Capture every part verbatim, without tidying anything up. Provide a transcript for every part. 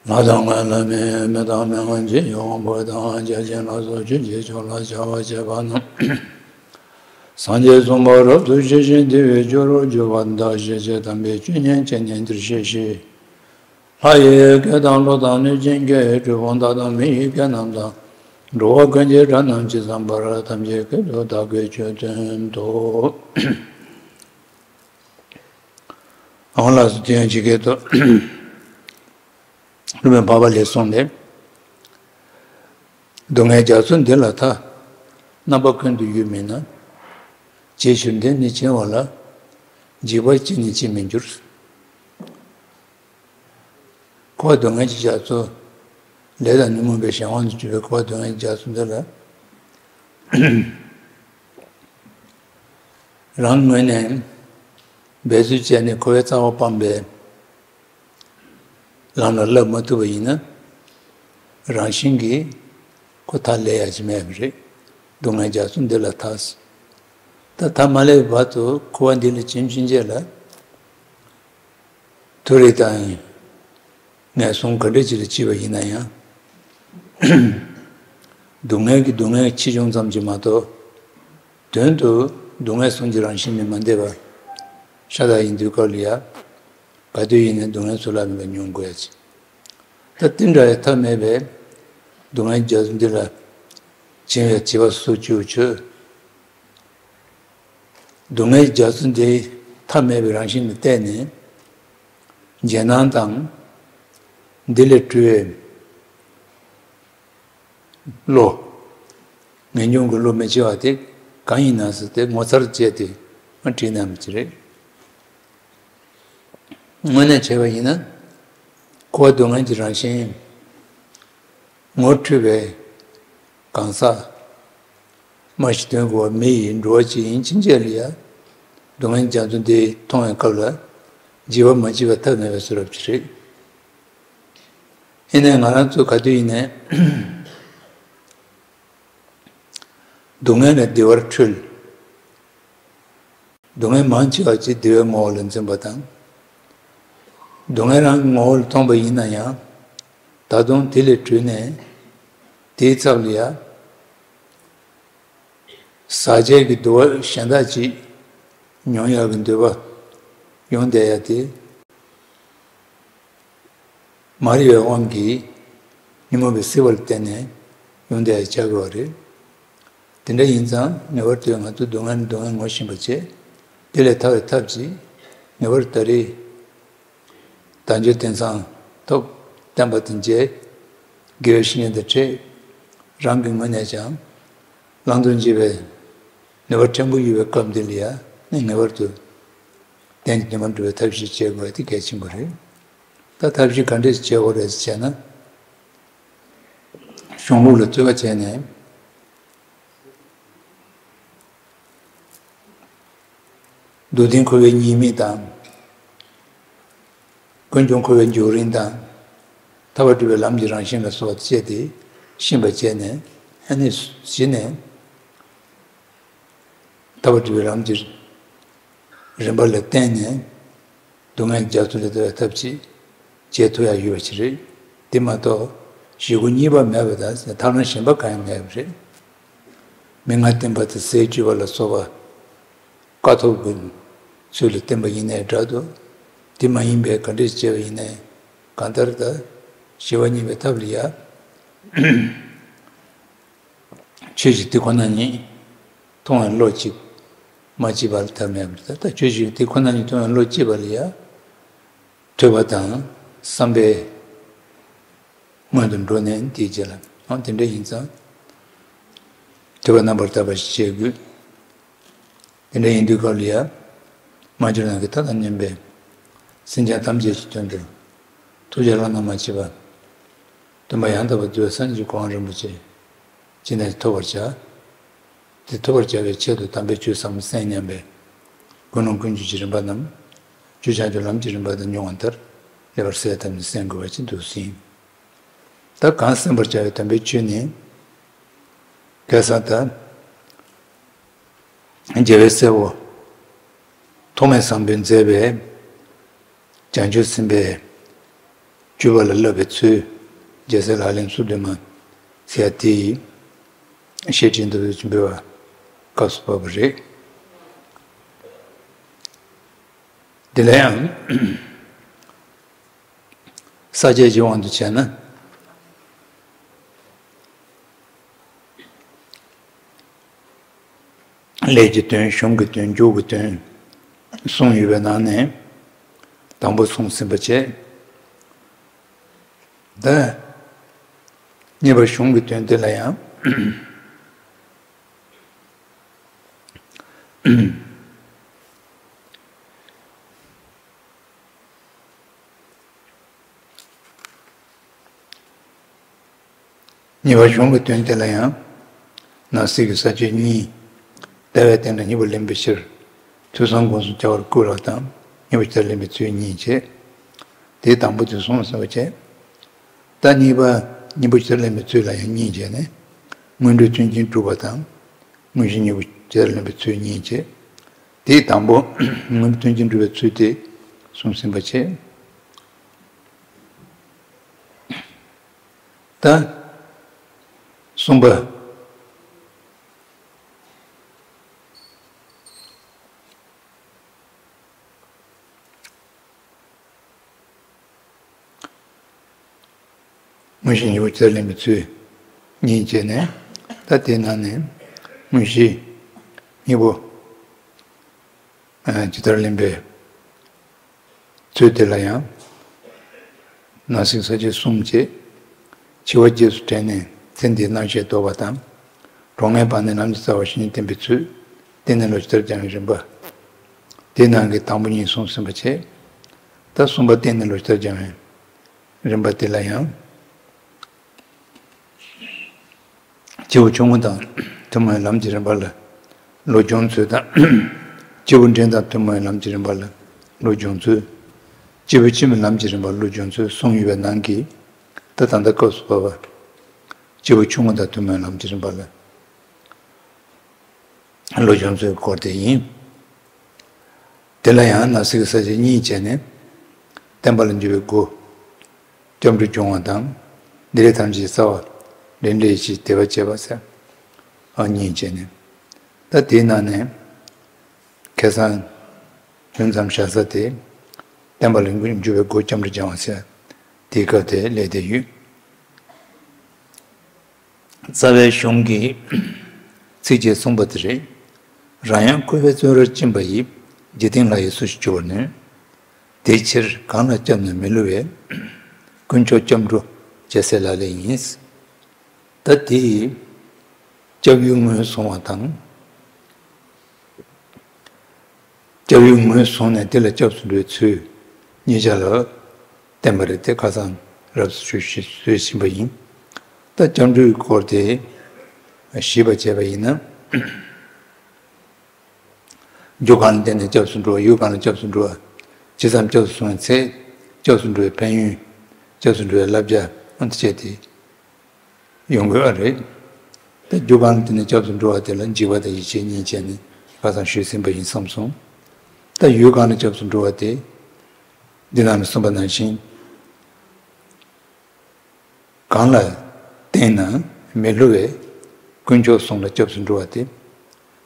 ལྷ་དང་ལྷ་མིན་མི་དང་མི་དབང་ཆེན་ཡོངས་བུ་དང་བརྒྱ་བྱིན་ལ་སོགས་ཆོས་ཀྱི་ཕྱོགས་ལ་བྱ་བ་བྱེད་པ་རྣམས། སངས་རྒྱས་གསུམ་པོ་རབ་ཏུ་ཞི་ཞིང་བདེ་བའི་རྒྱུ་རུ་གྱུར་པ་དང་། ཞི་བྱེད་དམ་པའི་བཅུད་ཉིད་ཀྱི་ཉིན་དེར་གཤེགས་ཤིང་། ལྷ་ཡི་སྐད་དང་ཀླུ་དང་གནོད་སྦྱིན་སྐད། གྲུལ་བུམ་དག་དང་མི་ཡི་སྐད་རྣམས་དང་། འགྲོ་བ་ཀུན་གྱི་སྒྲ་རྣམས་ཇི་ཙམ་པར། ཐམས་ཅད་སྐད་དུ་བདག་གིས་ཆོས་བསྟན་ཏོ། འོང་ལགས་སོ། དེ་ཡང་ཇི་སྐད་དུ། སློབ་དཔོན་འཕགས་པ་ལྷས་གསུངས་ཏེ། སྡུག་བསྔལ་རྒྱ་མཚོ་འདི་ལ་ཐར། རྣམ་པ་ཀུན་ཏུ་ཡོད་མིན་ན། བྱས་ཞུར་འདོད་ནི་བྱིང་བ་ལ། འཇིགས་པ་ཅི་ནས་ཅི་མི་འགྱུར། འཁོར་བ་སྡུག་བསྔལ་གྱི་རྒྱ་མཚོ། ལས་དང་ཉོན་མོངས་པའི་གཞན་དབང་དུ་གྱུར་པའི་འཁོར་བ་སྡུག་བསྔལ་གྱི་རྒྱ་མཚོ་འདི་ལ། རང་ངོས་ནས་འབད་རྩོལ་བྱས་ནས་འཁོར་བའི་རྩ་བ་སྤངས་པའི་ལམ་ལ་བསླབ་མ་ཐུབ་པ་ཡིན་ན། རང་བཞིན་གྱིས་ཁོ་ཐར་ལས་ཡ་ཅི་མེད་པ་རེད། སྡུག་བསྔལ་རྒྱ་མཚོ་འདི་ལ་ཐར། ད་ཐར་མ་ལས་བར་དུ་འཁོར་བ་འདི་ལ་འཆིང་ཕྱིན་ཆད་ལ། མཐོ་རིས་དང་ངན་སོང་ག་འདྲ་ཅིག་ལ་སྐྱེས་པ་ཡིན་ན་ཡང་། སྡུག་བསྔལ་གྱི་སྡུག་བསྔལ་ཆེ་ཆུང་ཙམ་གྱིས་མ་གཏོགས། དོན་དུ་སྡུག་བསྔལ་ཟུང་གི་རང་བཞིན་ནི་མ་འདས་པ་ཤ་སྟག་ཡིན་དུས་སྐབས་ལ་ཡ། ག་དུས་ཡིན་ནའི་སྡུག་བསྔལ་ཚུར་ལ་མེད་པར་མྱོང་དགོས་ཡ་ཅིག་ད་དེ་འདྲ་ཡི་ཐབས་མེད་པས་སྡུག་བསྔལ་རྒྱ་མཚོ་འདི་ལ་བྱིང་བའི་བྱིས་པ་སོ་བཅུ་ཆོད། སྡུག་བསྔལ་རྒྱ་མཚོ་འདི་ཐབས་མེད་པའི་རང་བཞིན་ལ་བརྟེན་ནས་རྗེས་གནང་དང་འདི་ལས་གྲོལ་བའི་བློ། ངེས་འབྱུང་གི་བློ་མི་སྐྱེ་བ་དེ་གང་ཡིན་ན་ཟེར་ཏེ་ངོ་མཚར་བྱས་ཏེ་མ་བྲིས་གནང་བ་ཅིག་རེད། དངོས་གནས་བྱས་པ་ཡིན་ན། འཁོར་བ་སྡུག་བསྔལ་གྱི་རང་བཞིན། ངོ་འཕྲོད་པའི་གང་ཟག་མ་ཞིག་དོན་གོ་བ་མི་ཡི་འགྲོ་བ་ཅིག་ཡིན་ཕྱིན་ཆད་ལ་ཡང་སྡུག་བསྔལ་རྒྱ་མཚོ་འདི་མཐོང་བའི་སྐབས་ལ་འཇིགས་པ་མ་སྐྱེས་པ་ཐབས་མེད་པའི་བཟོ་འདྲ་ཅིག་རེད། ཡིན་ནའི་ང་རང་ཚོ་ག་དུས་ཡིན་ནའི་སྡུག་བསྔལ་ལས་བདེ་བར་འཕྲོད། སྡུག་བསྔལ་མང་ཆེ་བ་ཅིག་བདེ་བའི་ངོ་བོ་ལ་འཛིན་པ་དང་། སྡུག་བསྔལ་རང་གི་ངོ་བོ་ལ་མཐོང་པ་ཡིན་ན་ཡང་། ད་དུང་དེ་ལས་གྲོལ་ནས་དེའི་ཚབ་ལ་ཡ། ཟག་བཅས་ཀྱི་འདུ་བ་གཞན་དག་ཅིག་མྱོང་ཡག་གི་འདོད་པ་ཡོང་བསྡད་ཡ་དེ། མ་རིག་པའི་དབང་གིས་ཉོན་མོངས་པའི་སྲེད་པ་ལ་བརྟེན་ནས་ཡོང་བསྡད་ཡ་ཆགས་དགོས་པ་རེད། དེ་འདྲ་ཡིན་ཙང་ངེས་པར་དུ་ང་ཚོ་སྡུག་བསྔལ་ནི་སྡུག་བསྔལ་ངོ་ཤེས་པ་བྱས། དེ་ལས་ཐར་བའི་ཐབས་ཅིག་ངེས་པར་ད་རེས། དལ་འབྱོར་དེང་སང་ཐོབ། བསྟན་པ་དང་མཇལ། དགེ་བའི་བཤེས་གཉེན་དང་འཕྲད། རང་གི་ངོས་ནས་ཀྱང་བླང་དོར་འབྱེད་པའི་ནུས་པ་ཕྲན་བུ་ཡོད་པའི་སྐབས་འདི་ལ་ཡང་ངེས་པར་དུ་གཏན་གྱི་ཉམས་ལེན་སྒྲུབ་པའི་ཐབས་ཤེས་བྱེད་དགོས་པ་དེ་གལ་ཆེན་པོ་རེད། ད་ཐབས་ཤེས་ག་འདྲས་བྱེད་དགོས་རེད་ཟེར་བྱས་ན། གཞུང་ལུགས་ལ་བརྩི་བ་བྱས་ནས། སྡུག་བདེན་འཁོར་བའི་ཉེས་དམིགས་དང་། ཀུན་འབྱུང་འཁོར་བའི་འབྱུང་རིམ་དང་། ཐར་པ་སྒྲུབ་པའི་ལམ་གྱི་རང་བཞིན་ལ་སོགས་པ་བཅས་ཏེ་ཤེས་པར་བྱས་ནས་ཨ་ནི་གཞི་ནས་ཐར་པ་སྒྲུབ་པའི་ལམ་གྱི་རིམ་པ་ལ་བརྟེན་ནས་སྡུག་བསྔལ་རྒྱ་མཚོ་ལས་ཐར་བའི་ཐབས་ཅིག་བྱེད་ཐུབ་ཡ་ཡོད་པ་ཅིག་རེད། དེ་མ་གཏོགས་བཞེད་དགོས་གཉིས་པ་མེད་པ་དང་ཐབས་ལམ་གཞན་པ་གང་ཡང་མེད་པ་རེད། མན་ངག་བསྟན་པ་དང་ཟས་སྤྱོད་པ་ལ་སོགས་པ། དཀའ་ཐུབ་ཀྱི་ཚུལ་ལ་བསྟན་པ་ཡིན་ནའི་འདྲ་འདུག་དེ་མ་ཡིན་པའི་ག་འདྲས་བྱས་པ་ཡིན་ནའི་གང་ལྟར་ད་ཞི་བ་གཉིས་པའི་ཐབས་ལ་ཡ། ཆོས་ཤིག་དེ་ཁོ་ན་ཉིད་མཐོང་བའི་བློ་གཅིག་མ་སྐྱེས་པ་ལ་ཐབས་མེད་པར་ད་ལྟ་ཆོས་ཤིག་དེ་ཁོ་ན་ཉིད་མཐོང་བའི་བློ་སྐྱེས་པ་ལ་ཡ། ཐོས་པ་དང་བསམ་པའི་སྔོན་དུ་འགྲོ་ནས་དེའི་རྗེས་ལ་ཨང་དེ་འདྲ་ཡིན་ཙང་། ཐོས་པ་རྣམ་པར་དག་པ་ཞིག་བྱེད་དགོས། དེ་འདྲ་ཡིན་དུས་སྐབས་ལ་ཡ། མ་གྱུར་ནམ་མཁའི་མཐའ་དང་མཉམ་པའི་སེམས་ཅན་ཐམས་ཅད་ཀྱི་དོན་དུ་ཐུགས་རྗེ་བླ་ན་མ་མཆིས་པ། སྟོན་པ་ཡང་དག་པར་རྒྱལ་བའི་སངས་རྒྱས་ཀྱི་གོ་འཕང་རིན་པོ་ཆེ། ཅི་ནས་ཐོབ་པར་བྱ། དེ་ཐོབ་པར་བྱ་བའི་ཆེད་དུ་དམ་པའི་ཆོས་ཟབ་མོ་གསན་སྙམ་པའི་ཀུན་སློང་ཀུན་སྤྱོད་ཀྱི་རིམ་པ་རྣམས། ཆོས་བྱང་ཆུབ་ལམ་གྱི་རིམ་པ་དང་སྙོམས་པར་ལྟར་ལེགས་པར་གསལ་བཏབ་ནས་གསན་དགོས་པ་ཅིག་འདུག་ཟིན། ད་གང་གསན་པར་བྱ་བའི་དམ་པའི་ཆོས་ནི། གེ་སར་དང་། རྒྱལ་བའི་སྲས་པོ། ཐོགས་མེད་བཟང་པོས་མཛད་པའི་བྱང་ཆུབ་སེམས་དཔའི་སྤྱོད་པ་ལ་བསླབ་པའི་ཚུལ། རྒྱལ་སྲས་ལག་ལེན་སོ་བདུན་མ་ཟེར་ཡ་དེ་ཡི་བཤད་ཁྲིད་འདི་ཚོ་འབུལ་བ་སྐབས་སུ་བབས་པ་རེད། དེ་ལ་ཡང་ས་བཅད་ཀྱི་དབང་དུ་བྱས་ན། ལས་ཀྱི་དོན། གཞུང་གི་དོན། མཇུག་གི་དོན་གསུམ་ཡོད་པའི་ནང་ནས་དང་པོ་གསུངས་ཟིན་པ་བྱས། ད་གཉིས་པ་གཞུང་གི་དོན་དེ་ལ་ཡང་གཉིས་པ་གཞུང་གི་དོན་དེ་ལ་ཡང་། ནང་གསེས་ཀྱི་ས་བཅད་གཉིས། ལྟ་བའི་སྟེང་ན་གཉིས་པོ་ལེན་པའི་ཕྱིར། ཐོས་བསམ་སྒོམ་གསུམ་བྱ་བར་བསྐུལ་བ་དང་། གཉིས་པོ་ཇི་ལྟར་ལེན་པའི་ཚུལ་གཉིས་བྱས། དེའི་དང་པོ་དེ་གསུངས་ཟིན་པ་བྱས། ད་གཉིས་པ་གཉིས་པོ་ཇི་ལྟར་ལེན་པའི་ཚུལ་ལ་ཡང་གཉིས་བྱས་ནས། སྔོན་འགྲོའི་མཐུན་རྐྱེན་སྒྲུབ་པ་དང་། དངོས་གཞི་གཉིས་པོ་ཇི་ལྟར་ལེན་པའི་ཚུལ་གཉིས་བྱས། དེའི་དང་པོ་སྔོན་འགྲོའི་མཐུན་རྐྱེན་སྒྲུབ་པའི་ཚུལ་དེ་གསུངས་ཟིན་པ་བྱས། ད་གསུམ་པ། དངོས་གཞི་གཉིས་པོ་ཇི་ལྟར་ལེན་པའི་ཚུལ་གཉིས་བྱས་ནས། ད་དེའི་ནང་ནས་དངོས་གཞི་གཉིས་པོ་ཇི་ལྟར་ལེན་པའི་ཚུལ་དེ་ལ་ཡང་། ནང་གསེས་ས་བཅད་གསུམ་བྱས། འཆི་བ་རྗེས་སུ་དྲན་ནས་ཚེ་འདིའི་སྣང་ཤས་ལྡོག་པ་དང་། གྲོངས་ངེས་བར་ནས་ལམ་གྱི་རྩ་བ་བཞི་ཉིད་བསྟན་པའི་ཚུལ། རྟེན་གནས་ལུགས་ཇི་ལྟར་སྦྱང་བའི་རིམ་པ། དེའི་ནང་གི་དང་པོ་གཉིས་གསུངས་ཟིན་པ་བྱས། ད་གསུམ་པ་རྟེན་གནས་ལུགས་ཇི་ལྟར་སྦྱང་བའི་རིམ་པ་དེ་ལ་ཡང་། སྐྱེས་བུ་ཆུང་ངུ་དང་ཐུན་མོང་བའི་ལམ་གྱི་རིམ་པ་ལ་བློ་སྦྱོང་ཚུལ་དང་། སྐྱེས་བུ་འབྲིང་དང་ཐུན་མོང་བའི་ལམ་གྱི་རིམ་པ་ལ་བློ་སྦྱོང་ཚུལ། སྐྱེས་བུ་ཕྱི་མའི་ལམ་གྱི་རིམ་པ་བློ་སྦྱོང་ཚུལ་གསུམ་ཡོད་པའི་ནང་གི། ད་ད་ལྟ་སྐབས་སུ་བབ་པ། སྐྱེས་བུ་ཆུང་ངུ་དང་ཐུན་མོང་བའི་ལམ་གྱི་རིམ་པ་ལ་བློ་སྦྱོང་ཚུལ་སྐོར་དེ་ཡིན། དེ་ལ་ཡང་ནང་གསེས་ཀྱི་ས་བཅད་གཉིས་བྱས་ནས། བསྟན་པ་ལ་འཇུག་པའི་སྒོ། སྐྱབས་འགྲོ་སྦྱོང་བ་དང་། འདི་ལས་ཐམས་ཅད་རྩ་བ། རེ་འདྲའི་ཕྱིར་དད་པ་བྱེད་པ་ཟེར། ཨ་གཉིས་བྱས་ནས། ད་དེའི་ནང་ནས། ཁ་སང་ལྷུན་འཛོམས་བྱ་ས་དེ། བསྟན་པ་ལ་འཇུག་པའི་སྒོ་སྐྱབས་འགྲོ་སྦྱང་བ་ཟེར། དེའི་སྐབས་དེ་སླེབས་བསྡད་ཡོད། རྩ་བའི་གཞུང་གི་ཚིགས་བཅད་གསུངས་པ་དེ་རེད། རང་ཡང་འཁོར་བའི་བཙོན་རར་ཕྱིན་པ་ཡི། འཇིག་རྟེན་ལྷ་ཡིས་སུ་ཞིག་སྐྱོབ་པར་ནུས། དེའི་ཕྱིར་གང་ལ་སྐྱབས་ན་མི་བསླུ་བའི། དཀོན་མཆོག་སྐྱབས་འགྲོ་རྒྱལ་སྲས་ལག་ལེན་ཡིན། ད་དེ་ཡི་སྐྱབས་ཡུལ་ངོས་བཟུང་བ་དང་། སྐྱབས་ཡུལ་ངོས་བཟུང་ནས་དེ་ལ་སྐྱབས་སུ་འགྲོ་བའི་ཚུལ་གཉིས་ཆ་ལ་བསྟན་པ་རེད་དེ། ཁ་སང་རབ་ཏུ་ཞུས་ཞུས་ཟིན་པ་ཡིན། ད་སྐྱབས་འགྲོའི་སྐོར་དེ་ཞིབ་པ་བྱས་པ་ཡིན་ན། རྒྱུ་གང་ལ་བརྟེན་ནས་སྐྱབས་སུ་འགྲོ་བ། ཡུལ་གང་ལ་སྐྱབས་སུ་འགྲོ་བ། ཇི་ཙམ་སྐྱབས་སུ་སོང་བའི་ཚེ། སྐྱབས་སུ་འགྲོ་བའི་ཕན་ཡོན། སྐྱབས་སུ་འགྲོ་བའི་བསླབ་བྱ། འོ་དེ་བྱས་ཏེ། ཡོང་དགོས་པ་རེད། ད་རྒྱུ་གང་ལ་བརྟེན་ནས་སྐྱབས་སུ་འགྲོ་བ་དེ་ལ་འཇིགས་པ་དང་ཡིད་ཆེས་གཉིས་བྱས་ནས་ཁ་སང་ཞུས་ཟིན་པ་ཡིན་བསམ་སོང་། ད་ཡུལ་གང་ལ་སྐྱབས་སུ་འགྲོ་བ་དེ། འདི་ནང་ལ་གསུངས་པ་ནང་བཞིན། གང་ལ་བརྟེན་ན་མི་བསླུ་བའི། དཀོན་མཆོག་གསུམ་ལ་སྐྱབས་སུ་འགྲོ་བ་དེ།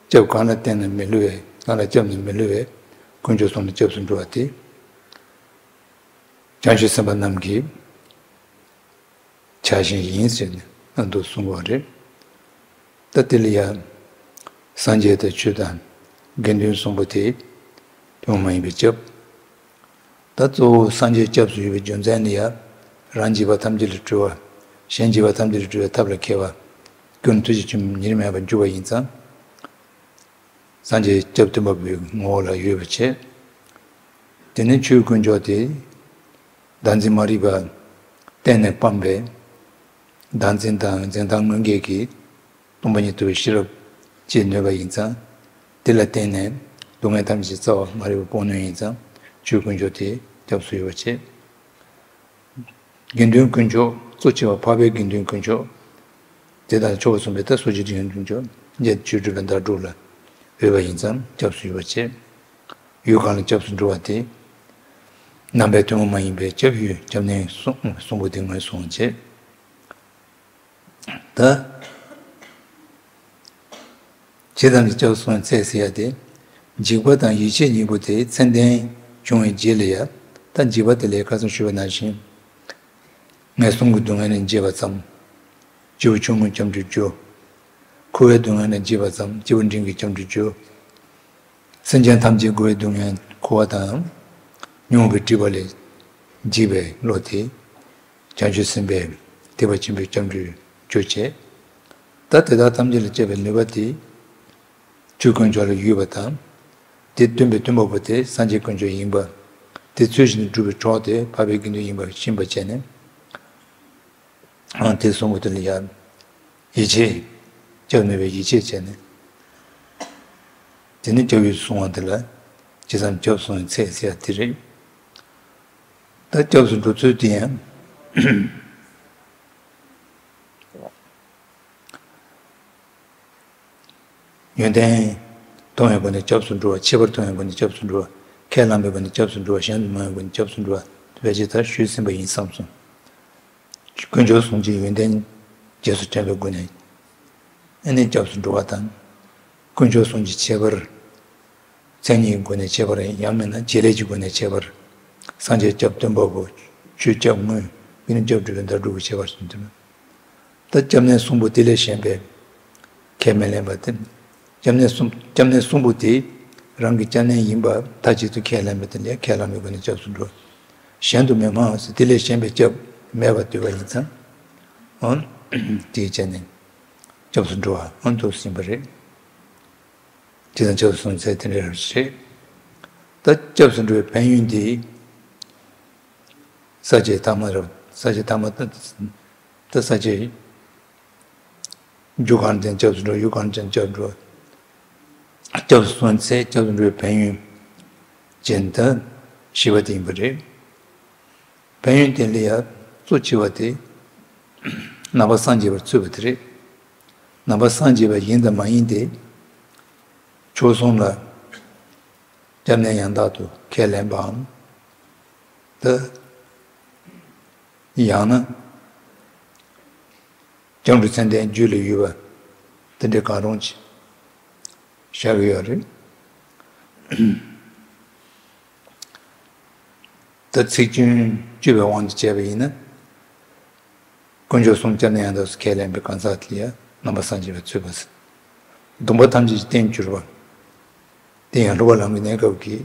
སྐྱབས་གང་ལ་བརྟེན་ན་མི་བསླུ་བའི། གང་ལ་སྐྱབས་ན་མི་བསླུ་བའི། དཀོན་མཆོག་གསུམ་ལ་སྐྱབས་སུ་འགྲོ་བ་དེ། བྱང་ཆུབ་སེམས་དཔའ་རྣམས་ཀྱི་ཆགས་ཞེན་ཡིན་ཟེར་ནས་ཨ་འདུག་གསུངས་པ་རེད། ད་དེ་ལ་ཡང་སངས་རྒྱས་དང་ཆོས་དང་དགེ་འདུན་གསུམ་པོ་དེ་ཐུན་མོང་མ་ཡིན་པའི་སྐྱབས། ད་གཙོ་བོ་སངས་རྒྱས་སྐྱབས་སུ་ཡོད་པའི་རྒྱུ་མཚན་ནི་ཡང་རང་འཇིགས་པ་ཐམས་ཅད་ལས་གྲོལ་བ། གཞན་འཇིགས་པ་ཐམས་ཅད་ལས་གྲོལ་བའི་ཐབས་ལ་མཁས་པ། ཀུན་ཐུགས་རྗེ་ཆེན་པོ་ཉེར་མེད་པར་གྱུར་པ་ཡིན་ཙང་། སངས་རྒྱས་སྐྱབས་སྟོན་པ་པོའི་ངོ་བོ་ལ་ཡོད་པ་བྱས། དེ་ནས་ཆོས་དཀོན་མཆོག་དེ་བདག་འཛིན་མ་རིག་པ་གཏན་ནས་སྤངས་པས། བདག་འཛིན་དང་འཛིན་སྟངས་དངོས་འགལ་གྱི་ སྟོང་པ་ཉིད་རྟོགས་པའི་ཤེས་རབ་ཅེས་ནོས་པ་ཡིན་ཙང་། དེ་ལ་བརྟེན་ནས་སྡུག་བསྔལ་ཐམས་ཅད་རྩ་བ་མ་རིག་པ་སྤོང་ནུས་ཡིན་ཙང་ཆོས་དཀོན་མཆོག་དེ་སྐྱབས་སུ་ཡོད་པར་བྱེད། དགེ་འདུན་དཀོན་མཆོག་གཙོ་ཆེ་བ་འཕགས་པའི་དགེ་འདུན་དཀོན་མཆོག་དེ་དང་ཕྱོགས་གསུམ་པའི་ད་སོ་སྐྱེ་དགེ་འདུན་དཀོན་མཆོག །ཡང་ཆོས་སྒྲུབ་པའི་ཟླ་དྲུག་ལ་འོས་པ་ཡིན་ཙང་སྐྱབས་སུ་ཡོད་པར་བྱེད། ཡུལ་གང་ལ་སྐྱབས་སུ་འགྲོ་བ་དེ། རྣམ་པའི་ཐུན་མོང་མ་ཡིན་པའི་སྐྱབས་ཡུལ་སྐྱབས་གནས་གསུམ་གསུམ་པོ་དེ་ངོས་བཟུང་བ་བྱེད། ད། ཇི་ཙམ་གྱིས་སྐྱབས་སུ་སོང་ཚད་ཟེར་ཡ་དེ། འཇིགས་པ་དང་ཡིད་ཆེས་གཉིས་པོ་དེ་ཚད་ལྡན་བྱུང་བའི་རྗེས་ལ་ཡ། ད་འཇིགས་པ་དེ་ལས་ཁ་སང་ཞུས་པ་ནང་བཞིན། ངན་སོང་གི་སྡུག་བསྔལ་ལས་འཇིགས་པ་ཙམ། སྐྱེས་བུ་ཆུང་ངུས་སྐྱབས་འགྲོ་རྒྱུ། འཁོར་བའི་སྡུག་བསྔལ་ལས་འཇིགས་པ་ཙམ་སྐྱེས་བུ་འབྲིང་གིས་སྐྱབས་འགྲོ་རྒྱུ། སེམས་ཅན་ཐམས་ཅད་འཁོར་བའི་སྡུག་བསྔལ་འཁོར་བ་དང་། མྱོང་བའི་སྒྲིབ་པ་ལས་འཇིགས་པའི་བློ་དེ། བྱང་ཆུབ་སེམས་དཔའི་ཐེག་པ་ཆེན་པོའི་སྐྱབས་འགྲོའི་རྒྱུ་བྱེད། ད་དེ་དག་ཐམས་ཅད་ལ་སྤྱད་པའི་ནུས་པ་དེ། ཆོས་དཀོན་མཆོག་ལ་ཡོད་པ་དང་། དེ་སྟོན་པའི་སྟོན་པ་པོ་དེ་སངས་རྒྱས་དཀོན་མཆོག་ཡིན་པ། དེ་ཚུལ་བཞིན་དུ་སྒྲུབ་པའི་གྲོགས་དེ་འཕགས་པའི་དགེ་འདུན་ཡིན་པ་ཤེས་པ་བྱས་ནས། ཨང་དེ་གསུམ་པོ་དེ་ལ་ཡང་ཡིད་ཆེས། སྐྱབས་ནུས་པའི་ཡིད་ཆེས་བྱས་ནས། དེ་ནི་སྐྱབས་ཡུལ་སོང་བ་དེ་ལ་ཇི་ཙམ་སྐྱབས་སུ་སོང་བའི་ཚད་ཟེར་ཡ་དེ་རེད། ད་སྐྱབས་སུ་འགྲོ་ཚུལ་དེ་ཡང་། ཡོན་ཏན་མཐོང་བའི་སྒོ་ནས་སྐྱབས་སུ་འགྲོ་བ། ཁྱད་པར་མཐོང་བའི་སྒོ་ནས་སྐྱབས་སུ་འགྲོ་བ། ཁས་བླངས་པའི་སྒོ་ནས་སྐྱབས་སུ་འགྲོ་བ། གཞན་དུ་སྨྲ་བའི་སྒོ་ནས་སྐྱབས་སུ་འགྲོ་བ། དེ་བས་ཅི་ལྟར་ཞུས་ཟིན་པ་ཡིན་བསམ་སོང་། དཀོན་མཆོག་གསུམ་གྱི་ཡོན་ཏན་རྗེས་སུ་དྲན་པའི་སྒོ་ནས་ཨ་ནི་སྐྱབས་སུ་འགྲོ་བ་དང་། དཀོན་མཆོག་གསུམ་གྱི་ཁྱད་པར་མཚན་ཉིད་ཀྱི་སྒོ་ནས་ཁྱད་པར། ཡང་མིན་ན་བྱེད་ལས་ཀྱི་སྒོ་ནས་ཁྱད་པར། སངས་རྒྱས་སྐྱབས་སྟོན་པ་པོ། ཆོས་སྐྱབས་དངོས། དགེ་འདུན་སྐྱབས་སྒྲུབ་པའི་ཟླ་དྲུག་གི་ཁྱད་པར་ཟེར་དུས། ད་སྐྱབས་གནས་གསུམ་པོ་དེ་ལས་གཞན་པའི་ཁས་མི་ལེན་པ་དེ། སྐྱབས་གནས་གསུམ་སྐྱབས་གནས་གསུམ་པོ་དེ་རང་གི་སྐྱབས་གནས་ཡིན་པ་མཐའ་གཅིག་ཏུ་ཁས་ལེན་པ་དེ་ལས་ཁས་བླངས་པའི་སྒོ་ནས་སྐྱབས་སུ་འགྲོ། གཞན་དུ་མི་སྨྲ་བ་ཟེར་དེ་ལས་གཞན་པའི་སྐྱབས་མེད་པར་འདོད་པ་ཡིན་ཙང་། འོ། དེའི་ཆ་ནས་སྐྱབས་སུ་འགྲོ་བ་འོ་འདུག་ཟིན་པ་རེད། དེ་དང་སྐྱབས་སུ་སོང་ཚེ་དེ་འདྲ་རེད། ད་སྐྱབས་སུ་འགྲོ་བའི་ཕན་ཡོན་དེ། ས་བཅད་ཐ་མ་རེད། ས་བཅད་ཐ་མ་ད་ད་ས་བཅད། རྒྱུ་གང་ལ་བརྟེན་སྐྱབས་སུ་འགྲོ། ཡུལ་གང་ལ་བརྟེན་སྐྱབས་འགྲོ། སྐྱབས་སུ་སོང་ཚེ་སྐྱབས་སུ་འགྲོ་བའི་ཕན་ཡོན་ཅན་དུ་ཞེས་པ་དེ་ཡིན་པ་རེད། ཕན་ཡོན་དེ་ལ་ཡང་གཙོ་ཆེ་བ་དེ་ནང་པ་སངས་རྒྱས་པར་འཚོལ་བ་དེ་རེད། ནང་པ་སངས་རྒྱས་པ་ཡིན་དང་མ་ཡིན་དེ་ཕྱོགས་གསུམ་ལ་སྐྱབས་གནས་ཡང་དག་ཏུ་ཁས་ལེན་པའམ། ད་ཡང་ན། སྐྱབས་འགྲོ་ཚད་ལྡན་རྒྱུད་ལ་ཡོད་པ་དེ་འདྲའི་གང་རུང་ཅིག་བཞག་གི་ཡོད་རེད། ད་ཚིག་སྐྱོན་གཅོད་པའི་དབང་དུ་བྱས་པ་ཡིན་ན། དཀོན་མཆོག་གསུམ་སྐྱབས་གནས་ཡང་དག་ཏུ་ཁས་ལེན་པའི་གང་ཟག་དེ་ལ་ཡང་ནང་པ་སངས་རྒྱས་པའི་ཚོད་དཔག་ཟེར། སྡོམ་པ་ཐམས་ཅད་ཀྱི་རྟེན་གྱུར་པ། དེ་ཡང་སློབ་པ་ལམ་གྱི་གནས་སྐབས་ཀྱི་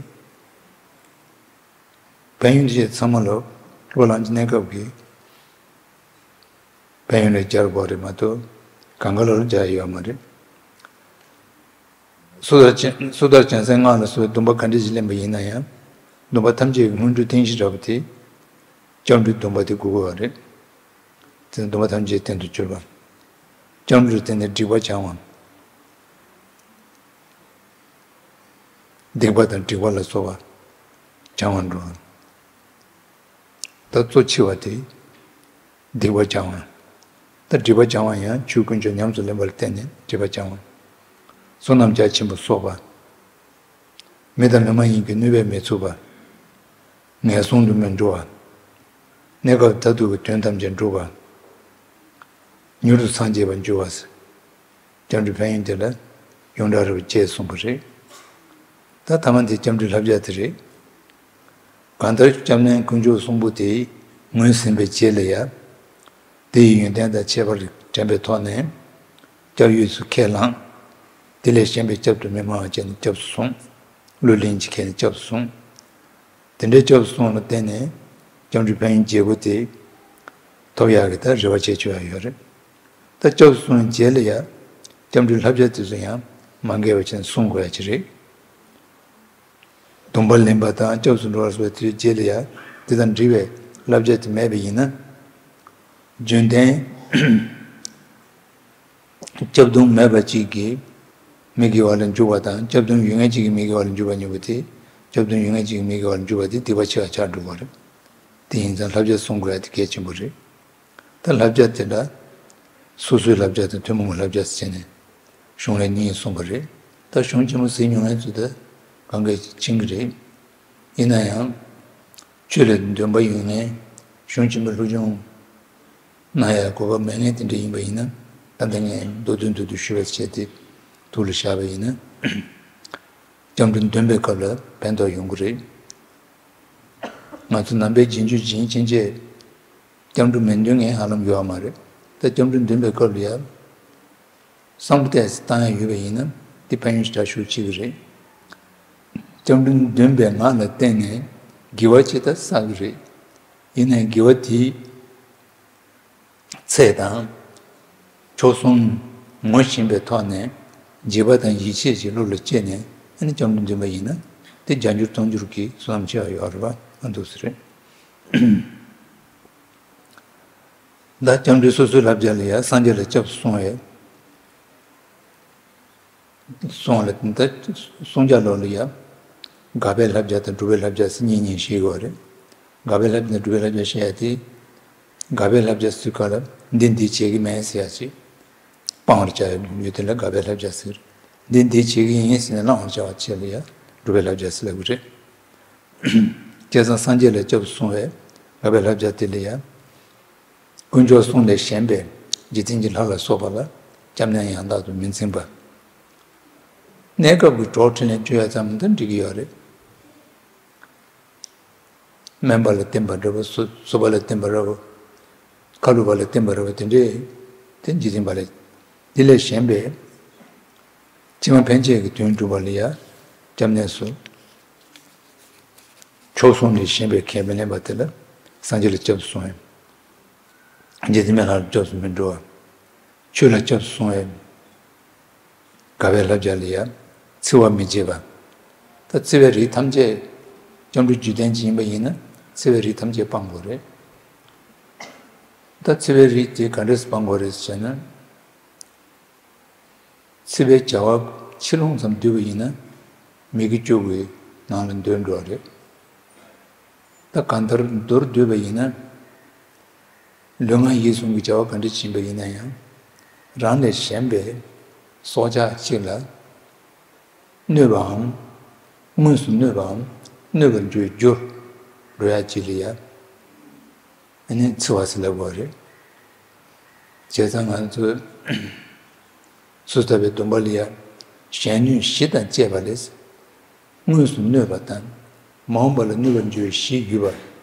ཕན་ཡོན་དེ་ཚང་མ་ལ་སློབ་པ་ལམ་གྱི་གནས་སྐབས་ཀྱི་ཕན་ཡོན་ལ་སྦྱར་དགོས་རེད་མ་གཏོགས་གང་ག་ལ་སྦྱར་ཡོད་མ་རེད། སོ་ཐར་བྱང་སོ་ཐར་བྱང་སེམས་སྔགས་ལ་སོགས་པའི་སྡོམ་པ་ག་འདྲ་ཞིག་ལེན་པ་ཡིན་ན་ཡང་། སྡོམ་པ་ཐམས་ཅད་ཀྱི་སྔོན་འགྲོའི་རྟེན་གཞི་འདྲ་བོ་དེ། སྐྱབས་འགྲོའི་སྡོམ་པ་དེ་དགོས་ཀྱི་ཡོད་རེད། དེ་ནི་སྡོམ་པ་ཐམས་ཅད་རྟེན་དུ་གྱུར་པ། སྐྱབས་འགྲོའི་རྟེན་དེ་སྒྲིབ་པ་སྦྱང་བ། སྡིག་པ་དང་སྒྲིབ་པ་ལ་སོགས་པ་སྦྱང་བར་འགྲོ། ད་གཙོ་ཆེ་བ་དེ་སྡིག་པ་སྦྱང་བ། ད་སྒྲིབ་པ་སྦྱང་བ་ཡང་ཆོས་དཀོན་མཆོག་ཉམས་སུ་ལེན་པ་ལ་བརྟེན་ནས་སྒྲིབ་པ་སྦྱང་བ། བསོད་ནམས་རྒྱ་ཆེན་པོ་གསོག་པ། མི་དང་མི་མ་ཡིན་གྱི་གནོད་པས་མི་ཚུགས་པ། ངན་སོང་དུ་མི་འགྲོ་བ། གནས་སྐབས་མཐར་ཐུག་གི་དོན་ཐམས་ཅད་འགྲུབ་པ། མྱུར་དུ་སངས་རྒྱས་པར་འགྱུར་བ། སྐྱབས་འགྲོའི་ཕན་ཡོན་དེ་ལ་ཡོངས་གྲགས་རབ་བཅས་གསུངས་པ་རེད། ད་ཐ་མ་འདི་སྐྱབས་འགྲོའི་བསླབ་བྱ་དེ་རེད། གང་ལྟར་སྐྱབས་གནས་དཀོན་མཆོག་གསུམ་པོ་དེ་ངོས་ཟིན་པའི་རྗེས་ལ་ཡང་། དེ་ཡི་ཡོན་ཏན་དང་ཁྱད་པར་དྲན་པའི་ཐོག་ནས། སྐྱབས་ཡུལ་དུ་ཁས་བླངས། དེ་ལས་གཞན་པའི་སྐྱབས་སུ་མི་སྨྲ་བ་བྱས་ནས་སྐྱབས་སུ་སོང་། བློ་ལྷིང་གིས་ཁས་ནས་སྐྱབས་སུ་སོང་། དེ་འདྲའི་སྐྱབས་སུ་སོང་ལ་བརྟེན་ནས་སྐྱབས་འགྲོའི་ཕན་ཡོན་བརྒྱད་པོ་དེ་ཐོབ་ཡག་གི་ད་རེ་བ་བྱེད་ཆོག་ཡག་ཡོད་རེད། ད་སྐྱབས་སུ་སོང་བའི་རྗེས་ལ་ཡང་སྐྱབས་འགྲོའི་བསླབ་བྱ་དེ་ཚོ་ཡང་མ་འགལ་བ་བྱས་ནས་སྲུང་དགོས་ཡག་ཅིག་རེད། སྡོམ་པ་ལེན་པ་དང་སྐྱབས་སུ་འགྲོ་བ་སོགས་དེའི་རྗེས་ལ་ཡང་དེ་དང་འབྲེལ་བའི་བསླབ་བྱ་དེ་མེད་པ་ཡིན་ན། རྒྱུན་ལྡན། སྐྱབས་སྡོམ་མེད་པ་གཅིག་གིས་མི་དགེ་བ་ལ་འཇུག་པ་དང་། སྐྱབས་སྡོམ་ཡོད་མཁན་གཅིག་གིས་མི་དགེ་བ་ལ་འཇུག་པ་གཉིས་པོ་དེ། སྐྱབས་སྡོམ་ཡོད་མཁན་གཅིག་གིས་མི་དགེ་བ་ལ་འཇུག་པ་དེ་སྡིག་པ་ཆེ་བ་ཆགས་འགྲོ་བ་རེད། དེ་ཡིན་ཙང་བསླབ་བྱ་སྲུང་དགོས་ཡ་དེ་གལ་ཆེན་པོ་རེད། ད་བསླབ་བྱ་དེ་འདྲ། སོ་སོའི་བསླབ་བྱ་དང་ཐུན་མོང་གི་བསླབ་བྱ་ཟེར་ནས་གཞུང་ལས་གཉིས་གསུངས་པ་རེད། ད་གཞུང་ཆེན་མོ་ཟིན་མྱོང་མཁན་ཚོས་ད་གང་གས་མཁྱེན་གྱི་རེད། ཡིན་ན་ཡང་། ཆོས་ལ་འདུན་པ་ཡོད་མཁན། གཞུང་ཆེན་མོ་སློབ་སྦྱོང་གནང་ཡ་གོ་སྐབས་མེད་མཁན་དེ་འདྲ་ཡིན་པ་ཡིན་ན། ད་ལྟ་ངས་མདོར་བསྡུས་མདོར་བསྡུས་ཞུ་བ་བྱས་ཏེ་ཐུགས་ལ་བཞག་པ་ཡིན་ན། སྐྱབས་འགྲོ་འདོན་པའི་སྐབས་ལ་ཕན་ཐོགས་ཡོང་གི་རེད། ང་ཚོ་ནང་པའི་རྗེས་འཇུག་ཡིན་ཕྱིན་ཆད་སྐྱབས་འགྲོ་མི་འདོན་མཁན་ཧ་ལམ་ཡོད་མ་རེད། ད་སྐྱབས་འགྲོ་འདོན་པའི་སྐབས་ལ་ཡང་བསམ་བློ་ཏོག་ཙམ་བཏང་ཡ་ཡོད་པ་ཡིན་ན་དེ་ཕན་ཡོན་ཞེ་དྲག་ཤུགས་ཆེ་གི་རེད། སྐྱབས་འགྲོ་འདོན་པའི་ངག་ལ་བརྟེན་ནས་དགེ་བ་ཅིག་ད་བསགས་གི་རེད། ཡིན་ནའི་དགེ་བ་དེའི་ཚད་དང་། མཆོག་གསུམ་ངོ་ཤེས་པའི་ཐོག་ནས་བྱིས་པ་དང་ཡིད་ཆེས་ཀྱི་བློ་ལ་སྐྱེས་ནས་ཨ་ནི་སྐྱབས་འགྲོ་འདོན་པ་ཡིན་ན་དེ་བརྒྱ་འགྱུར་སྟོང་འགྱུར་གྱིས་བསོད་ནམས་ཆེ་བ་ཡོད་རེད་པ། ཨ་འདུག་སེ་རེད། ད་སྐྱབས་འགྲོའི་སོ་སོའི་བསླབ་བྱ་ལ་ཡང་སངས་རྒྱས་ལ་སྐྱབས་སུ་སོང་བས། སོང་ལ་ད་སྲུང་བྱ་ལོ་ལ་ཡང་དགག་པའི་བསླབ་བྱ་དང་སྒྲུབ་པའི་བསླབ་བྱ་ཟེར་གཉིས་གཉིས་བཤད་དགོས་རེད། དགག་པའི་བསླབ་བྱ་དང་སྒྲུབ་པའི་བསླབ་བྱ་བཤད་ཡ་དེ། དགག་པའི་བསླབ་བྱ་ཟེར་སྐབས་ལ་འདི་འདི་བྱེད་ཀྱི་མེད་ཟེར་ཡ་ཅིག་སྤང་བར་བྱ་ཡ་ཡོད་དེ་ལ་དགག་པའི་བསླབ་བྱ་ཟེར། འདི་འདི་བྱེད་ཀྱི་ཡིན་ཟེར་ནས་བླང་བར་བྱ་བ་བྱེད་ལ་ཡང་སྒྲུབ་པའི་བསླབ་བྱ་ཟེར་ལབ་ཀྱི་རེད། བྱས་ཙང་སངས་རྒྱས་ལ་སྐྱབས་སུ་སོང་བས་དགག་པའི་བསླབ་བྱ་དེ་ལ་ཡང་། དཀོན་མཆོག་གསུམ་ལས་གཞན་པའི་འཇིག་རྟེན་གྱི་ལྷ་ལ་སོགས་པ་ལ་སྐྱབས་གནས་ཡང་དག་ཏུ་མི་འཛིན་པ། གནས་སྐབས་ཀྱི་གྲོགས་འཕྲིན་ལས་བཅོལ་ཡ་ཙམ་དུ་འགྲིག་གི་ཡོད་རེད། སྨན་པ་ལ་བསྟེན་པ་འདྲ་བོ། གསོ་གསོ་བ་ལ་བསྟེན་པ་འདྲ་བོ། ཁ་ལུ་བ་ལ་བསྟེན་པ་འདྲ་བོ་དེ་འདྲས་དེ་འཇིག་རྟེན་པ་ལ། དེ་ལས་གཞན་པའི་ཕྱི་མ་ཕན་ཆད་ཀྱི་དོན་སྒྲུབ་པ་ལ་ཡང་སྐྱབས་གནས་སོ། མཆོག་གསུམ་ལས་གཞན་པའི་ཁས་མི་ལེན་པ་དེ་ལ་སངས་རྒྱས་ལ་སྐྱབས་སུ་སོང་བས། རྗེ་བཙུན་མི་ལ་སྐྱབས་སུ་མི་འགྲོ་བ། ཆོས་ལ་སྐྱབས་སུ་སོང་བས། དགག་པའི་བསླབ་བྱ་ལ་ཡང་འཚེ་བ་མི་བྱེད་པ། ད་འཚེ་བའི་རིགས་ཐམས་ཅད་སྐྱབས་འགྲོ་རྒྱུད་ལྡན་ཅིག་ཡིན་པ་ཡིན་ན་འཚེ་བའི་རིགས་ཐམས་ཅད་སྤང་དགོས་རེད། ད་འཚེ་བའི་རིགས་དེ་ག་འདྲས་སྤང་དགོས་རེད་ཟེར་ན། འཚེ་བའི་བྱ་བ་ཕྱི་ལོང་ཙམ་བསྡུས་པ་ཡིན་ན་མི་དགེ་བཅུ་དགུའི་ནང་ལ་འདུས་འགྲོ་བ་རེད། ད་གང་ལྟར་མདོར་བསྡུས་པ་ཡིན་ན། ལུས་ངག་ཡིད་གསུམ་གྱི་བྱ་བ་ག་འདྲ་ཕྱིན་པ་ཡིན་ན་ཡང་། རང་ལས་གཞན་པའི་སྲོག་ཆགས་གཅིག་ལ་གནོད་པའམ་དངོས་སུ་གནོད་པའམ་གནོད་པར་འགྱུར་རྒྱུར་འགྲོ་ཡ་གཅིག་ལ་ཡ། ཨ་ནི་འཚེ་བ་ཟེར་ལབ་དགོས་རེད། བྱས་ཙང་ང་ཚོས་སོ་ཐར་པའི་སྡོམ་པ་ལ་ཡང་གཞན་གནོད་བཞི་དང་བཅས་པ་ལས། དངོས་སུ་གནོད་པ་དང་། མ་འོངས་པ་ལ་གནོད་པར་འགྱུར་བའི་བཞི་ཡོད་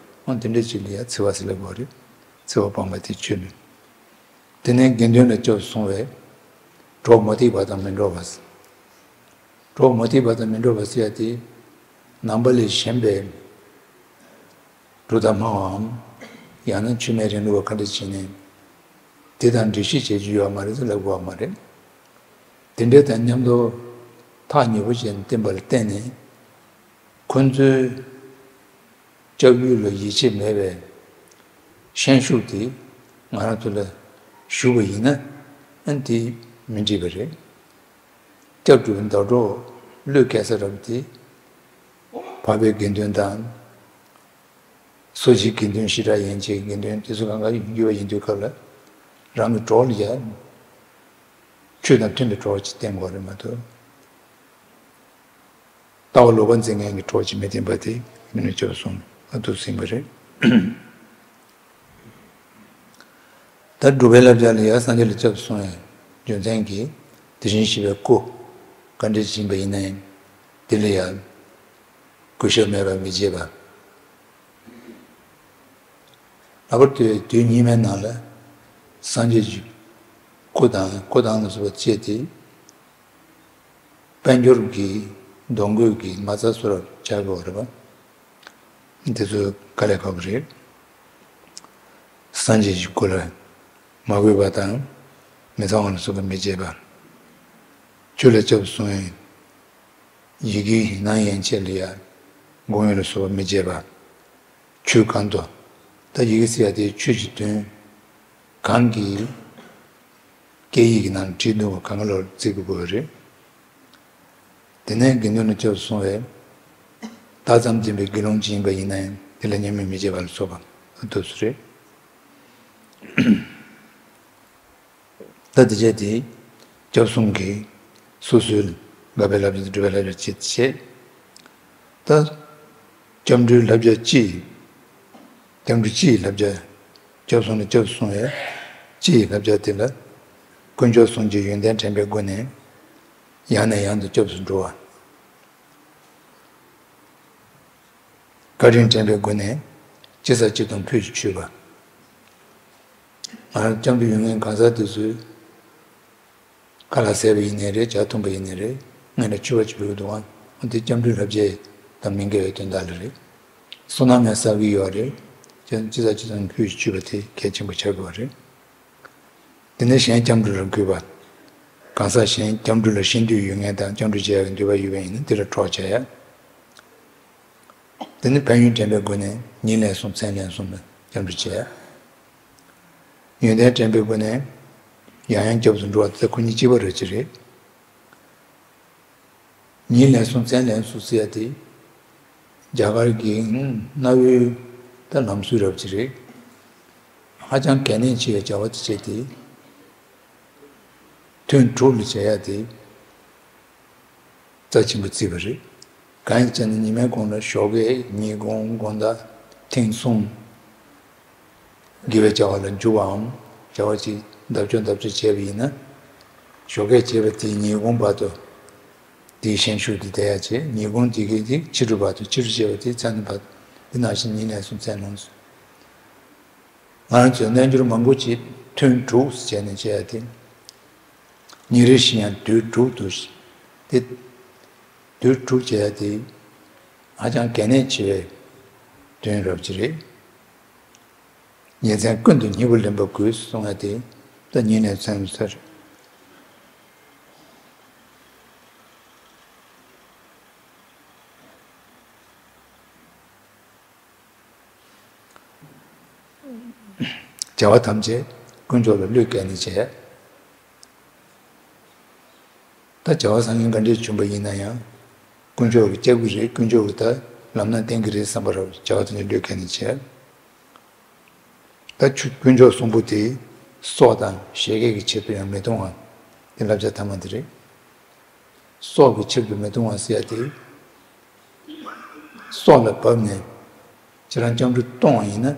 པ། འོ་དེ་འདྲ་ཅིག་ལ་ཡང་འཚེ་བ་ཟེར་ལབ་དགོས་རེད། འཚེ་བ་སྤངས་པ་དེ་ཆོས་ནི། དེ་ནས་དགེ་འདུན་ལ་སྐྱབས་སུ་སོང་བས། གྲོགས་མུ་སྟེགས་པ་དང་མི་འགྲོགས་པ། གྲོགས་མུ་སྟེགས་པ་དང་མི་འགྲོགས་པ་ཟེར་ཡ་དེ། ནང་པ་ལས་གཞན་པའི་གྲུབ་མཐའ་སྨྲ་བའམ། ཡང་ན་ཆོས་མེད་རིང་ལུགས་པ་ག་འདྲ་བྱས་ནས། དེ་དང་འགྲེལ་བཤད་བྱེད་རྒྱུ་ཡོད་མ་རེད་ཟེར་ལབ་དགོས་པ་མ་རེད། དེ་འདྲ་དང་མཉམ་དུ་ཐག་ཉེ་པོ་བྱས་ནས་བསྟེན་པ་ལ་བརྟེན་ནས། ཁོ་ཚོའི་སྐྱབས་ཡུལ་ལ་ཡིད་ཆེས་མེད་པའི་ཤན་ཤུགས་དེ་ང་རང་ཚོ་ལ་ཞུགས་པ་ཡིན་ན། ཨ་ནི་དེ་མི་འགྲིག་པ་རེད། སྐྱབས་འགྲོའི་ཟླ་གྲོགས་བློས་འགེལ་ས་རབ་དེ། འཕགས་པའི་དགེ་འདུན་དང་། སོ་སྐྱེའི་དགེ་འདུན། ཞི་དྲག་ཡན་ཆད་ཀྱི་དགེ་འདུན་དེ་ཚོ་གང་ག་ཡོད་པ་ཡིན་དུས་སྐབས་ལ། རང་གི་གྲོགས་ལ་ཡང་ཆོས་དང་མཐུན་པའི་གྲོགས་ཅིག་བསྟེན་དགོས་རེད་མ་གཏོགས། ལྟ་བ་ལོག་པ་འཛིན་མཁན་གྱི་གྲོགས་ཅིག་མི་བསྟེན་པ་དེ་མི་ནུས་ཅེས་གསུངས། ཨ་འདུག་ཟིན་པ་རེད། ད་སྒྲུབ་པའི་བསླབ་བྱ་ལ་ཡང་སངས་རྒྱས་ལ་སྐྱབས་སུ་སོང་བའི་རྒྱུ་མཚན་གྱིས། དེ་བཞིན་གཤེགས་པའི་སྐུ་ག་འདྲ་ཞིག་ཡིན་པ་ཡིན་ན་ཡང་། དེ་ལ་ཡང་གུས་ཞབས་མེད་པར་མི་བྱེད་པ། ལྷག་པར་དུ་དུས་སྙིགས་མའི་ནང་ལ་སངས་རྒྱས་ཀྱི་སྐུ་དང་སྐུ་དང་ལ་སོགས་པ་སྤྱད་དེ། དཔལ་འབྱོར་གྱི་གདོང་བཀོད་ཀྱི་མ་རྩ་བཟོ་རབས་བྱ་དགོས་པ་རེད་པ། འདི་ཚོ་དཀའ་ལས་ཁག་པོ་རེད། སངས་རྒྱས་ཀྱི་སྐུ་ལ་མ་གུས་པ་དང་། མི་ཚངས་པ་ལ་སོགས་པ་མི་བྱེད་པ། ཆོས་ལ་སྐྱབས་སུ་སོང་བའི་ཡི་གེའི་སྣང་ཡན་ཆད་ལ་ཡང་དགོངས་ཡོད་ལ་སོགས་པ་མི་བྱེད་པ། ཆོས་གང་དུ། ད་ཡི་གེ་ཟེར་ཡ་དེ་ཆོས་ཀྱི་དོན་གང་གི་རྒྱས་ སྐད་ཡིག་གི་ནང་བྲིས་འདུག་པ་གང་ག་ལོར་བརྩི་དགོས་ཀྱི་རེད། དེ་ནས་དགེ་འདུན་ལ་སྐྱབས་སུ་སོང་བས། བདག་ཙམ་འཛིན་པའི་དགེ་སློང་ཅིག་ཡིན་པ་ཡིན་ན་ཡང་དེ་ལ་མཉམ་མེད་མི་བརྗེད་པ་ལ་སོགས་པ་ཐུགས་སུ་རེད། ད་དེ་བྱས་ཏེ། སྐྱབས་གསུམ་གྱི་སོ་སོའི་དགའ་བའི་བསླབ་བྱ་དང་སྒྲུབ་པའི་བསླབ་བྱ་བྱེད་བྱེད། ད། སྐྱབས་འགྲོའི་བསླབ་བྱ་སྤྱི། སྐྱབས་འགྲོ་སྤྱི་ཡི་བསླབ་བྱ། སྐྱབས་གསུམ་ལ་སྐྱབས་སུ་སོང་བའི་སྤྱི་ཡི་བསླབ་བྱ་དེ་ལ། དཀོན་མཆོག་གསུམ་གྱི་ཡོན་ཏན་དྲན་པའི་སྒོ་ནས། ཡང་ནས་ཡང་དུ་སྐྱབས་སུ་འགྲོ་བ། བཀའ་དྲིན་དྲན་པའི་སྒོ་ནས་ཅི་བསགས་ཅི་འཐུང་ཕུལ་ཞིང་མཆོད་པ། ང་རང་སྐྱབས་འགྲོ་ཡོད་མཁན་གང་ཟག་དེ་ཚོས་ཁ་ལག་ཟས་པ་ཡིན་ནའི་རེད། ཇ་འཐུང་པ་ཡིན་ནའི་རེད། སྔོན་ལ་མཆོད་པ་ཅིག་ཕུལ་གྱི་འདུག་ཨང་། འདི་སྐྱབས་འགྲོའི་བསླབ་བྱ་དང་མི་འགལ་བའི་དོན་དག་ལ་རེད། བསོད་ནམས་ཡང་བསགས་ཀྱི་ཡོད་རེད། ཅི་བསགས་ཅི་འཐུང་ཕུལ་ཞིང་མཆོད་པ་དེ་གལ་ཆེན་པོ་ཆགས་ཀྱི་ཡོད་རེད། དེ་ནས་གཞན་སྐྱབས་འགྲོ་ལ་གུས་པ། གང་ཟག་གཞན་སྐྱབས་འགྲོ་ལ་ཤེས་འདོད་ཡོད་མཁན་དང་སྐྱབས་འགྲོ་བྱེད་ཡག་གི་འདོད་པ་ཡོད་པ་ཡིན་ན་དེ་ལ་གྲོགས་བྱ་ཡ། དེ་ནི་ཕན་ཡོན་དྲན་པའི་སྒོ་ནས་ཉིན་ལན་གསུམ་མཚན་ལན་གསུམ་ལ་སྐྱབས་འགྲོ་བྱེད་ཡ། ཡོན་ཏན་དྲན་པའི་སྒོ་ནས་ཡང་ཡང་སྐྱབས་སུ་འགྲོ་བ་དེ་ཁོ་གཉིས་གཅིག་པ་རེད་ཅི་རེད། ཉིན་ལན་གསུམ་མཚན་ལན་གསུམ་ཟེར་ཡ་དེ། རྒྱ་གར་གྱི་གནའ་བོའི་ད་ལམ་སྲོལ་རབ་ཅིག་རེད། ཧ་ཅང་གལ་གནད་ཆེ་བའི་བྱ་བ་དེ་བྱས་ཏེ། ཐུན་དྲུག་ལ་བྱེད་ཡ་དེ་རྩ་ཆེན་པོ་བརྩིས་པ་རེད། གང་ཡིན་ཟེར་ན་ཉི་མའི་གུང་ལ་ཞོགས་ཀས་ཉིན་གུང་དགོང་དག་ཐེངས་གསུམ། དགེ་བའི་བྱ་བ་ལ་འཇུག་པའམ་བྱ་བ་ཅིག་བརྡབ་ཆོག་བརྡབ་ཆོག་བྱས་པ་ཡིན་ན། ཞོགས་ཀས་བྱས་པ་དེའི་ཉིན་གུང་བར་དུ་དེའི་ཞན་ཤོས་དེ་བསྡད་ཡ་བྱས། ཉིན་གུང་དེ་གའི་དེ་ཕྱི་དྲོ་བར་དུ། ཕྱི་དྲོ་བྱས་པ་དེ་མཚན་ནས་བར་དུ། འདི་ནང་བཞིན་ཉིན་ལན་གསུམ་མཚན་ལན་གསུམ། ང་རང་ཚོའི་རྣལ་འབྱོར་མང་པོ་ཅིག་ཐུན་དྲུག་བྱས་ནས་བྱས་ཡ་དེ། ཉིན་རེ་བཞིན་ཡང་དུས་དྲུག་ཏུ་དེ། དུས་དྲུག་བྱས་ཡ་དེ་ཧ་ཅང་གལ་གནད་ཆེ་བའི་དོན་རབ་ཅིག་རེད། ཉིན་མཚན་ཀུན་ཏུ་སྙིང་པོ་ལེན་པ་དགོས་གསུང་ཡ་དེ་ད་ཉིན་ནས་མཚན་ཟེར། བྱ་བ་ཐམས་ཅད་དཀོན་མཆོག་ལ་བློས་བཀལ་ནས་བྱས། ད་བྱ་བ་བཟང་ངན་ག་འདྲས་བྱུང་པ་ཡིན་ན་ཡང་། དཀོན་མཆོག་གིས་སྐྱབས་ཀྱི་རེད། དཀོན་མཆོག་གིས་ད་ལམ་སྣ་བསྟན་གྱི་རེད་བསམ་པ་རེད། བྱ་བ་དེ་ནི་བློས་བཀལ་ནས་བྱས། ད་ཆུ་དཀོན་མཆོག་གསུམ་པོ་དེ་སྲོག་དང་བཞད་གད་ཀྱི་ཆེད་དུ་ཡང་མི་གཏོང་བ་དེ་བསླབ་བྱ་ཐ་མ་དེ་རེད། སྲོག་གི་ཆེད་དུ་མི་གཏོང་བ་ཟེར་ཡ་དེ། སྲོག་ལ་བབས་ནས་ཁྱེད་རང་སྐྱབས་འགྲོ་གཏོང་བ་ཡིན་ན་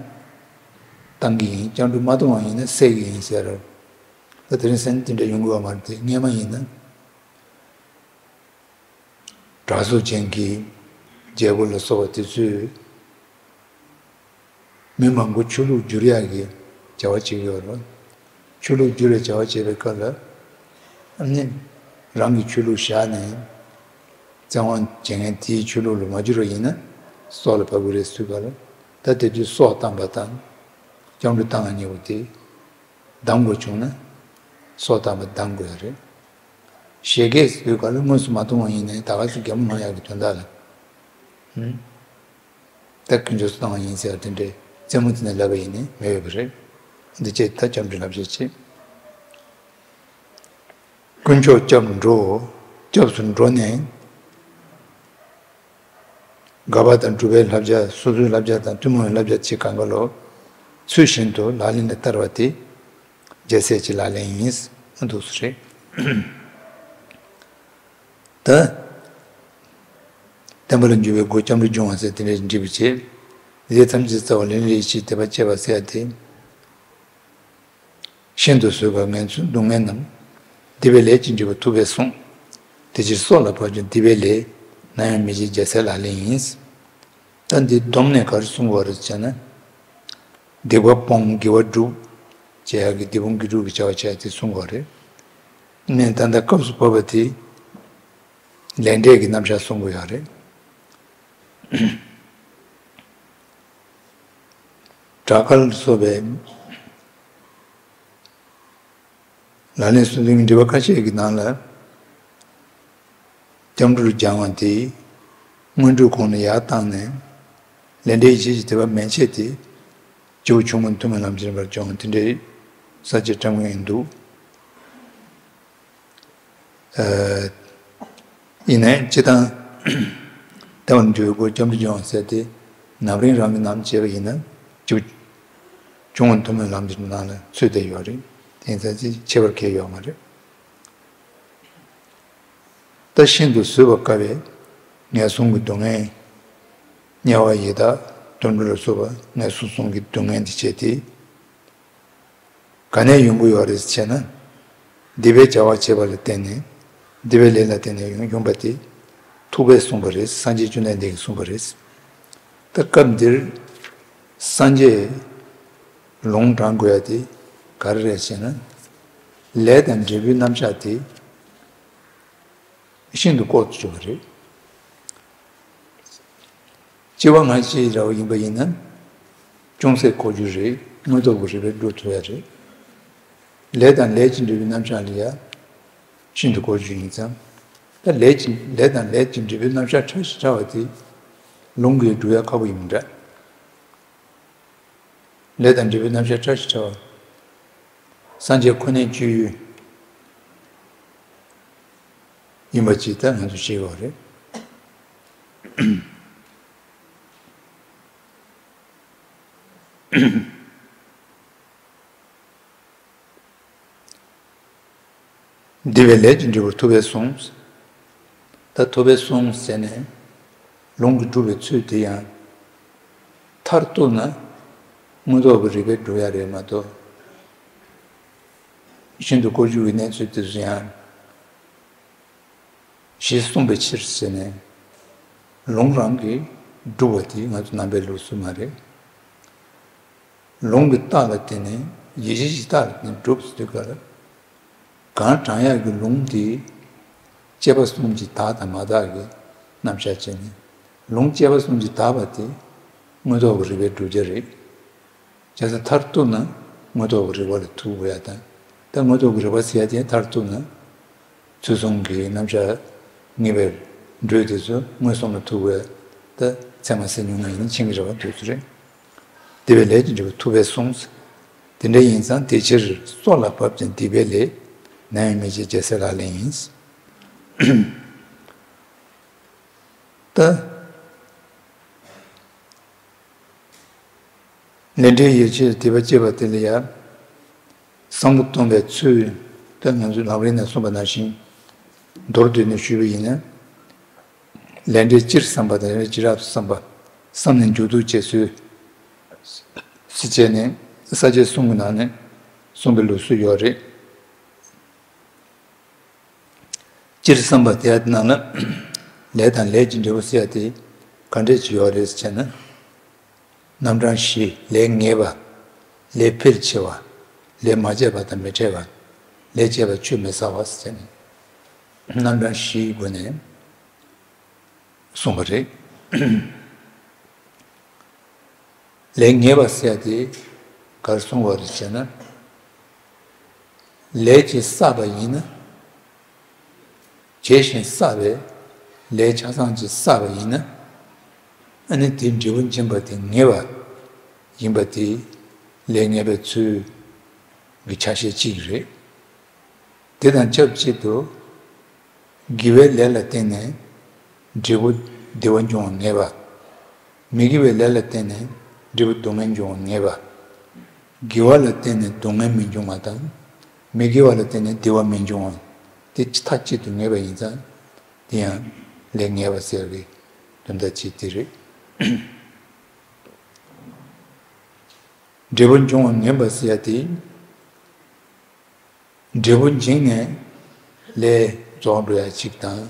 བཏང་གི་ཡིན། སྐྱབས་འགྲོ་མ་གཏོང་བ་ཡིན་ན་བསད་ཀྱི་ཡིན་ཟེར། ད་དེ་རིང་སེམས་དེ་འདྲ་ཡོང་དགོས་པ་མ་རེད་དེ། སྔས་མ་ཡིན་ན། དྲག་ཟོག་ཅན་གྱི་རྒྱལ་པོ་ལ་སོགས་པ་དེ་ཚོས་མི་མང་པོ་ཆོས་ལུགས་བསྒྱུར་ཡག་གི་བྱ་བ་བྱེད་ཀྱི་ཡོད་རེད། ཆོས་ལུགས་བསྒྱུར་བའི་བྱ་བ་བྱེད་པའི་སྐབས་ལ། ཨ་ནི་རང་གི་ཆོས་ལུགས་བཞག་ནས་བཙན་དབང་བྱེད་མཁན་དེའི་ཆོས་ལུགས་ལ་མ་བསྒྱུར་བ་ཡིན་ན་སྲོག་ལ་བབས་ཀྱི་རེད་ཟེར་ག་ལ། ད་དེ་དུས་སྲོག་བཏང་པ་དང་སྐྱབས་འགྲོ་བཏང་བ་གཉིས་པོ་དེ། བདམས་དགོས་བྱུང་ན། སྲོག་བཏང་པ་བདམས་དགོས་ཡ་རེད། བཞད་གད་ཟེར་དུས་ག་ལ་དངོས་སུ་མ་བཏུང་བ་ཡིན་ནའི་ད་ག་ཚོད་གད་མོ་ལངས་ཡག་གི་དོན་དག་ལ། ཧུམ། ད་དཀོན་མཆོག་གསུམ་བཏང་བ་ཡིན་ཟེར་བ་དེ་འདྲའི་རྩེད་མོ་དེ་ནས་ལབ་པ་ཡིན་ནའི་མི་འོས་པ་རེད། འདི་བྱས་ད་སྐྱབས་འགྲོའི་བསླབ་བྱ་བྱེད། དཀོན་མཆོག་སྐྱབས་འགྲོ། སྐྱབས་སུ་འགྲོ་ནས། དགའ་བ་དང་སྒྲུབ་པའི་བསླབ་བྱ། སོ་སོའི་བསླབ་བྱ་དང་ཐུན་མོང་བའི་བསླབ་བྱ་བྱེད་གང་ག་ལོ། ཚུལ་བཞིན་དུ་ལག་ལེན་ལ་བསྟར་བ་དེ་རྒྱལ་སྲས་ཀྱི་ལག་ལེན་ཡིན། འདུག་སེ་རེད། ད། བསྟན་པ་ལ་འཇུག་པའི་སྒོ་སྐྱབས་འགྲོ་སྦྱོང་བ་ཟེར་དེ་འདྲ་འབྲི་བ་བྱེད། ལས་ཐམས་ཅད་རྩ་བ་ལས་ལས་ཡིད་ཆེས་དད་པ་བསྐྱེད་པ་ཟེར་ཡ་དེ། ཤིན་ཏུ་བཟོད་པ་ངལ་འཚོའི་སྡུག་བསྔལ་རྣམས། སྡིག་པའི་ལས་ཀྱིས་འགྲིབ་པར་ཐུབ་པས་གསུངས། དེ་ཕྱིར་སྲོག་ལ་བབ་ཀྱང་སྡིག་པའི་ལས། ནམ་ཡང་མི་བྱེད་རྒྱལ་སྲས་ལག་ལེན་ཡིན། ད་འདི་བསྡོམས་ནས་ག་རེ་གསུང་དགོས་རེད་ཟེར་ན། སྡིག་པ་སྤོང་དགེ་བ་སྒྲུབ། བྱེད་ཡག་གི་སྡིག་སྤོང་དགེ་སྒྲུབ་ཀྱི་བྱ་བ་བྱས་ཏེ་གསུང་དགོས་རེད། ནས་ད་ལྟ་སྐབས་སུ་བབ་པ་དེ། ལས་འབྲས་ཀྱི་རྣམ་གཞག་གསུང་དགོས་ཡག་རེད། དྲག་དཀར་ལ་སོགས་པའི་ལག་ལེན་སོ་བདུན་གྱི་འགྲེལ་པ་ཁ་ཤས་ཀྱི་ནང་ལ། སྐྱབས་འགྲོ་ལ་སྦྱང་བ་དེ། སྔོན་འགྲོའི་གོང་ནས་ཡར་བཏང་ནས། ལས་འབྲས་ཡིད་ཆེས་ཀྱི་དད་པ་མན་ཆད་དེ། སྐྱེ་བོ་ཆུང་ངུ་ཐུན་མོང་ལམ་ཁྱེར་བར་སྦྱོང་དེ་འདྲའི་ས་བཅད་བཀྲམ་གྱི་ཡིན་འདུག། ཡིན་ནའི་སྤྱིར་བཏང་ལྟ་བ་འདུལ་དགོས་སྐྱབས་འགྲོ་སྦྱོང་ཟེར་ཏེ་ནམ་རིང་རང་གི་ནམ་བྱས་པ་ཡིན་ན་ཅིག་བྱུང་བ་ཐུན་མོང་ལམ་གྱི་ནང་ལ་ཚུད་བསྡད་ཡོད་རེད། དེ་ཡིན་ཙང་ཅིག་ཁྱད་པར་གང་ཡང་ཡོད་མ་རེད། ད་ཤིན་ཏུ་བཟོད་པར་དཀའ་བའི་ངན་སོང་གི་སྡུག་བསྔལ། དམྱལ་བ་ཡི་དྭགས་དུད་འགྲོ་ལ་སོགས་པ་ངན་སོང་གསུམ་གྱི་སྡུག་བསྔལ་འདི་བྱས་ཏེ། ག་ནས་ཡོང་གི་ཡོད་རེད་ཟེར་ན། སྡིག་པའི་བྱ་བ་བྱས་པ་ལ་བརྟེན་ནས། སྡིག་པའི་ལས་ལ་བརྟེན་ནས་ཡོང་ཡོང་པ་དེ་ཐུབ་པས་གསུངས་པ་རེད། སངས་རྒྱས་བཅོམ་ལྡན་འདས་ཀྱིས་གསུངས་པ་རེད། ད་སྐབས་འདིར་སངས་རྒྱས་ལུང་དྲངས་དགོས་ཡ་དེ་ག་རེ་རེད་ཟེར་ན། ལས་དང་འབྲས་བུའི་རྣམ་གཞག་དེ་ཤིན་ཏུ་ལྐོག་ཏུ་གྱུར་པ་རེད། སྐྱེ་བ་སྔ་ཕྱི་འདྲ་བོ་ཡིན་པ་ཡིན་ན། ཅུང་ཟད་ལྐོག་གྱུར་རེད། དངོས་སྟོབས་ཀྱི་རིགས་པས་སྒྲུབ་ཐུབ་ཡ་རེད། ལས་དང་ལས་ཀྱི་འབྲས་བུའི་རྣམ་གཞག་ལ་ཡ་ཤིན་ཏུ་ལྐོག་གྱུར་ཡིན་ཙང་། ད་ལས་ཀྱི་ལས་དང་ལས་ཀྱི་འབྲས་བུའི་རྣམ་གཞག་ཕྲ་ཞིང་ཕྲ་བ་དེ་ལུང་གིས་སྒྲུབ་ཡ་ཁག་པོ་ཡིན་མི་འདྲ། ལས་དང་འབྲས་བུའི་རྣམ་གཞག་ཕྲ་ཞིང་ཕྲ་བ། སངས་རྒྱས་ཁོ་ནའི་སྤྱོད་ཡུལ་ཡིན་པ་ཅིག་ད་ང་ཚོས་ཤེས་དགོས་རེད། སྡིག་པའི་ལས་ཀྱི་འབྲས་བུར་ཐུབ་པས་གསུངས། ད་ཐུབ་པས་གསུངས་ཟེར་ནས་ལུང་གིས་སྒྲུབ་པའི་ཚུལ་དེ་ཡང་མཐར་གཏུགས་ན་དངོས་སྟོབས་ཀྱི་རིགས་པས་སྒྲུབ་ཡ་རེད་མ་གཏོགས། ཤིན་ཏུ་ལྐོག་གྱུར་བའི་གནས་ཚུལ་དེ་ཚོ་ཡང་ཞེས་གསུངས་པའི་ཕྱིར་ཟེར་ནས་ལུང་རང་གིས་སྒྲུབ་པ་དེ་ང་ཚོ་ནང་པའི་ལུགས་སྲོལ་མ་རེད། ལུང་གི་རྟགས་ལ་བརྟེན་ནས་ཡིད་བྱེད་ཀྱི་རྟགས་ལ་བརྟེན་ནས་སྒྲུབ་ཟེར་དུས་སྐབས་ལ། གང་དྲང་ཡག་གི་ལུང་དེ་དཔྱད་པ་གསུམ་གྱིས་དག་དང་མ་དག་གི་རྣམ་གཞག་བྱས་ནས། ལུང་དཔྱད་པ་གསུམ་གྱིས་དག་པ་དེ་དངོས་སྟོབས་ཀྱི་རིགས་པས་སྒྲུབ་བྱ་རེད། བྱས་ཙང་མཐར་གཏུགས་ན་དངོས་སྟོབས་ཀྱི་རིགས་པ་ལ་ཐུག་དགོས་ཡ་དང་། ད་དངོས་སྟོབས་ཀྱི་རིགས་པ་ཟེར་ཡ་དེ་མཐར་གཏུགས་ན། ཚུལ་གསུམ་གྱི་རྣམ་གཞག་ངེས་པའི་འགྲོས་དེ་ཚོ་མངོན་སུམ་ལ་ཐུག་པའི་ད་ཚད་མ་ཟེར་མྱོང་ན་ཡིན་ན་ཕྱིན་གྱི་རེད་པ་འདོད་ཚུལ་རེད། སྡིག་པའི་ལས་ཀྱི་འབྲས་བུ་ཐུབ་པས་གསུངས། དེ་འདྲ་ཡིན་ཙང་དེ་ཕྱིར་སྲོག་ལ་བབ་ཀྱང་སྡིག་པའི་ལས། ནད་ཡང་མི་བྱེད་རྒྱལ་སྲས་ལག་ལེན་ཡིན། ད། ལས་འབྲས་ཡིད་བྱེད་སྡིག་པ་སྐྱེས་པ་དེ་ལ་ཡང་བསམ་བློ་གཏོང་བའི་ཚུལ། ད་ང་ཚོས་ལམ་རིམ་ནས་གསུངས་པ་ནང་བཞིན་མདོར་བསྡུས་ནས་ཞུས་པ་ཡིན་ན། ལས་འབྲས་སྤྱིར་བསམ་པ་དང་ལས་འབྲས་བྱེ་བྲག་ཏུ་བསམ་པ། བསམ་ནས་མཇུག་བསྡུ་བྱེད་ཚུལ། ཟེར་བྱས་ནས་ས་བཅད་གསུམ་གྱི་ནང་ནས་གསུངས་པའི་ལུགས་སྲོལ་ཡོད་རེད། སྤྱིར་བསམ་པ་དེ་ནང་ལ་ལས་དང་ལས་ཀྱི་འབྲས་བུ་ཟེར་ཡ་དེ་ག་འདྲས་ཅིག་ཡོད་རེད་ཟེར་ན། རྣམ་གྲངས་བཞི། ལས་ངེས་པ། ལས་འཕེལ་ཆེ་བ། ལས་མ་བྱས་པ་དང་མི་འཕྲད་པ། ལས་བྱས་པ་ཆུད་མི་ཟ་བ་ཟེར་ནས་རྣམ་གྲངས་བཞིའི་སྒོ་ནས་གསུངས་པ་རེད། ལས་ངེས་པ་ཟེར་ཡ་དེ་ག་རེ་གསུངས་པ་རེད་ཟེར་ན། ལས་ཅིག་བསགས་པ་ཡིན་ན། བྱས་ཤིང་བསགས་པའི་ལས་ཆ་ཚང་ཅིག་བསགས་པ་ཡིན་ན། ཨ་ནི་དེའི་འབྲས་བུ་འབྱིན་པ་དེ་ངེས་པ་ཡིན་པ་དེ་ལས་ངེས་པའི་ཚུལ་གྱི་ཆ་ཤས་གཅིག་རེད། དེ་དང་ཆབས་ཅིག་ཏུ། དགེ་བའི་ལས་ལ་བརྟེན་ནས་འབྲས་བུ་བདེ་བ་འབྱུང་བ་ངེས་པ། མི་དགེ་བའི་ལས་ལ་བརྟེན་ནས་འབྲས་བུ་སྡུག་བསྔལ་འབྱུང་བ་ངེས་པ། དགེ་བ་ལ་བརྟེན་ནས་སྡུག་བསྔལ་མི་འབྱུང་བ་དང་། མི་དགེ་བ་ལ་བརྟེན་ནས་བདེ་བ་མི་འབྱུང་བ། དེ་མཐའ་གཅིག་ཏུ་ངེས་པ་ཡིན་ཙང་། དེ་ཡང་ལས་ངེས་པ་ཟེར་བའི་དོན་དག་ཅིག་དེ་རེད། འབྲས་བུ་འབྱུང་བ་ངེས་པ་ཟེར་ཡ་དེ། འབྲས་བུ་འབྱིན་ནས་ལས་རྫོགས་འགྲོ་ཡ་གཅིག་དང་།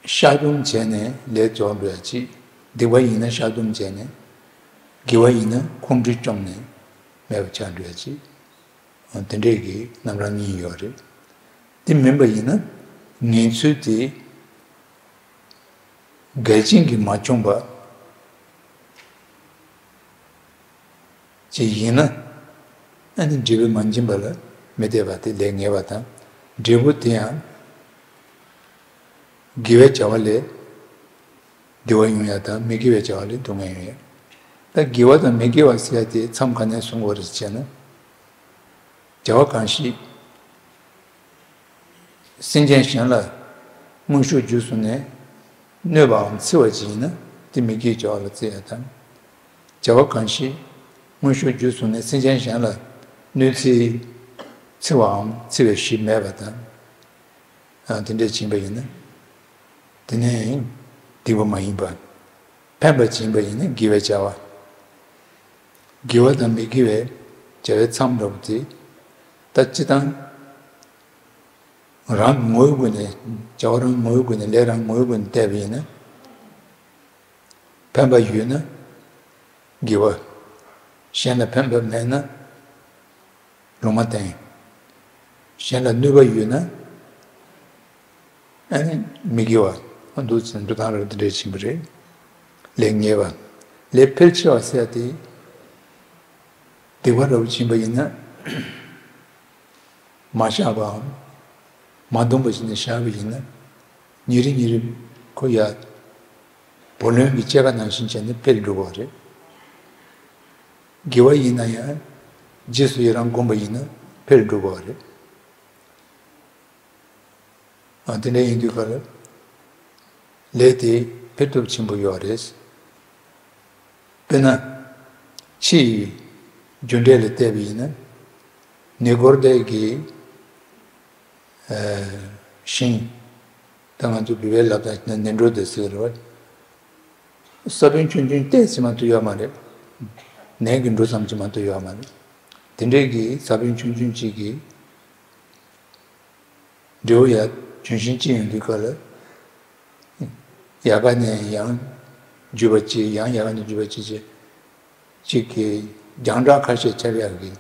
བཤགས་སྡོམ་བྱས་ནས་ལས་རྫོགས་འགྲོ་ཡ་གཅིག། སྡིག་པ་ཡིན་ན་བཤགས་སྡོམ་བྱས་ནས། དགེ་བ་ཡིན་ན་ཁོང་ཁྲོ་བཅོམ་ནས་མེད་པ་ཆགས་འགྲོ་ཡ་གཅིག། དེ་འདྲས་ཀྱི་རྣམ་གྲངས་གཉིས་ཡོད་རེད། དེ་མིན་པ་ཡིན་ན་ངེས་ཚུལ་དེ་འགལ་རྐྱེན་གྱིས་མ་བྱུང་བ་ཅིག་ཡིན་ན། ཨ་ནི་འབྲས་བུ་མ་འབྱིན་པ་ལ་མི་ལྟོས་པ་དེ་ལས་ངེས་པ་དང་། འབྲས་བུ་དེ་ཡང་དགེ་བའི་བྱ་བ་ལས་བདེ་བ་ཡོང་ཡ་དང་མི་དགེ་བའི་བྱ་བ་ལས་སྡུག་བསྔལ་ཡོང་ཡ། ད་དགེ་བ་དང་མི་དགེ་བ་ཟེར་ཡ་དེ་མཚམས་ག་ནས་བཟུང་བ་རེད་ཅེ་ན། བྱ་བ་གང་ཞིག་ སེམས་ཅན་གཞན་ལ་དངོས་ཤུགས་བརྒྱུད་སོང་ནས་གནོད་པའམ་འཚེ་བ་ཅིག་ཡིན་ན་དེ་མི་དགེའི་བྱ་བ་ལ་བརྩི་ཡ་དང་། བྱ་བ་གང་ཞིག་དངོས་ཤུགས་བརྒྱུད་སོང་ནས་སེམས་ཅན་གཞན་ལ་གནོད་འཚེ་འཚེ་བའམ་འཚེ་བའི་གཞི་མེད་པ་དང་། དེ་འདྲས་ཕྱིན་པ་ཡིན་ན། དེ་ནས་སྡིག་པ་མ་ཡིན་པ། ཕན་པ་ཅིག་ཡིན་པ་ཡིན་ན་དགེ་བའི་བྱ་བ། དགེ་བ་དང་མི་དགེ་བའི་བྱ་བའི་མཚམས་འདྲ་པོ་དེ། ད་སྤྱི་བཏང་རང་ངོ་བོའི་སྒོ་ནས་བྱ་བ་རང་ངོ་བོའི་སྒོ་ནས་ལས་རང་ངོ་བོའི་སྒོ་ནས་བལྟས་པ་ཡིན་ན། ཕན་པ་ཡོད་ན་དགེ་བ། གཞན་ལ་ཕན་པ་མེད་ན་ལུང་མ་བསྟན། གཞན་ལ་གནོད་པ་ཡོད་ན་ཨ་ནི་མི་དགེ་བ། འདུག་ཟེར་འགྲོ་སྟངས་རེ་འདི་འདྲས་ཕྱིན་པ་རེད། ལས་ཉེས་པ། ལས་ཕལ་ཆེ་བ་ཟེར་ཡ་དེ་སྡིག་པ་འདྲ་པོ་ཕྱིན་པ་ཡིན་ན། མ་བཤགས་པའམ། མ་འདོམས་པ་ཞིག་ནས་བཤགས་པ་ཡིན་ན། ཉིན་རེ་ཉིན་རེ་ཁོ་ཡ། བུ་ལོན་གྱི་སྐྱེད་ཀ་ནང་བཞིན་བྱས་ནས་འཕེལ་འགྲོ་གི་རེད། དགེ་བ་ཡིན་ན་ཡང་། རྗེས་སུ་ཡི་རང་བསྒོམས་པ་ཡིན་ན་འཕེལ་འགྲོ་གི་རེད། ཨ་དེ་འདྲ་ཡིན་དུས་ག་ལ། ལས་དེ་འཕེལ་སྟོབས་ཆེན་པོ་ཡོད་རེད། དཔེར་ན། ཕྱི་ཡི་རྒྱུ་འབྲས་ལ་བལྟས་པ་ཡིན་ན། ནས་སྐོར་དེ་གི་ཨ་ཤིང་། ད་ང་ཚོ་བོད་པའི་ལབ་སྟངས་ནས་ནས་འགྲོ་དེ་ཟེར་གི་རེད་བ། ས་བོན་ཆུང་ཆུང་ཏོག་ཙམ་མ་གཏོགས་ཡོད་མ་རེད། ནས་ཀྱི་འབྲུ་ཙམ་ཅིག་མ་གཏོགས་ཡོད་མ་རེད། དེ་འདྲའི་གི་ས་བོན་ཆུང་ཆུང་གཅིག་གི་འབྲས་བུ་ཡ་ལྗོན་ཤིང་གཅིག་ཡོང་དུས་སྐབས་ལ། ཡལ་ག་ནས་ཡང་རྒྱུ་བ་གཅིག་ཡང་ཡལ་ག་ནས་རྒྱུ་བ་གཅིག་བྱས། གཅིག་གི་རྒྱང་གྲགས་ཁ་ཤས་ཁྱབ་ཡག་གི་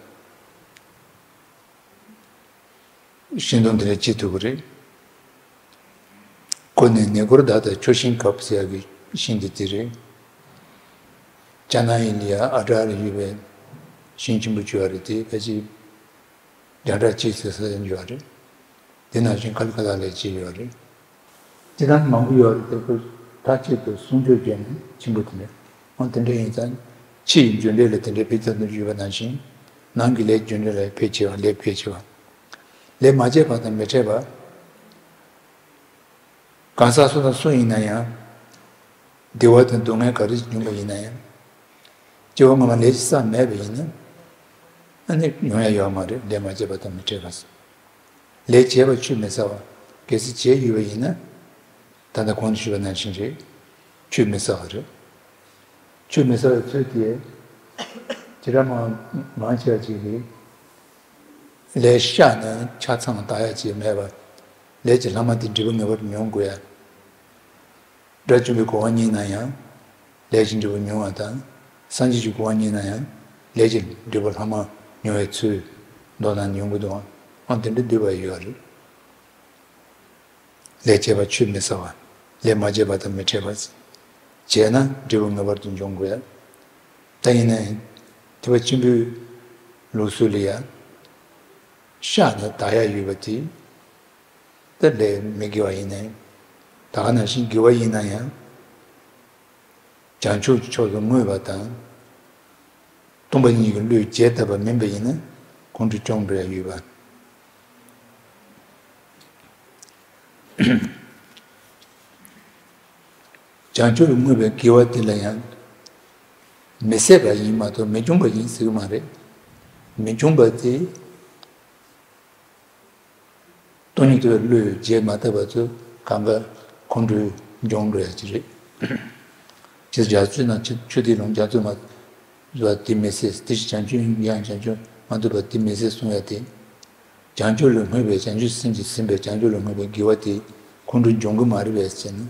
ཤིང་སྡོང་དེ་འདྲ་སྐྱེ་ཐུབ་ཀྱི་རེད། ཁོ་ནི་ནས་སྐོར་དག་དང་ཁྱོ་ཤིང་གབ་ཟེར་ཡག་གི་ཤིང་དེ་དེ་རེད། ཅ་ན་ཡིན་ལ་ཡ་ཨ་ཏྲ་ལ་ཡོད་པའི་ཤིང་ཆེན་པོ་བྱུང་བ་རེད། དེ་ཕལ་ཆེར་རྒྱང་གྲགས་གཅིག་ཙམ་ཟ་ཡ་ཡོད་རེད། དེ་ནང་བཞིན་ཁ་ལ་ཁ་ལ་ལས་བྱེད་ཡོད་རེད། དེ་དང་མང་པོ་ཡོད་རེད་དེ་ཁོས་མཐའ་གཅིག་ཏུ་སྲུང་སྐྱོབ་བྱས་ནས་ཆེན་པོ་དེ་འདྲ། འོ་དེ་འདྲ་ཡིན་ཙང་ཕྱི་ཡི་རྒྱུ་འབྲས་ལ་དེ་འདྲའི་ཕན་ཐོགས་ནུས་ཡོད་པ་ནང་བཞིན་ནང་གི་ལས་རྒྱུ་འབྲས་ལ་ཕལ་ཆེ་བ་ལས་ཕལ་ཆེ་བ། ལས་མ་བྱས་པ་དང་མི་འཕྲད་པ། གང་ཟག་སུ་དང་སུ་ཡིན་ན་ཡང་། བདེ་བ་དང་སྡུག་བསྔལ་ག་རེ་ཞིག་འབྱུང་བ་ཡིན་ན་ཡང་། སྐྱེ་བ་སྔ་མ་ལས་ཀྱི་བསགས་མེད་པ་ཡིན་ན། ཨ་ནི་ཡོང་ཡ་ཡོད་མ་རེད། ལས་མ་བྱས་པ་དང་མི་འཕྲད་པ། ལས་བྱས་པ་ཆུད་མི་ཟ་བ། གལ་སྲིད་བྱས་ཡོད་པ་ཡིན་ན། ད་ལྟ་གོང་དུ་ཞུས་པ་ནང་བཞིན་རེད། ཆུད་མི་ཟ་བ་རེད། ཆུད་མི་ཟ་བའི་ཚུལ་དེ། ཇི་ལྟར་མང་མང་ཆེ་བ་ཅིག་གིས། ལས་བཤགས་ནས་ཆ་ཚང་དག་ཡ་ཅིག་མེད་པ། ལས་ཀྱི་ལྷག་མ་དེ་འབྲས་བུ་ངེས་པར་དུ་མྱོང་དགོས་ཡ། དགྲ་བཅོམ་པའི་གོ་འཕང་བརྙེས་ན་ཡང་། ལས་ཀྱི་འབྲས་བུ་མྱོང་བ་དང་། སངས་རྒྱས་ཀྱི་གོ་འཕང་བརྙེས་ན་ཡང་། ལས་ཀྱི་འབྲས་བུ་ལྷག་མ་མྱོང་བའི་ཚུལ། མདོ་ནང་ཡོང་གི་འདུག་ཨང་། དེ་འདྲ་འདུས་པ་ཡོད་རེད། ལས་བྱས་པ་ཆུད་མི་ཟ་བ། ལས་མ་བྱས་པ་དང་མི་འཕྲད་པ། བྱས་ན་འབྲས་བུ་ངེས་པར་དུ་འབྱུང་དགོས། ད་ཡིན་ནའི། ཐེག་པ་ཆེན་པོའི་ལུགས་སྲོལ་ལ་ཡང་། བཤགས་ནས་དག་ཡ་ཡོད་པ་དེ། ད་ལས་མི་དགེ་བ་ཡིན་ནའི། ད་ག་ནང་བཞིན་དགེ་བ་ཡིན་ན་ཡང་། བྱང་ཆུབ་ཀྱི་ཕྱོགས་སུ་བསྔོས་པ་དང་། སྟོང་པ་ཉིད་ཀྱི་བློས་བྱས་བཏབ་པ་མིན་པ་ཡིན་ན་ཁོང་ཁྲོ་སྐྱོང་འགྲོ་ཡ་ཡོད་པ། བྱང་ཆུབ་ལ་བསྔོས་པའི་དགེ་བ་དེ་ལ་ཡང་མི་ཟད་པ་ཡིན་མ་གཏོགས་མི་འབྱུང་བ་ཡིན་ཟེར་གྱི་མ་རེད། མི་འབྱུང་བ་དེ། སྟོང་ཉིད་དུ་བློས་བྱས་མ་བཏབ་པ་ཚོ་གང་ག་ཁོང་ཁྲོ་འབྱུང་འགྲོ་ཡ་ཅིག་རེད། ཅེས་རྒྱ་མཚོའི་ནང་ཆུ་ཆུ་དེ་ལོང་རྒྱ་མཚོ་མ་བཟོ་བ་དེ་མི་ཟད་དེ་ཞིག་བྱང་ཆུབ་ཡང་བྱང་ཆུབ་མ་ཐོབ་པ་དེ་མི་ཟད་གསུང་ཡ་དེ། བྱང་ཆུབ་ལ་བསྔོས་པའི་བྱང་ཆུབ་སེམས་ཀྱིས་ཟིན་པའི་བྱང་ཆུབ་ལ་བསྔོས་པའི་དགེ་བ་དེ་ཁོང་ཁྲོ་འབྱུང་གི་མ་རེད་པས་ཟེར་ན།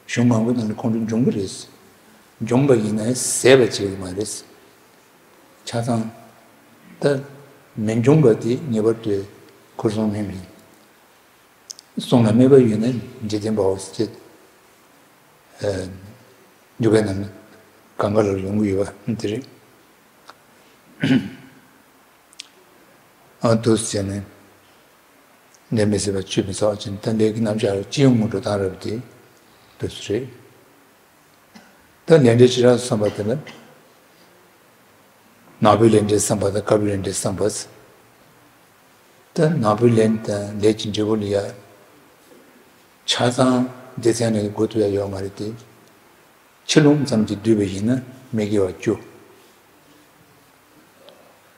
གཞུང་མང་པོའི་ནང་ལ་ཁོང་ཁྲོ་འབྱུང་གི་རེད། འབྱུང་བ་ཡིན་ན་ཟད་པ་བྱེད་ཀྱི་མ་རེད། ཆ་ཚང་། ད་མི་འབྱུང་བ་དེ་ངེས་པར་དུ་ཁོ་སོང་མིན་མིན། གསུང་ལ་སྨྲས་པ་ཡོད་ན་འཇིག་རྟེན་པའོ་ཟེར། ཨ་འཇུག་པའི་ནང་ནས་གང་ག་ལ་ཡོང་གི་ཡོད་པ་དེ་རེད། ཨ་འདུག་ཟེར་ནས། ལས་མི་ཟད་པ་ཆུད་མི་ཟ་བ་ཅན་ད་ལས་ཀྱི་རྣམ་གཞག་ལ་སྤྱི་ཡོངས་ངོ་སྤྲོད་བཏང་རབས་དེ་འདུག་ཟེར་རེད། ད་ལས་འབྲས་བྱེ་བྲག་ཏུ་བསམ་པ་དེ་ལ། ནག་པོའི་ལས་འབྲས་བསམ་པ་དང་དཀར་པོའི་ལས་འབྲས་བསམ་པ། ད་ནག་པོའི་ལན་དང་ལས་ཀྱི་འབྲས་བུ་ལ་ཡ། ཆ་ཚང་སྡེ་ཚན་ནས་འགོ་ཐུབ་ཡ་ཡོད་མ་རེད་དེ། ཆེ་ལུང་ཙམ་གྱིས་བསྡུས་པ་ཡིན་ན་མི་དགེ་བ་བཅུ།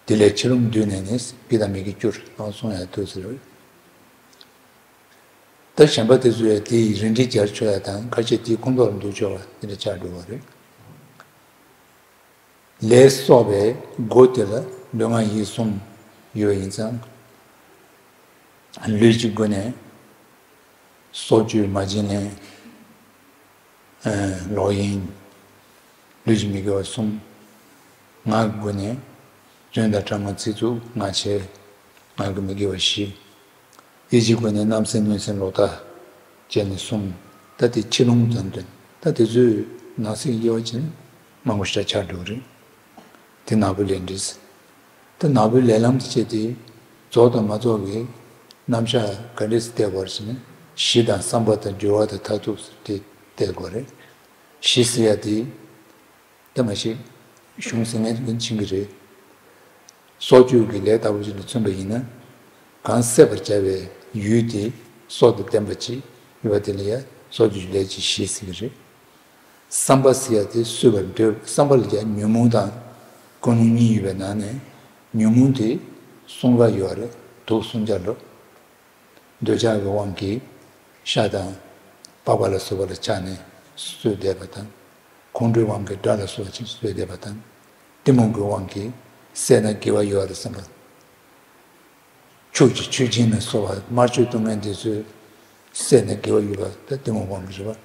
དེ་ལས་ཆེ་ལུང་བསྡུས་ནས་ནི་དགེ་དང་མི་དགེ་བཅུ་རེད་གསུང་ཡ་ཐུག་ཟེར་བས། ད་གཞན་པ་དེ་ཚོ་ཡང་དེའི་རིན་འགྲེལ་སྦྱར་ཆོག་ཡ་དང་ཁ་ཤས་དེའི་ཁོངས་གཏོགས་ལ་འདུ་ཆོག་པ་དེ་འདྲ་ཆགས་འགྲོ་བ་རེད། ལས་གསོག་པའི་སྒོ་དེ་ལ་ལུས་ངག་ཡིད་གསུམ་ཡོད་པ་ཡིན་ཙང་། ལུས་ཀྱི་སྒོ་ནས་སྲོག་གཅོད་མ་བྱིན་ལེན། ལོག་གཡེམ། ལུས་ཀྱི་མི་དགེ་བ་གསུམ། ངག་གི་སྒོ་ནས་རྫུན་དང་ཕྲ་མ་ཚིག་རྩུབ་ངག་འཁྱལ། ངག་གི་མི་དགེ་བ་བཞི། ཡིད་ཀྱི་སྒོ་ནས་རྣམ་གསལ་གནོད་སེམས་ལོག་ལྟ་བཅས་ནི་གསུམ། ད་དེ་ཆེ་ལུང་ཙམ་དོན། ད་དེ་ཚོའི་ནང་གསེས་དབྱེ་བ་ཕྱེ་ན་མང་པོ་ཞིག་ཆགས་འགྲོ་གི་རེད། དེ་ནག་པོའི་ལས་འབྲས། ད་ནག་པོའི་ལས་ལམ་དེ་བྱས་ཏེ་རྫོགས་དང་མ་རྫོགས་ཀྱི་རྣམ་གཞག་ག་འདྲས་སེ་བལྟས་དགོས་རེད་ཟེར་ན། གཞི་དང་བསམ་པ་དང་སྦྱོར་བ་དང་མཐར་ཐུག་ཟེར་ཏེ་བལྟས་དགོས་རེད། གཞི་ཟེར་ཡ་དེ། ད་མ་གཞི་གཞུང་ཟེར་མཁན་དེ་ཕྱིན་གྱི་རེད། སྲོག་གཅོད་ཀྱི་ལས་ལྟ་བུ་ཅིག་ལ་མཚོན་པ་ཡིན་ན། གང་བསད་པར་བྱ་བའི་ཡུལ་དེ་སྲོག་དང་ལྡན་པ་ཅིག་ཡོད་པ་དེ་ལ་ཡང་སྲོག་གཅོད་ཀྱི་ལས་ཀྱི་གཞི་ཟེར་གྱི་རེད། བསམ་པ་ཟེར་ཡ་དེ་གསོད་པར་འདོད་བསམ་པ་ལ་ཡང་ཉོན་མོངས་དང་ཀུན་སློང་གཉིས་ཡོད་པའི་ནང་ནས་ཉོན་མོངས་དེ་གསུམ་ཀ་ཡོད་རེད། དུག་གསུམ་ཆར་ལོ། འདོད་ཆགས་ཀྱི་དབང་གིས་ཤ་དང་པགས་པ་ལ་སོགས་པ་ལ་ཆགས་ནས་གསོད་བསྡད་པ་དང་། ཁོང་ཁྲོའི་དབང་གིས་དགྲ་ལ་སོགས་པ་ཅིག་གསོད་བསྡད་པ་དང་། གཏི་མུག་གི་དབང་གིས་བསད་ན་དགེ་བ་ཡོད་རེད་བསམ་པ། ཕྱུགས་ཀྱི་མཆོད་སྦྱིན་ལ་སོགས་པ་དམར་མཆོད་གཏོང་མཁན་དེ་ཚོས་བསད་ན་དགེ་བ་ཡོད་པ་ད་གཏི་མུག་དབང་གིས་རེད་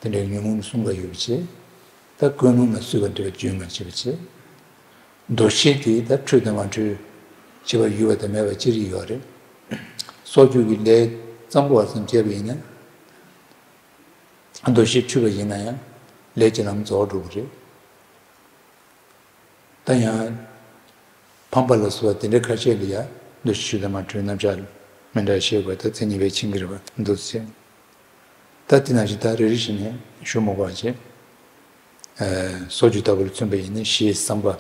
པ། དེ་འདྲའི་ཉོན་མོངས་གསུམ་ཀ་ཡོད་པ་བྱས། ད་ཀུན་སློང་ལ་གསོད་པར་འདོད་པའི་རྒྱུན་མ་བྱེད་པ་བྱས། འདུ་ཤེས་དེ་ད་འཁྲུལ་དང་མ་འཁྲུལ། བྱེད་པ་ཡོད་པ་དང་མེད་པ་ཅི་རིགས་ཡོད་རེད། སྲོག་གཅོད་ཀྱི་ལས་ཙམ་པོ་བར་ཙམ་བྱས་པ་ཡིན་ན། འདུ་ཤེས་འཁྲུལ་པ་ཡིན་ན་ཡང་ལས་ཀྱི་ལམ་རྫོགས་འགྲོ་གི་རེད། ད་ཡང་ཕམ་པ་ལ་སོགས་པ་དེ་འདྲའི་ཁ་ཤས་ལ་ཡང་འདུ་ཤེས་འཁྲུལ་དང་མ་འཁྲུལ་རྣམ་གཞག་མི་འདྲ་ཤེས་དགོས། ད་མཚན་ཉིད་པས་ཕྱིན་གྱི་རེད་པ་འདུག་ཟེར། ད་དེ་ནང་བཞིན་ད་རེ་རེ་བཞིན་ནས་ཞུ་མི་དགོས་པ་བྱས། སྲོག་གཅོད་ལྟ་བུར་མཚོན་པ་ཡིན་ན་གཞིའི་བསམ་པ།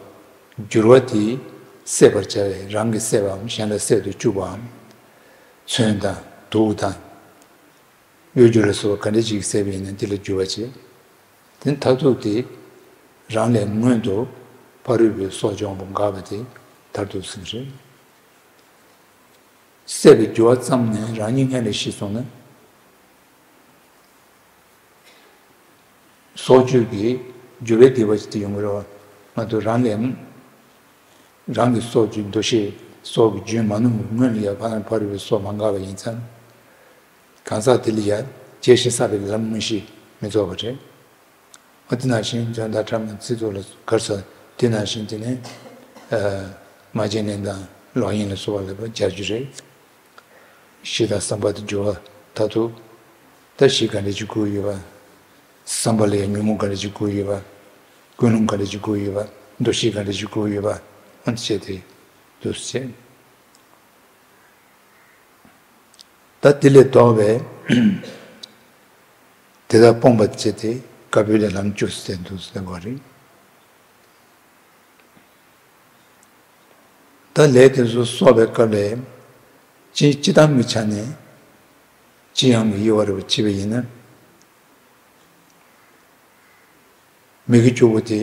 འགྱུར་བ་དེས་བསད་པར་བྱ་བའི་རང་གིས་བསད་པའམ་གཞན་ལ་བསད་དུ་བཅུག་པའམ། མཚོན་དང་དུག་དང་། གཡོ་སྒྱུ་ལ་སོགས་པ་ག་འདྲ་ཅིག་བསད་པ་ཡིན་ན་དེ་ལ་འགྱུར་བ་བྱེད། དེ་མཐར་ཐུག་དེ་རང་ལས་སྔོན་དུ་ཕ་རོལ་པོའི་སྲོག་གཅོད་པ་འགགས་པ་དེ་མཐར་ཐུག་ཟེར་གྱི་རེད། བསད་པའི་འགྱུར་བ་ཙམ་ནས་རང་ཉིད་སྔོན་ལ་ཤི་སོང་ན། སྲོག་གཅོད་ཀྱི་འགྱུར་བའི་སྡིག་པ་ཞིག་དེ་ཡོང་གི་རེད་བ། མ་གཏོགས་རང་ལས། རང་གི་སྲོག་གཅོད་འདུ་ཤེས་སྲོག་གི་རྒྱུན་མ་ནུབ་སྔོན་ལ་ཡང་ཕ་རོལ་པོའི་སྲོག་མ་འགགས་པ་ཡིན་ཙང་། གང་ཟག་དེ་ལ་ཡང་བྱས་ཤིང་བསགས་པའི་ལམ་དངོས་གཞི་མི་རྫོགས་པ་རེད། འོ་དེ་ནང་བཞིན་རྫུན་དང་ཕྲ་མ་ཚིག་རྩུབ་ལ་གར་ས་དེ་ནང་བཞིན་དེ་ནས་མ་བྱིན་ལེན་དང་ལོག་གཡེམ་ལ་སོགས་པ་ལ་སྦྱར་རྒྱུ་རེད། གཞི་དང་བསམ་པ་དང་སྦྱོར་བ་མཐར་ཐུག་ད་གཞི་ག་འདྲ་ཅིག་བཀོད་ཡོད་པ། བསམ་པ་ལ་ཡང་ཉོན་མོངས་ག་འདྲ་ཅིག་བཀོད་ཡོད་པ། ཀུན་སློང་ག་འདྲ་ཅིག་བཀོད་ཡོད་པ། འདུ་ཤེས་ག་འདྲ་ཅིག་བཀོད་ཡོད་པ། ཨ་ནི་བྱས་ཏེ་འདུག་ཟེར། ད་དེ་ལས་ལྡོག་པའི་དེ་དག་སྤོང་བར་བྱེད་དེ་དཀར་པོའི་ལས་ལམ་བཅུ་ཟེར་འདུག་ཟེར་བ་རེད། ད་ལས་དེ་ཚོ་གསོག་པའི་སྐབས་ལས་སྤྱི་སྤྱི་བཏང་གི་ཆ་ནས་ཅི་ཡང་མི་དབྱེ་བ་རེ་བ་ཕྱེ་བ་ཡིན་ན། མི་དགེ་བཅུ་པོ་དེ་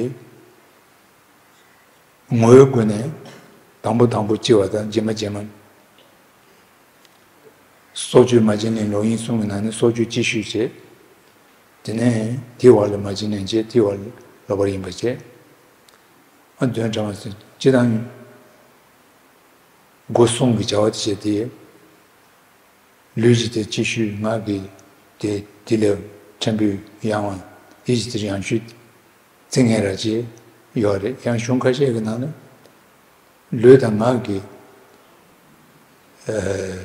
ངོ་བོའི་སྒོ་ནས་དང་པོ་དང་པོ་ལྕི་བ་དང་རྗེས་མ་རྗེས་མ། སྲོག་གཅོད་མ་བྱིན་ལེན་ལོག་གཡེམ་གསུམ་གྱི་ནང་ནས་སྲོག་གཅོད་ལྕི་ཤོས་བྱེད། དེ་ནས་དེའི་འོག་ལ་མ་བྱིན་ལེན་བྱེད། དེའི་འོག་ལ་ལོག་པར་གཡེམ་པ་བྱེད། ཨ་རྫུན་ཕྲ་མ་ཟེར་སྤྱི་བཏང་སྒོ་གསུམ་གྱི་བྱ་བ་དེ་བྱེད་དེ། ལུས་ཀྱི་དེ་ལྕི་ཤོས། ངག་གི་དེ་དེ་ལས་ཕྲན་བུ་ཡང་བ། ཡིད་ཀྱི་དེ་ཡང་ཤོས་བརྩི་མཁན་ར་ཅིག་ཡོད་རེད། ཡང་གཞུང་ཁ་ཤས་ཀྱི་ནང་ན་ལུས་དང་ངག་གི་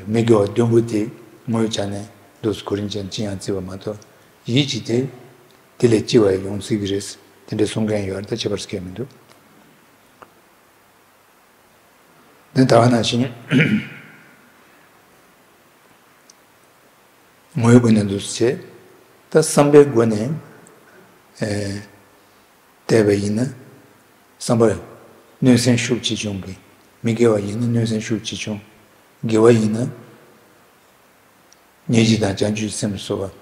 མི་དགེ་བ་བདུན་པོ་དེ་ངོ་བོའི་ཆ་ནས་འདུག་སེ་གོ་རིམ་ཅན་ཅི་ཡང་བརྩི་བ་མ་གཏོགས། ཡིད་ཀྱི་དེ་དེ་ལས་ལྕི་བ་ཡང་ཡོང་སྲིད་ཀྱི་རེད། དེ་འདྲ་གསུང་མཁན་ཡོད་རེད། ད་ཁྱད་པར་གང་ཡང་མི་འདུག་དེ་ད་ག་ནང་བཞིན་ངོ་བོའི་སྒོ་ནས་འདུག་སེ་བྱས། ད་བསམ་པའི་སྒོ་ནས་ཨེ་བལྟས་པ་ཡིན་ན། བསམ་པར་གནོད་སེམས་ཤུགས་ཆེ་ཆུང་གི། མི་དགེ་བ་ཡིན་ན་གནོད་སེམས་ཤུགས་ཆེ་ཆུང་། དགེ་བ་ཡིན་ན་ཉེས་བྱས་དང་བྱང་ཆུབ་སེམས་སོགས་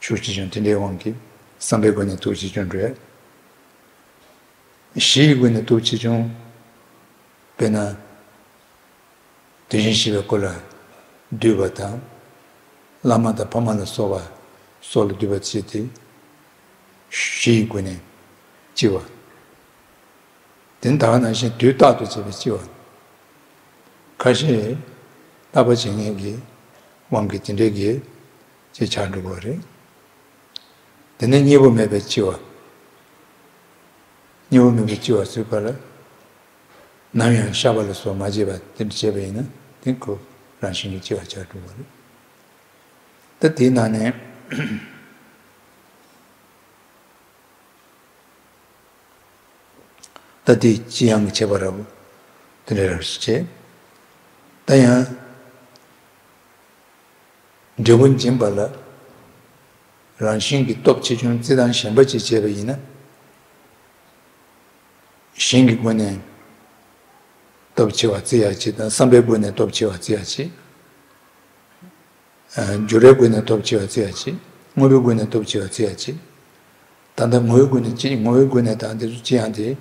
ཤུགས་ཆེ་ཆུང་དེ་འདྲའི་དབང་གིས་བསམ་པའི་སྒོ་ནས་སྟོབས་ཆེ་ཆུང་འགྲོ་ཡ། གཞི་ཡི་སྒོ་ནས་སྟོབས་ཆེ་ཆུང་། དཔེར་ན། དེ་བཞིན་གཤེགས་པའི་སྐུ་ལ་འདུས་པ་དང་། བླ་མ་དང་ཕ་མ་ལ་སོགས་པ་སོགས་ལ་འདུས་པ་བྱས་ཏེ། གཞི་ཡི་སྒོ་ནས་ལྕི་བ། དེ་ནི་ད་ག་ནང་བཞིན་དུས་རྟག་ཏུ་བྱེད་པའི་ལྕི་བ། ཁ་ཤས་བསླབ་པ་བྱེད་མཁན་གྱི་དབང་གིས་དེ་འདྲའི་གི་ཅིག་ཆགས་འགྲོ་གི་རེད། དེ་ནས་གཉིས་པོ་མེད་པའི་ལྕི་བ། གཉིས་པོ་མེད་པའི་ལྕི་བ་ཟེར་ག་ལ། ནམ་ཡང་བཤགས་པ་ལ་སོགས་མ་བྱས་པ་དེ་འདྲ་བྱས་པ་ཡིན་ན་དེ་ཁོ་རང་བཞིན་གྱི་ལྕི་བ་ཆགས་འགྲོ་གི་རེད། ད་དེའི་ནང་ནས། ད་དེ་ལྕི་ཡང་གི་ཁྱད་པར་ར་བོ་དེ་འདྲ་རབ་ཞིག་བྱས། ད་ཡང་འབྲས་བུ་འབྱིན་པ་ལ་རང་བཞིན་གྱི་སྟོབས་ཆེ་ཆུང་རྩི་སྟངས་གཞན་པ་ཅིག་བྱས་པ་ཡིན་ན། ཞིང་གི་སྒོ་ནས་སྟོབས་ཆེ་བ་རྩི་ཡག་ཅིག་དང་བསམ་པའི་སྒོ་ནས་སྟོབས་ཆེ་བ་རྩི་ཡག་ཅིག་འགྱུར་བའི་སྒོ་ནས་སྟོབས་ཆེ་བ་བརྩི་ཡ་བྱེད། དངོས་པོའི་སྒོ་ནས་སྟོབས་ཆེ་བ་བརྩི་ཡ་བྱེད། ད་ལྟ་ངོ་བོའི་སྒོ་ནས་ཅི་ངོ་བོའི་སྒོ་ནས་ད་འདི་ཚོ་ཅི་ཡང་དེ་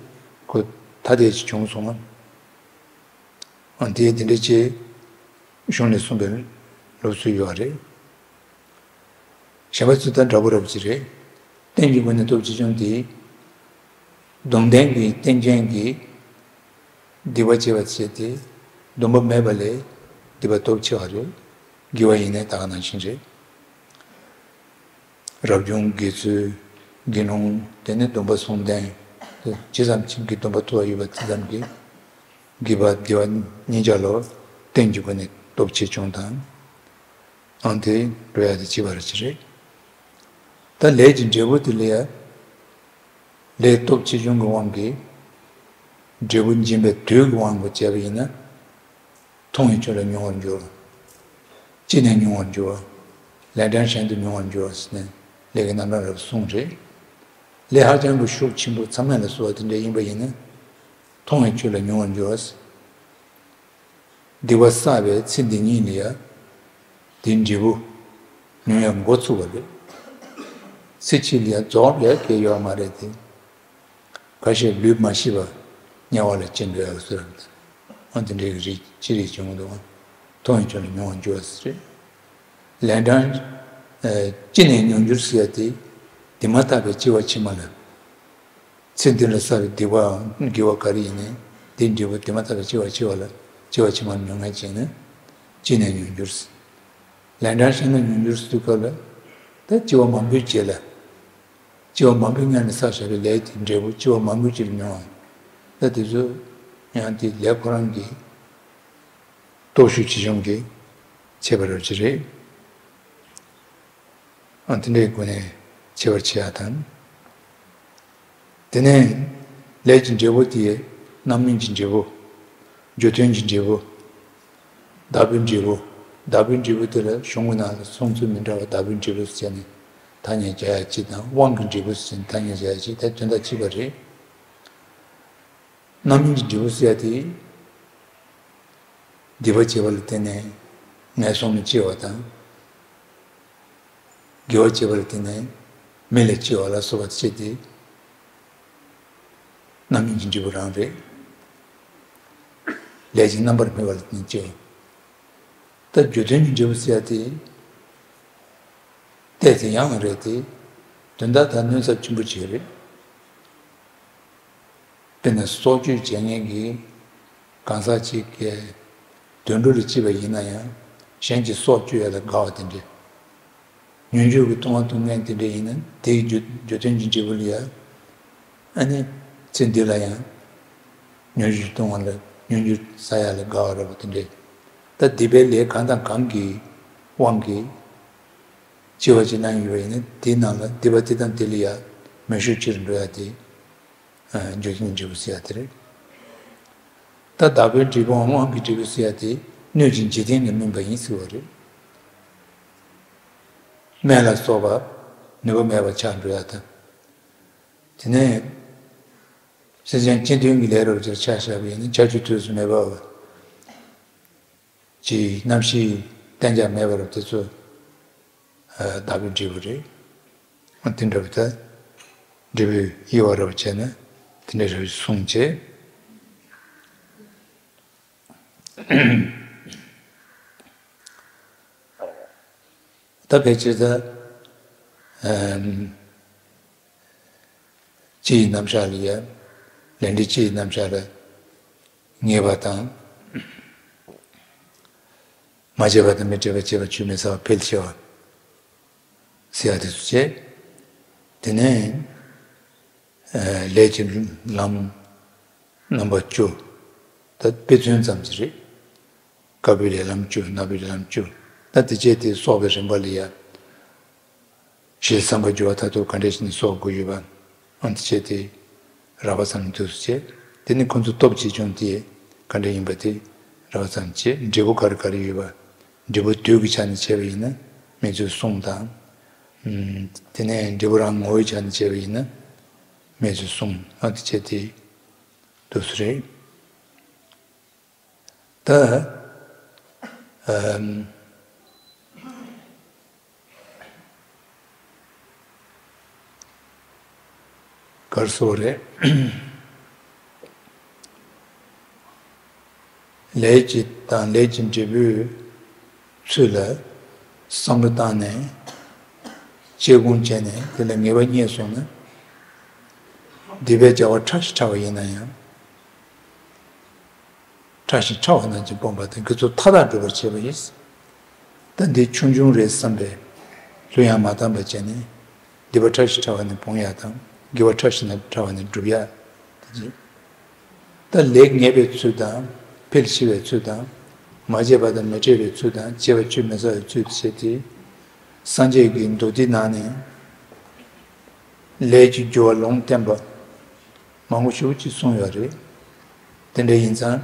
ཁོ་ཐ་དད་ཅིག་བྱུང་སོང་ང་། ཨ་དེ་དེ་འདྲ་ཅེས་གཞུང་ནས་གསུངས་པའི་ལུགས་སྲོལ་ཡོད་རེད། གཞན་པ་ཚོ་ད་འདྲ་པོ་རབ་ཅིག་རེད། རྟེན་གྱི་སྒོ་ནས་སྟོབས་ཆེ་ཆུང་དེ། སྡོམ་ལྡན་གྱི་རྟེན་ཅན་གྱི་སྡིག་པ་བྱེད་པ་བྱས་ཏེ། སྡོམ་པ་མེད་པ་ལས་སྡིག་པ་སྟོབས་ཆེ་བ་རེད། དགེ་བ་ཡིན་ནའི་ད་ག་ནང་བཞིན་རེད། རབ་བྱུང་དགེ་ཚུལ་དགེ་སློང་དེ་ནི་སྡོམ་པ་བསྲུང་ལྡན། ཇི་ཙམ་གྱི་སྡོམ་པ་ཐོབ་ཡོད་པ་དེ་ཙམ་གྱིས་དགེ་བ་སྡིག་པ་གཉིས་ཆ་ལ་རྟེན་གྱི་སྒོ་ནས་སྟོབས་ཆེ་ཆུང་དང་། ཨང་དེ་འགྲོ་ཡ་དེ་བྱེད་པ་རེད་ཅི་རེད། ད་ལས་ཀྱི་འབྲས་བུ་དེ་ལ་ཡ། ལས་སྟོབས་ཆེ་ཆུང་གི་དབང་གིས་འབྲས་བུ་འབྱིན་པའི་དུས་ཀྱི་དབང་དུ་བྱས་པ་ཡིན་ན། མཐོང་བའི་ཆོས་ལ་མྱོང་བར་འགྱུར། ཅི་ནས་མྱོང་བར་འགྱུར། ལན་གྲངས་གཞན་དུ་མྱོང་བར་འགྱུར་ཟེར་ནས་ལས་ཀྱི་རྣམ་གྲངས་རབ་གསུངས་རེད། ལས་ཧ་ཅང་གི་ཤུགས་ཆེན་པོ་མཚམས་མེད་ལ་གསོལ་བ་དེ་འདྲ་ཡིན་པ་ཡིན་ན། མཐོང་བའི་ཆོས་ལ་མྱོང་བར་འགྱུར། སྡིག་པ་བསགས་པའི་ཚེ་འདི་ཉིད་ལ་ཡ། དེའི་འབྲས་བུ་མྱོང་ཡ་འགོ་ཚུགས་པ་རེད། ཚེ་ཕྱི་ལ་ཡ་རྫོགས་ཡ་གལ་ཡོད་མ་རེད་དེ། ཁ་ཤས་ལུས་མ་ཤི་བར་དམྱལ་བ་ལ་སྐྱེ་འགྲོ་ཡ་གི་ཚུལ་རེད། ཨ་དེ་འདྲའི་རིགས་ཅི་རིགས་བྱུང་འདུག་མཐོང་བའི་ཆོས་ལ་མྱོང་བར་འགྱུར་བ་ཟེར། ལན་གྲངས་ཅི་ནས་མྱོང་འགྱུར་ཟེར་ཡ་དེ། དེ་མ་ཐག་པའི་སྐྱེ་བ་ཕྱི་མ་ལ། ཚེ་འདི་ལ་བསགས་པའི་སྡིག་པའམ་དགེ་བ་ག་རེ་ཡིན་ནའི་དེའི་འབྲས་བུ་དེ་མ་ཐག་པའི་སྐྱེ་བ་ཕྱི་བ་ལ་སྐྱེ་བ་ཕྱི་མར་མྱོང་ངེས་བྱས་ནས་ཅི་ནས་མྱོང་འགྱུར། ལན་གྲངས་གཞན་ལ་མྱོང་འགྱུར་ཟེར་དུས་སྐབས་ལ་ད་སྐྱེ་བ་མང་པོའི་རྗེས་ལ་སྐྱེ་བ་མང་པོའི་སྔོན་ནས་བསགས་བཞག་པའི་ལས་དེའི་འབྲས་བུ་སྐྱེ་བ་མང་པོའི་རྗེས་ལ་མྱོང་བ། ད་དེ་ཚོ་ཡང་དེ་ལས་ཁོ་རང་གི་སྟོབས་ཤུགས་ཆེ་ཆུང་གི་ཁྱད་པར་རོ་ཅི་རེད། ཨ་དེ་འདྲའི་སྒོ་ནས་ཁྱད་པར་ཕྱེ་ཡ་དང་། དེ་ནས་ལས་ཀྱི་འབྲས་བུ་དེ་རྣམ་སྨིན་གྱི་འབྲས་བུ། རྒྱུ་མཐུན་གྱི་འབྲས་བུ། བདག་པོའི་འབྲས་བུ། བདག་པོའི་འབྲས་བུ་དེ་ལ་གཞུང་གི་ནང་ལ་གསུང་ཚུལ་མི་འདྲ་བ་བདག་པོའི་འབྲས་བུ་ཟེར་ནས་ཐ་སྙད་བྱ་ཡ་གཅིག་དང་དབང་གི་འབྲས་བུ་ཟེར་ནས་ཐ་སྙད་བྱ་ཡ་གཅིག་དེ་དོན་དག་གཅིག་པ་རེད། རྣམ་སྨིན་གྱི་འབྲས་བུ་ཟེར་ཡ་དེ། སྡིག་པ་བྱས་པ་ལ་བརྟེན་ནས་ངན་སོང་ལ་སྐྱེ་བ་དང་། དགེ་བ་བྱས་པ་ལ་བརྟེན་ནས་མི་ལ་སྐྱེ་བ་ལ་སོགས་པ་བྱེད་དེ། རྣམ་སྨིན་གྱི་འབྲས་བུ་རང་རེད། ལས་ཀྱི་རྣམ་པར་སྨིན་པ་ལ་བརྟེན་ནས་སྐྱེ་བ། ད་རྒྱུ་མཐུན་གྱི་འབྲས་བུ་ཟེར་ཡ་དེ། བལྟས་ཚེ་ཡང་རེད་དེ། དོན་དག་དང་གནོད་ཚབས་ཆེན་པོ་ཅིག་རེད། དཔེར་ན་སྲོག་གཅོད་བྱེད་མཁན་གྱི་གང་ཟག་ཅིག་གིས་དུད་འགྲོ་ལ་སྐྱེས་པ་ཡིན་ན་ཡང་གཞན་གྱི་སྲོག་གཅོད་ཡ་ལ་དགའ་བ་དེ་འདྲ། མྱོས་འགྱུར་གྱི་ལྟུང་བ་ལྟུང་མཁན་དེ་འདྲ་ཡིན་ན་དེའི་རྒྱུ་རྒྱུ་མཐུན་གྱི་འབྲས་བུ་ལ་ཡ། ཨ་ནི་ཚེ་འདི་ལ་ཡང་མྱོས་འགྱུར་ལྟུང་བ་ལ་མྱོས་འགྱུར་ཟ་ཡ་ལ་དགའ་བ་རེད་པ་དེ་འདྲ། ད་སྡིག་པའི་ལས་གང་དང་གང་གི་དབང་གིས་སྐྱེ་བ་ཅིག་བླངས་ཡོད་པ་ཡིན་ན་དེའི་ནང་ལ་སྡིག་པ་དེ་དང་དེ་ལ་ཡ་མེ་ཤུགས་ཆེ་རུ་འགྲོ་ཡ་དེ། རྒྱུ་མཐུན་འབྲས་བུ་ཟེར་ཡ་དེ་རེད། ད་བདག་པོའི་འབྲས་བུའམ་དབང་གི་འབྲས་བུ་ཟེར་ཡ་དེ་སྣོད་ཀྱི་འཇིག་རྟེན་ལ་སྨིན་པ་ཡིན་ཟེར་བ་རེད། སྨན་ལ་སོགས་པ་ནུས་པ་མེད་པ་ཆགས་འགྲོ་ཡ་དང་། དེ་ནས་སེམས་ཅན་སྤྱི་མཐུན་གྱི་ལས་རབ་ཅིག་ཆ་བཞག་པ་ཡིན་ན་ཆར་ཆུ་དུས་སུ་མེད་པ་བ། ཀྱི་རྣམ་ཤེས་གཏན་འཇགས་མེད་པར་དེ་ཚོ་བདག་པོའི་འབྲས་བུ་རེད། དེ་འདྲ་བའི་ད་འབྲས་བུའི་དབྱེ་བ་རབ་བྱས་ན་དེ་འདྲ་རབ་གསུངས་བྱས། ད་ཕལ་ཆེར་ད་ཨམ། སྤྱི་ཡི་རྣམ་གཞག་ལ་ཡ། ལས་འབྲས་སྤྱི་ཡི་རྣམ་གཞག་ལ་ངེས་པ་དང་། མ་བྱས་པ་དང་མི་འབྲལ་བ། བྱས་པ་ཆུད་མི་ཟ་བ། འཕེལ་ཆེ་བ་ཟེར་ཡ་དེ་ཚོ་བྱས། དེ་ནས་ལས་ཀྱི་ལམ་རྣམ་པ་བཅུ། ད་དཔེ་མཚོན་ཙམ་ཞིག་རེད། དཀར་པོའི་ལས་ལམ་བཅུ། ནག་པོའི་ལས་ལམ་བཅུ། ད་དེ་བྱས་དེ་གསོག་པའི་རིམ་པ་ལ་ཡ། ཞེས་བསམ་པ་འགྱུར་བ་མཐར་ཐུག་ག་འདྲ་ཞིག་ནས་གསོག་དགོས་ཡོད་པ། ཨ་ནི་དེ་བྱས་ཏེ་རགས་པ་ཙམ་ནས་འདུག་སེ་བྱས། དེ་ནི་ཁོ་ཚོ་སྟོབས་ཆེ་ཆུང་དེ་ག་འདྲ་ཡིན་པ་དེ་རགས་པ་ཙམ་བྱས། འབྲས་བུ་ག་རེ་ག་རེ་ཡོད་པ། འབྲས་བུ་དུས་ཀྱི་ཆ་ནས་བྱས་པ་ཡིན་ན་སྨན་ཚིག་གསུམ་དང་། ཨུམ། དེ་ནས་འབྲས་བུ་རང་ངོ་བོའི་ཆ་ནས་བྱས་པ་ཡིན་ན་སྨན་ཚིག་གསུམ། ཨ་ནི་དེ་བྱས་ཏེ་འདུག་སེ་རེད། ད་ཨམ། གར་སོགས་རེད། ལས་ཀྱི་དང་ལས་ཀྱི་འབྲས་བུའི་ཚུལ་ལ་བསམ་བློ་བཏང་ནས་དཔྱད་སྒོམ་བྱས་ནས་དེ་ལ་ངེས་པ་རྙེད་སོང་ན། སྡིག་པའི་བྱ་བ་ཕྲ་ཞིང་ཕྲ་བ་ཡིན་ན་ཡང་། ཕྲ་ཞིང་ཕྲ་བ་རྣམས་ཀྱིས་སྤོང་བ་དང་། དགེ་ཚོགས་མཐའ་དག་སྒྲུབ་པར་བྱེད་པ་ཡིན། ད་འདི་ཆུང་ཆུང་རེད་བསམ་པས་ལྷོད་ཡངས་མ་བཏང་བ་བྱས་ནས་སྡིག་པ་ཕྲ་ཞིང་ཕྲ་བ་ནི་སྤོང་ཡག་དང་། དགེ་བ་ཕྲ་ཞིང་ཕྲ་བ་ནི་སྒྲུབ་ཡག་དེ་བྱེད། ད་ལས་ངེས་པའི་ཚུལ་དང་། འཕེལ་ཆེ་བའི་ཚུལ་དང་། མ་བྱས་པ་དང་མི་འབྲལ་བའི་ཚུལ་དང་། བྱས་པ་ཆུད་མི་ཟ་བའི་ཚུལ་བྱས་ཏེ། སངས་རྒྱས་ཀྱི་མདོ་སྡེ་ནང་ནས་ལས་ཀྱི་རྒྱུ་བ་ལུང་བསྟན་པ་མང་པོ་ཞེ་པོ་ཅིག་གསུངས་ཡོད་རེད། དེ་འདྲ་ཡིན་ཙང་།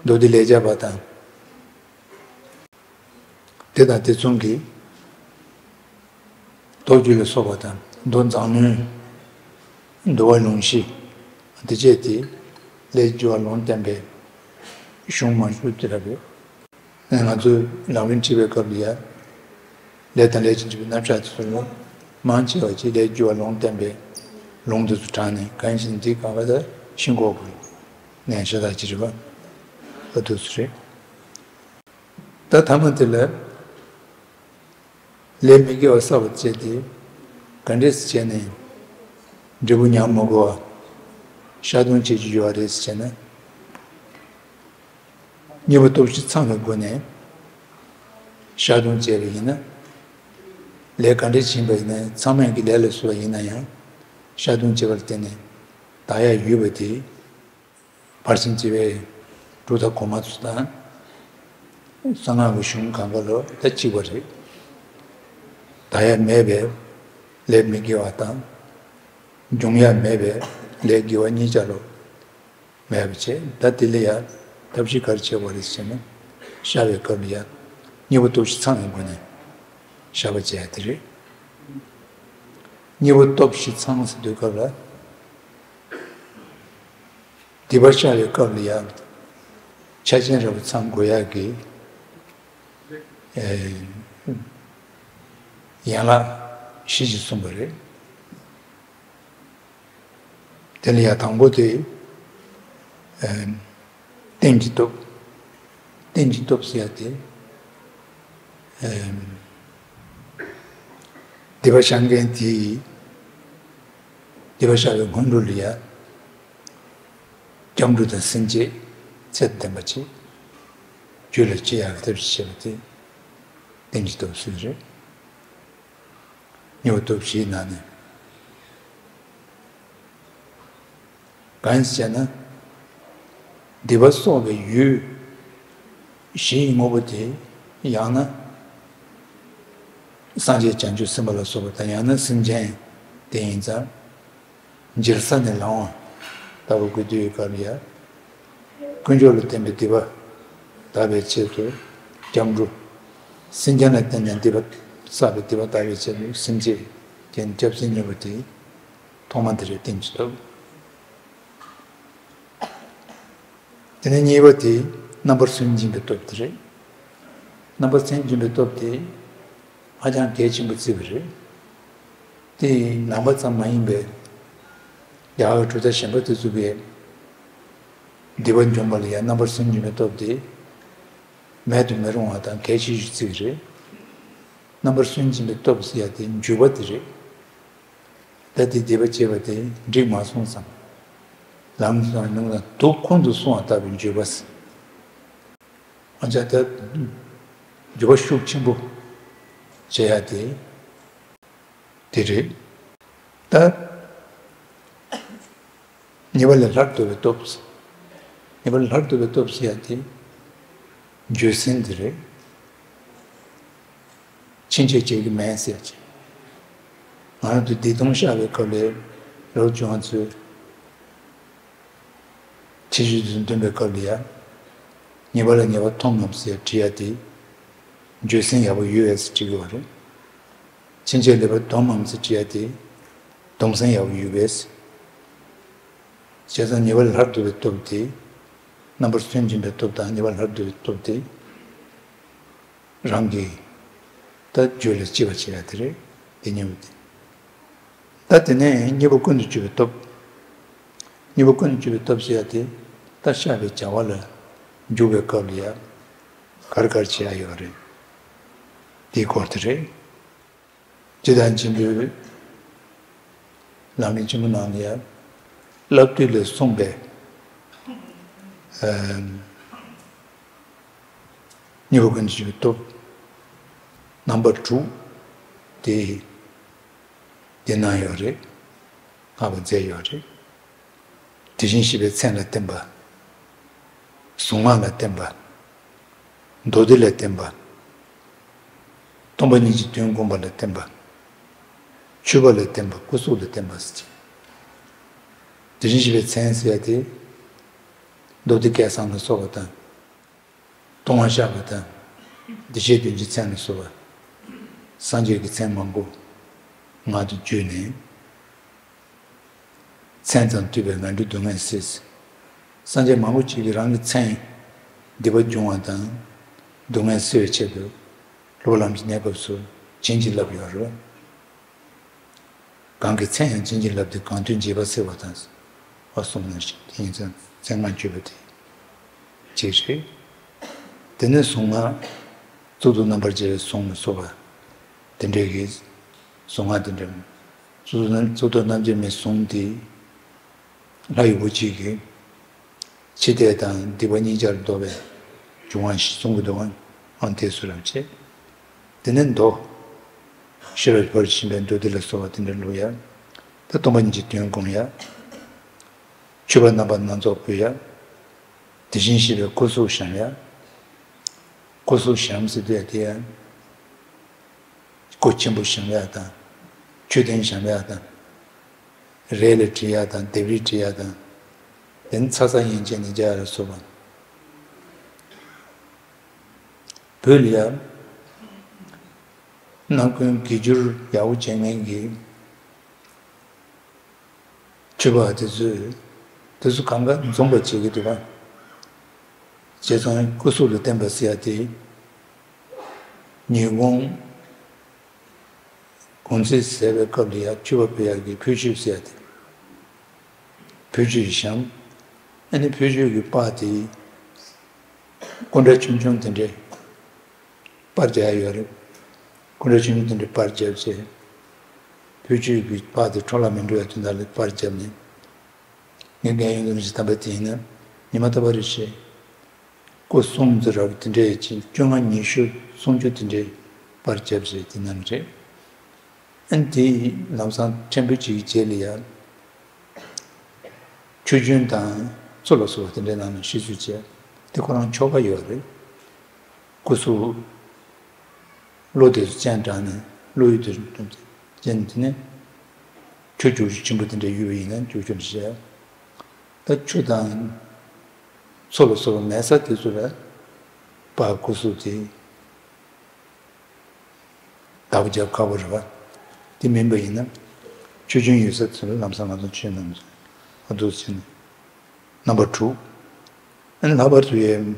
མདོ་སྡེ་ལས་བྱ་བ་དང་། དེ་དང་དེ་མཚུངས་ཀྱི་མདོ་རྒྱུད་ལ་སོགས་པ་དང་། མདོ་མཛངས་བླུན། འདུལ་བ་ལུང་གཞི། དེ་བཅས་ཏེ་ལས་ཀྱི་རྒྱུ་བ་ལུང་བསྟན་པའི་གཞུང་མང་ཤོས་དེ་འདྲ་རེད། ང་ཚོས་ལམ་རིམ་ཁྲིད་པའི་སྐབས་ལ་ཡང་། ལས་དང་ལས་ཀྱི་འབྲས་བུའི་རྣམ་གཞག་དེ་ཚོ་ལ་མང་ཆེ་བ་ཅིག་ལས་རྒྱུ་བ་ལུང་བསྟན་པའི་ལུང་དེ་ཚོ་དྲངས་ནས། གང་ཞིག་འདི་གང་ག་ད་ཤིན་ལྐོག་གི་ནས་ཤ་སྟག་ཅིག་རེད་པ། ཨ་འདུག་སེ་རེད། ད་ཐ་མ་དེ་ལ། ལས་མི་དགེ་བ་བསགས་པ་བྱས་ཏེ། ག་འདྲས་སེ་བྱས་ནས་འབྲས་བུ་ཉམས་མི་དགོས་པ་བཤགས་སྡོམ་བྱེད་རྒྱུ་ཡོད་རེད་ཟེར་ན། གཉིས་པོ་སྟོབས་བཞི་ཚང་བའི་སྒོ་ནས་བཤགས་སྡོམ་བྱས་པ་ཡིན་ན། ལས་ག་འདྲས་ཕྱིན་པ་ཡིན་ན། ཚང་མས་ཀྱི་ལས་ལ་བཟོ་བ་ཡིན་ན་ཡང་། བཤགས་སྡོམ་བྱས་པ་ལ་བརྟེན་ནས་དག་ཡག་ཡོད་པ་དེ། ཕར་ཕྱིན་བྱེད་པའི་གྲུབ་མཐའ་གོང་མ་ཚོ་དང་། གསང་སྔགས་ཀྱི་གཞུང་གང་ག་ལོ་ད་གཅིག་པ་རེད། དག་ཡག་མེད་པའི་ལས་མི་དགེ་བ་དང་། འབྱུང་ཡག་མེད་པའི་ལས་དགེ་བ་གཉིས་ཆ་ལོ་མེད་པ་བྱས། ད་དེ་ལ་ཡང་ཐབས་ཤེས་ག་རེ་བྱེད་དགོས་རེད་ཟེར་ན། བཤགས་པའི་སྐབས་ལ་ཡང་གཉིས་པོ་སྟོབས་བཞི་ཚང་བའི་སྒོ་ནས་བཤགས་པ་བྱས་ཡག་དེ་རེད། གཉིས་པོ་སྟོབས་བཞི་ཚང་ཟེར་དུས་སྐབས་ལ། སྡིག་པ་བཤགས་པའི་སྐབས་ལ་ཡང་ཆ་རྐྱེན་རིམ་པ་ཚང་དགོས་ཡག་གི་ཨེ་ཡན་ལག་བཞི་ཞིག་གསུངས་པ་རེད། དེ་ལ་ཡང་དང་པོ་དེ་ཨེ་རྟེན་གྱི་སྟོབས། རྟེན་གྱི་སྟོབས་ཟེར་ཡག་དེ། ཨེམ། སྡིག་པ་བཤགས་མཁན་དེ་ཡིས་སྡིག་པ་བཤགས་པའི་སྔོན་འགྲོ་ལ་ཡང་སྐྱབས་འགྲོ་དང་སེམས་བསྐྱེད་ཚད་ལྡན་པ་ཅིག་རྒྱུད་ལ་སྐྱེ་ཡག་གི་ཐབས་ཤེས་བྱེད་པ་དེ་རྟེན་གྱི་སྟོབས་ཟེར་རེད། གཉིས་པ་སྟོབས་བཞིའི་ནང་ནས། གང་ཡིན་ཟེར་ན། སྡིག་པ་གསོག་པའི་ཡུལ་གཞི་ཡི་དངོས་པོ་དེ་ཡང་ན་སངས་རྒྱས་བྱང་ཆུབ་སེམས་དཔའ་ལ་སོགས་པ་དང་། ཡང་ན་སེམས་ཅན་དེ་ཡིན་ཙང་། འཇིགས་ས་ནས་ལང་བ་ལྟ་བུ་དགོས་དུས་སྐབས་ལ་ཡང་། དཀོན་མཆོག་ལ་བརྟེན་པའི་སྡིག་པ་དག་པའི་ཆེད་དུ་སྐྱབས་འགྲོ། སེམས་ཅན་ལ་བརྟེན་ནས་སྡིག་པ་བསགས་པའི་སྡིག་པ་དག་པའི་ཆེད་དུ་སེམས་བསྐྱེད་ཀྱི་སྐྱབས་སེམས་གཉིས་པོ་དེ། ཐོག་མ་དེ་རེད། རྟེན་གྱི་སྟོབས། དེ་ནས་གཉིས་པ་དེ་རྣམ་པར་སུན་འབྱིན་པའི་སྟོབས་དེ་རེད། རྣམ་པར་སུན་འབྱིན་པའི་སྟོབས་དེ་ ཧ་ཅང་གལ་ཆེན་པོ་བརྩི་བ་རེད། དེ་ནང་པ་ཙམ་མ་ཡིན་པའི་རྒྱ་གར་གྲུབ་མཐའ་གཞན་པ་དེ་ཚོ་གིས་སྡིག་པ་འཇོམས་པ་ལ་ཡང་རྣམ་པར་སུན་འབྱིན་པའི་སྟོབས་དེ་མེད་དུ་མི་རུང་བ་དང་གལ་ཆེ་ཞུ་བརྩི་བ་རེད། རྣམ་པར་སུན་འབྱིན་པའི་སྟོབས་ཟེར་ཡ་དེ་འཇུག་པ་དེ་རེད། ད་དེ་སྡིག་པ་བྱས་པ་དེ་འགྲིག་མ་སོང་ཙང་། ལམ་དང་ལུང་དང་དུག་ཁོང་དུ་སོང་བ་ལྟ་བུའི་འཇུག་པ་ཟེར། ཨ་ཅག་ད་འགྱུར་བ་ཤུགས་ཆེན་པོ་བྱེད་ཡ་དེ་དེ་རེད། ད་ཉེས་པ་ལས་སླར་ལྡོག་པའི་སྟོབས། ཉེས་པ་ལས་སླར་ལྡོག་པའི་སྟོབས་ཟེར་ཡ་དེ་འགྱོད་སེམས་དེ་རེད། ཕྱིན་ཆད་བྱེད་ཀྱི་མེད་ཟེར་ཅིག་ང་རང་ཚོ་བདེ་སྟོང་བཤགས་པའི་སྐབས་ལ་རབ་བྱུང་བ་ཚོས་ཕྱི་བཤོལ་དུ་འདོན་པའི་སྐབས་ལ་ཡང་ཉེས་པ་ལ་ཉེས་པ་མཐོང་ངམ་ཟེར་དྲི་ཡ་དེ་འགྱོད་སེམས་ཡག་པོ་ཡོད་པས་དྲི་གི་ཡོད་རེད། ཕྱིན་ཆད་ལས་པ་སྡོམ་ངམ་ཟེར་དྲི་ཡ་དེ་སྡོམ་སེམས་ཡག་པོ་ཡོད་པས། བྱས་ཙང་ཉེས་པ་ལས་སླར་ལྡོག་པའི་སྟོབས་དེ། རྣམ་པར་སུན་འབྱིན་པའི་སྟོབས་དང་ཉེས་པ་ལས་སླར་ལྡོག་པའི་སྟོབས་དེ། རང་གི་ད་རྒྱུད་ལ་སྐྱེ་བར་བྱེད་ཡ་དེ་རེད། དེ་གཉིས་པོ་དེ། ད་དེ་ནས་གཉིས་པ་ཀུན་ཏུ་སྤྱོད་པའི་སྟོབས། གཉིས་པ་ཀུན་ཏུ་སྤྱོད་པའི་སྟོབས་ཟེར་ཡ་དེ་ད་བཤགས་པའི་བྱ་བ་ལ་འཇུག་པའི་སྐབས་ལ་ཡ་ག་རེ་ག་རེ་བྱེད་ཡ་ཡོད་རེད། དེའི་སྐོར་དེ་རེད། ཇི་ལྟར་ཆེན་པོའི་ལམ་རིམ་ཆེན་པོ་ནང་ལ་ཡང་བསླབ་བཏུས་ལས་གསུངས་པའི་ཨ་གཉིས་པ་ཀུན་ཏུ་སྤྱོད་པའི་སྟོབས་རྣམ་པ་དྲུག་དེ་འདི་ན་ཡོད་རེད། བསྔགས་པ་མཛད་ཡོད་རེད། དེ་བཞིན་གཤེགས་པའི་མཚན་ལ་བརྟེན་པ། གཟུངས་སྔགས་ལ་བརྟེན་པ། མདོ་སྡེ་ལ་བརྟེན་པ། སྟོང་པ་ཉིད་ཀྱི་དོན་བསྒོམ་པ་ལ་བརྟེན་པ། མཆོད་པ་ལ་བརྟེན་པ། སྐུ་གཟུགས་ལ་བརྟེན་པ་ཟེར། དེ་བཞིན་གཤེགས་པའི་མཚན་ཟེར་ཡ་དེ། མདོ་སྡེ་སྐལ་བཟང་ལ་སོགས་པ་དང་། སྟོང་པ་བཤགས་པ་དང་། བདེ་གཤེགས་དོན་གྱི་མཚན་ལ་སོགས་པ། སངས་རྒྱས་ཀྱི་མཚན་མང་པོ་ངག་ཏུ་བརྗོད་ནས། མཚན་ཙམ་ཐོས་པས་ངན་འགྲོའི་སྡུག་བསྔལ་སེལ། སངས་རྒྱས་མང་པོ་ཅིག་གིས་རང་གི་མཚན་སྡིག་པ་སྦྱོང་བ་དང་སྡུག་བསྔལ་སེལ་བའི་ཆེད་དུ་སློབ་པ་ལམ་གྱི་གནས་སྐབས་སུ་བྱིན་གྱིས་བརླབས་ཡོད་རེད། གང་གི་མཚན་ཡང་བྱིན་གྱིས་བརླབས་ཏེ། གང་དོན་རྗེས་དཔག་སེལ་བ་དང་། ཨ་གསུངས་ནས་ཤིང་དེ་ཡིན་ཙང་མཚན་མ་བརྗོད་པ་དེ་གཅིག་རེད། དེ་ནས་གཟུངས་སྔགས་གཙུག་ཏོར་རྣམ་པར་རྒྱལ་བའི་གཟུངས་ལ་སོགས་པ་དེ་འདྲའི་གི་གཟུངས་སྔགས་དེ་འདྲ། གཙུག་ཏོར་རྣམ་རྒྱལ་མའི་གཟུངས་དེ་ལྷ་ཡི་བུ་གཅིག་གིས་འཆི་ལྟས་དང་སྡིག་པ་གཉིས་ཆར་ལྡོག་པའི་འབྱུང་བ་ཞིག་གསུང་གི་འདུག་ཨང་། དེ་སུ་རབ་བྱེད། དེ་ནས་མདོ། ཤེས་རབ་ཀྱི་ཕ་རོལ་ཕྱིན་པའི་མདོ་སྡེ་ལ་སོགས་པ་དེ་འདྲ་ལུགས་ཡ། ད་སྟོང་པ་ཉིད་ཀྱི་དོན་བསྒོམ་ཡ། མཆོད་པ་རྣམ་པ་སྣ་ཚོགས་ཕུལ་ཡ། དེ་བཞིན་གཤེགས་པའི་སྐུ་གཟུགས་བཤམས་ཡ། སྐུ་གཟུགས་བཤམས་ཟེར་དུས་དེ་ཡང་སྐུ་ཆེན་པོ་བཤམས་ཡག་དང་། མཆོད་རྟེན་བཤམས་ཡག་དང་། རས་ལ་བྲིས་ཡག་དང་ལྡེབས་རིས་བྲིས་ཡག་དང་། དེ་ནི་ཚ་ཚ་ཡན་ཆད་ནས་སྦྱར་ལ་སོགས་པ། བོད་ལ་ཡང་ནང་ཁུལ་དགེ་སྦྱོར་ཡག་པོ་བྱེད་མཁན་གྱི་མཆོད་པ་དེ་ཚོས་དེ་ཚོ་གང་ག་འཛོམས་པ་བྱེད་ཀྱི་འདུག་ག་བྱས་ཙང་སྐུ་གཟུགས་ལ་བརྟེན་པ་ཟེར་ཡ་དེ། ཉིན་གུང་གུང་ཚིགས་ཟེར་བའི་སྐབས་ལ་ཡ་མཆོད་པ་ཕུལ་ཡ་གི་ཕུལ་མཆོད་ཟེར་ཡ་དེ། ཕུལ་མཆོད་བཤམས། ཨ་ནི་ཕུལ་མཆོད་ཀྱི་པར་དེ་སྐུ་འདྲ་ཆུང་ཆུང་དེ་འདྲའི་པར་རྒྱག་ཡ་ཡོད་རེད། སྐུ་འདྲ་ཆུང་ཆུང་དེ་འདྲའི་པར་བརྒྱབ་བྱས། ཕུལ་མཆོད་ཀྱི་པར་དེ་འཕྲོ་བརླག་མི་འགྲོ་ཡ་དོན་དག་ལ་པར་བརྒྱབ་ནས། ངས་རྒན་ཡོལ་རིན་པོ་ཆེ་དམ་པ་དེ་ཡིན་ན་ཉི་མ་རྟག་པར་རེ་བཞིན་སྐུ་གསུམ་ཙམ་རག་དེ་འདྲའི་ཅིག་བཅོ་ལྔ་ཉི་ཤུ་སུམ་ཅུ་དེ་འདྲའི་པར་བརྒྱབ་བྱས་དེ་གནང་གི་རེད། ཨ་ནི་དེ་ལམ་སང་ཕྲན་བུ་ཅིག་གི་རྗེས་ལ་ཡང་ཆུ་རྒྱུན་དང་ཚུར་ལ་སོགས་པ་དེ་འདྲའི་ནང་ནས་ཤི་སོས་བྱས་དེ་ཁོ་རང་ཆོ་ག་ཡོད་རེད། སྐུ་གཟུགས། བློ་དེ་ཚོ་སྤྱན་དྲངས་ནས་བློ་ཡུལ་དེ་ཅན་དེ་ནས་ཆུ་རྒྱུག་ཆུ་ཆེན་པོ་དེ་འདྲ་ཡོད་པ་ཡིན་ན་རྒྱུག་ཆུ་འདྲ་བྱས། ད་ཆུ་དང་མཚོ་ལ་སོགས་པ་མེད་ས་དེ་ཚོ་ལ་པར་སྐུ་གཟུགས་དེ་བདག་པོ་རྒྱབ་ཁག་པོ་རེད་པ། དེ་མིན་པ་ཡིན་ན་ཆུ་རྒྱུན་ཡོད་ས་དེ་ཚོ་ལ་ལམ་སང་ང་ཚོ་ཆུ་ནང་ཨ་འདུག་ཟེར་ནས་རྣམ་པ་དྲུག་ཨ་ནི་ལྷག་པར་དུ་ཡའི།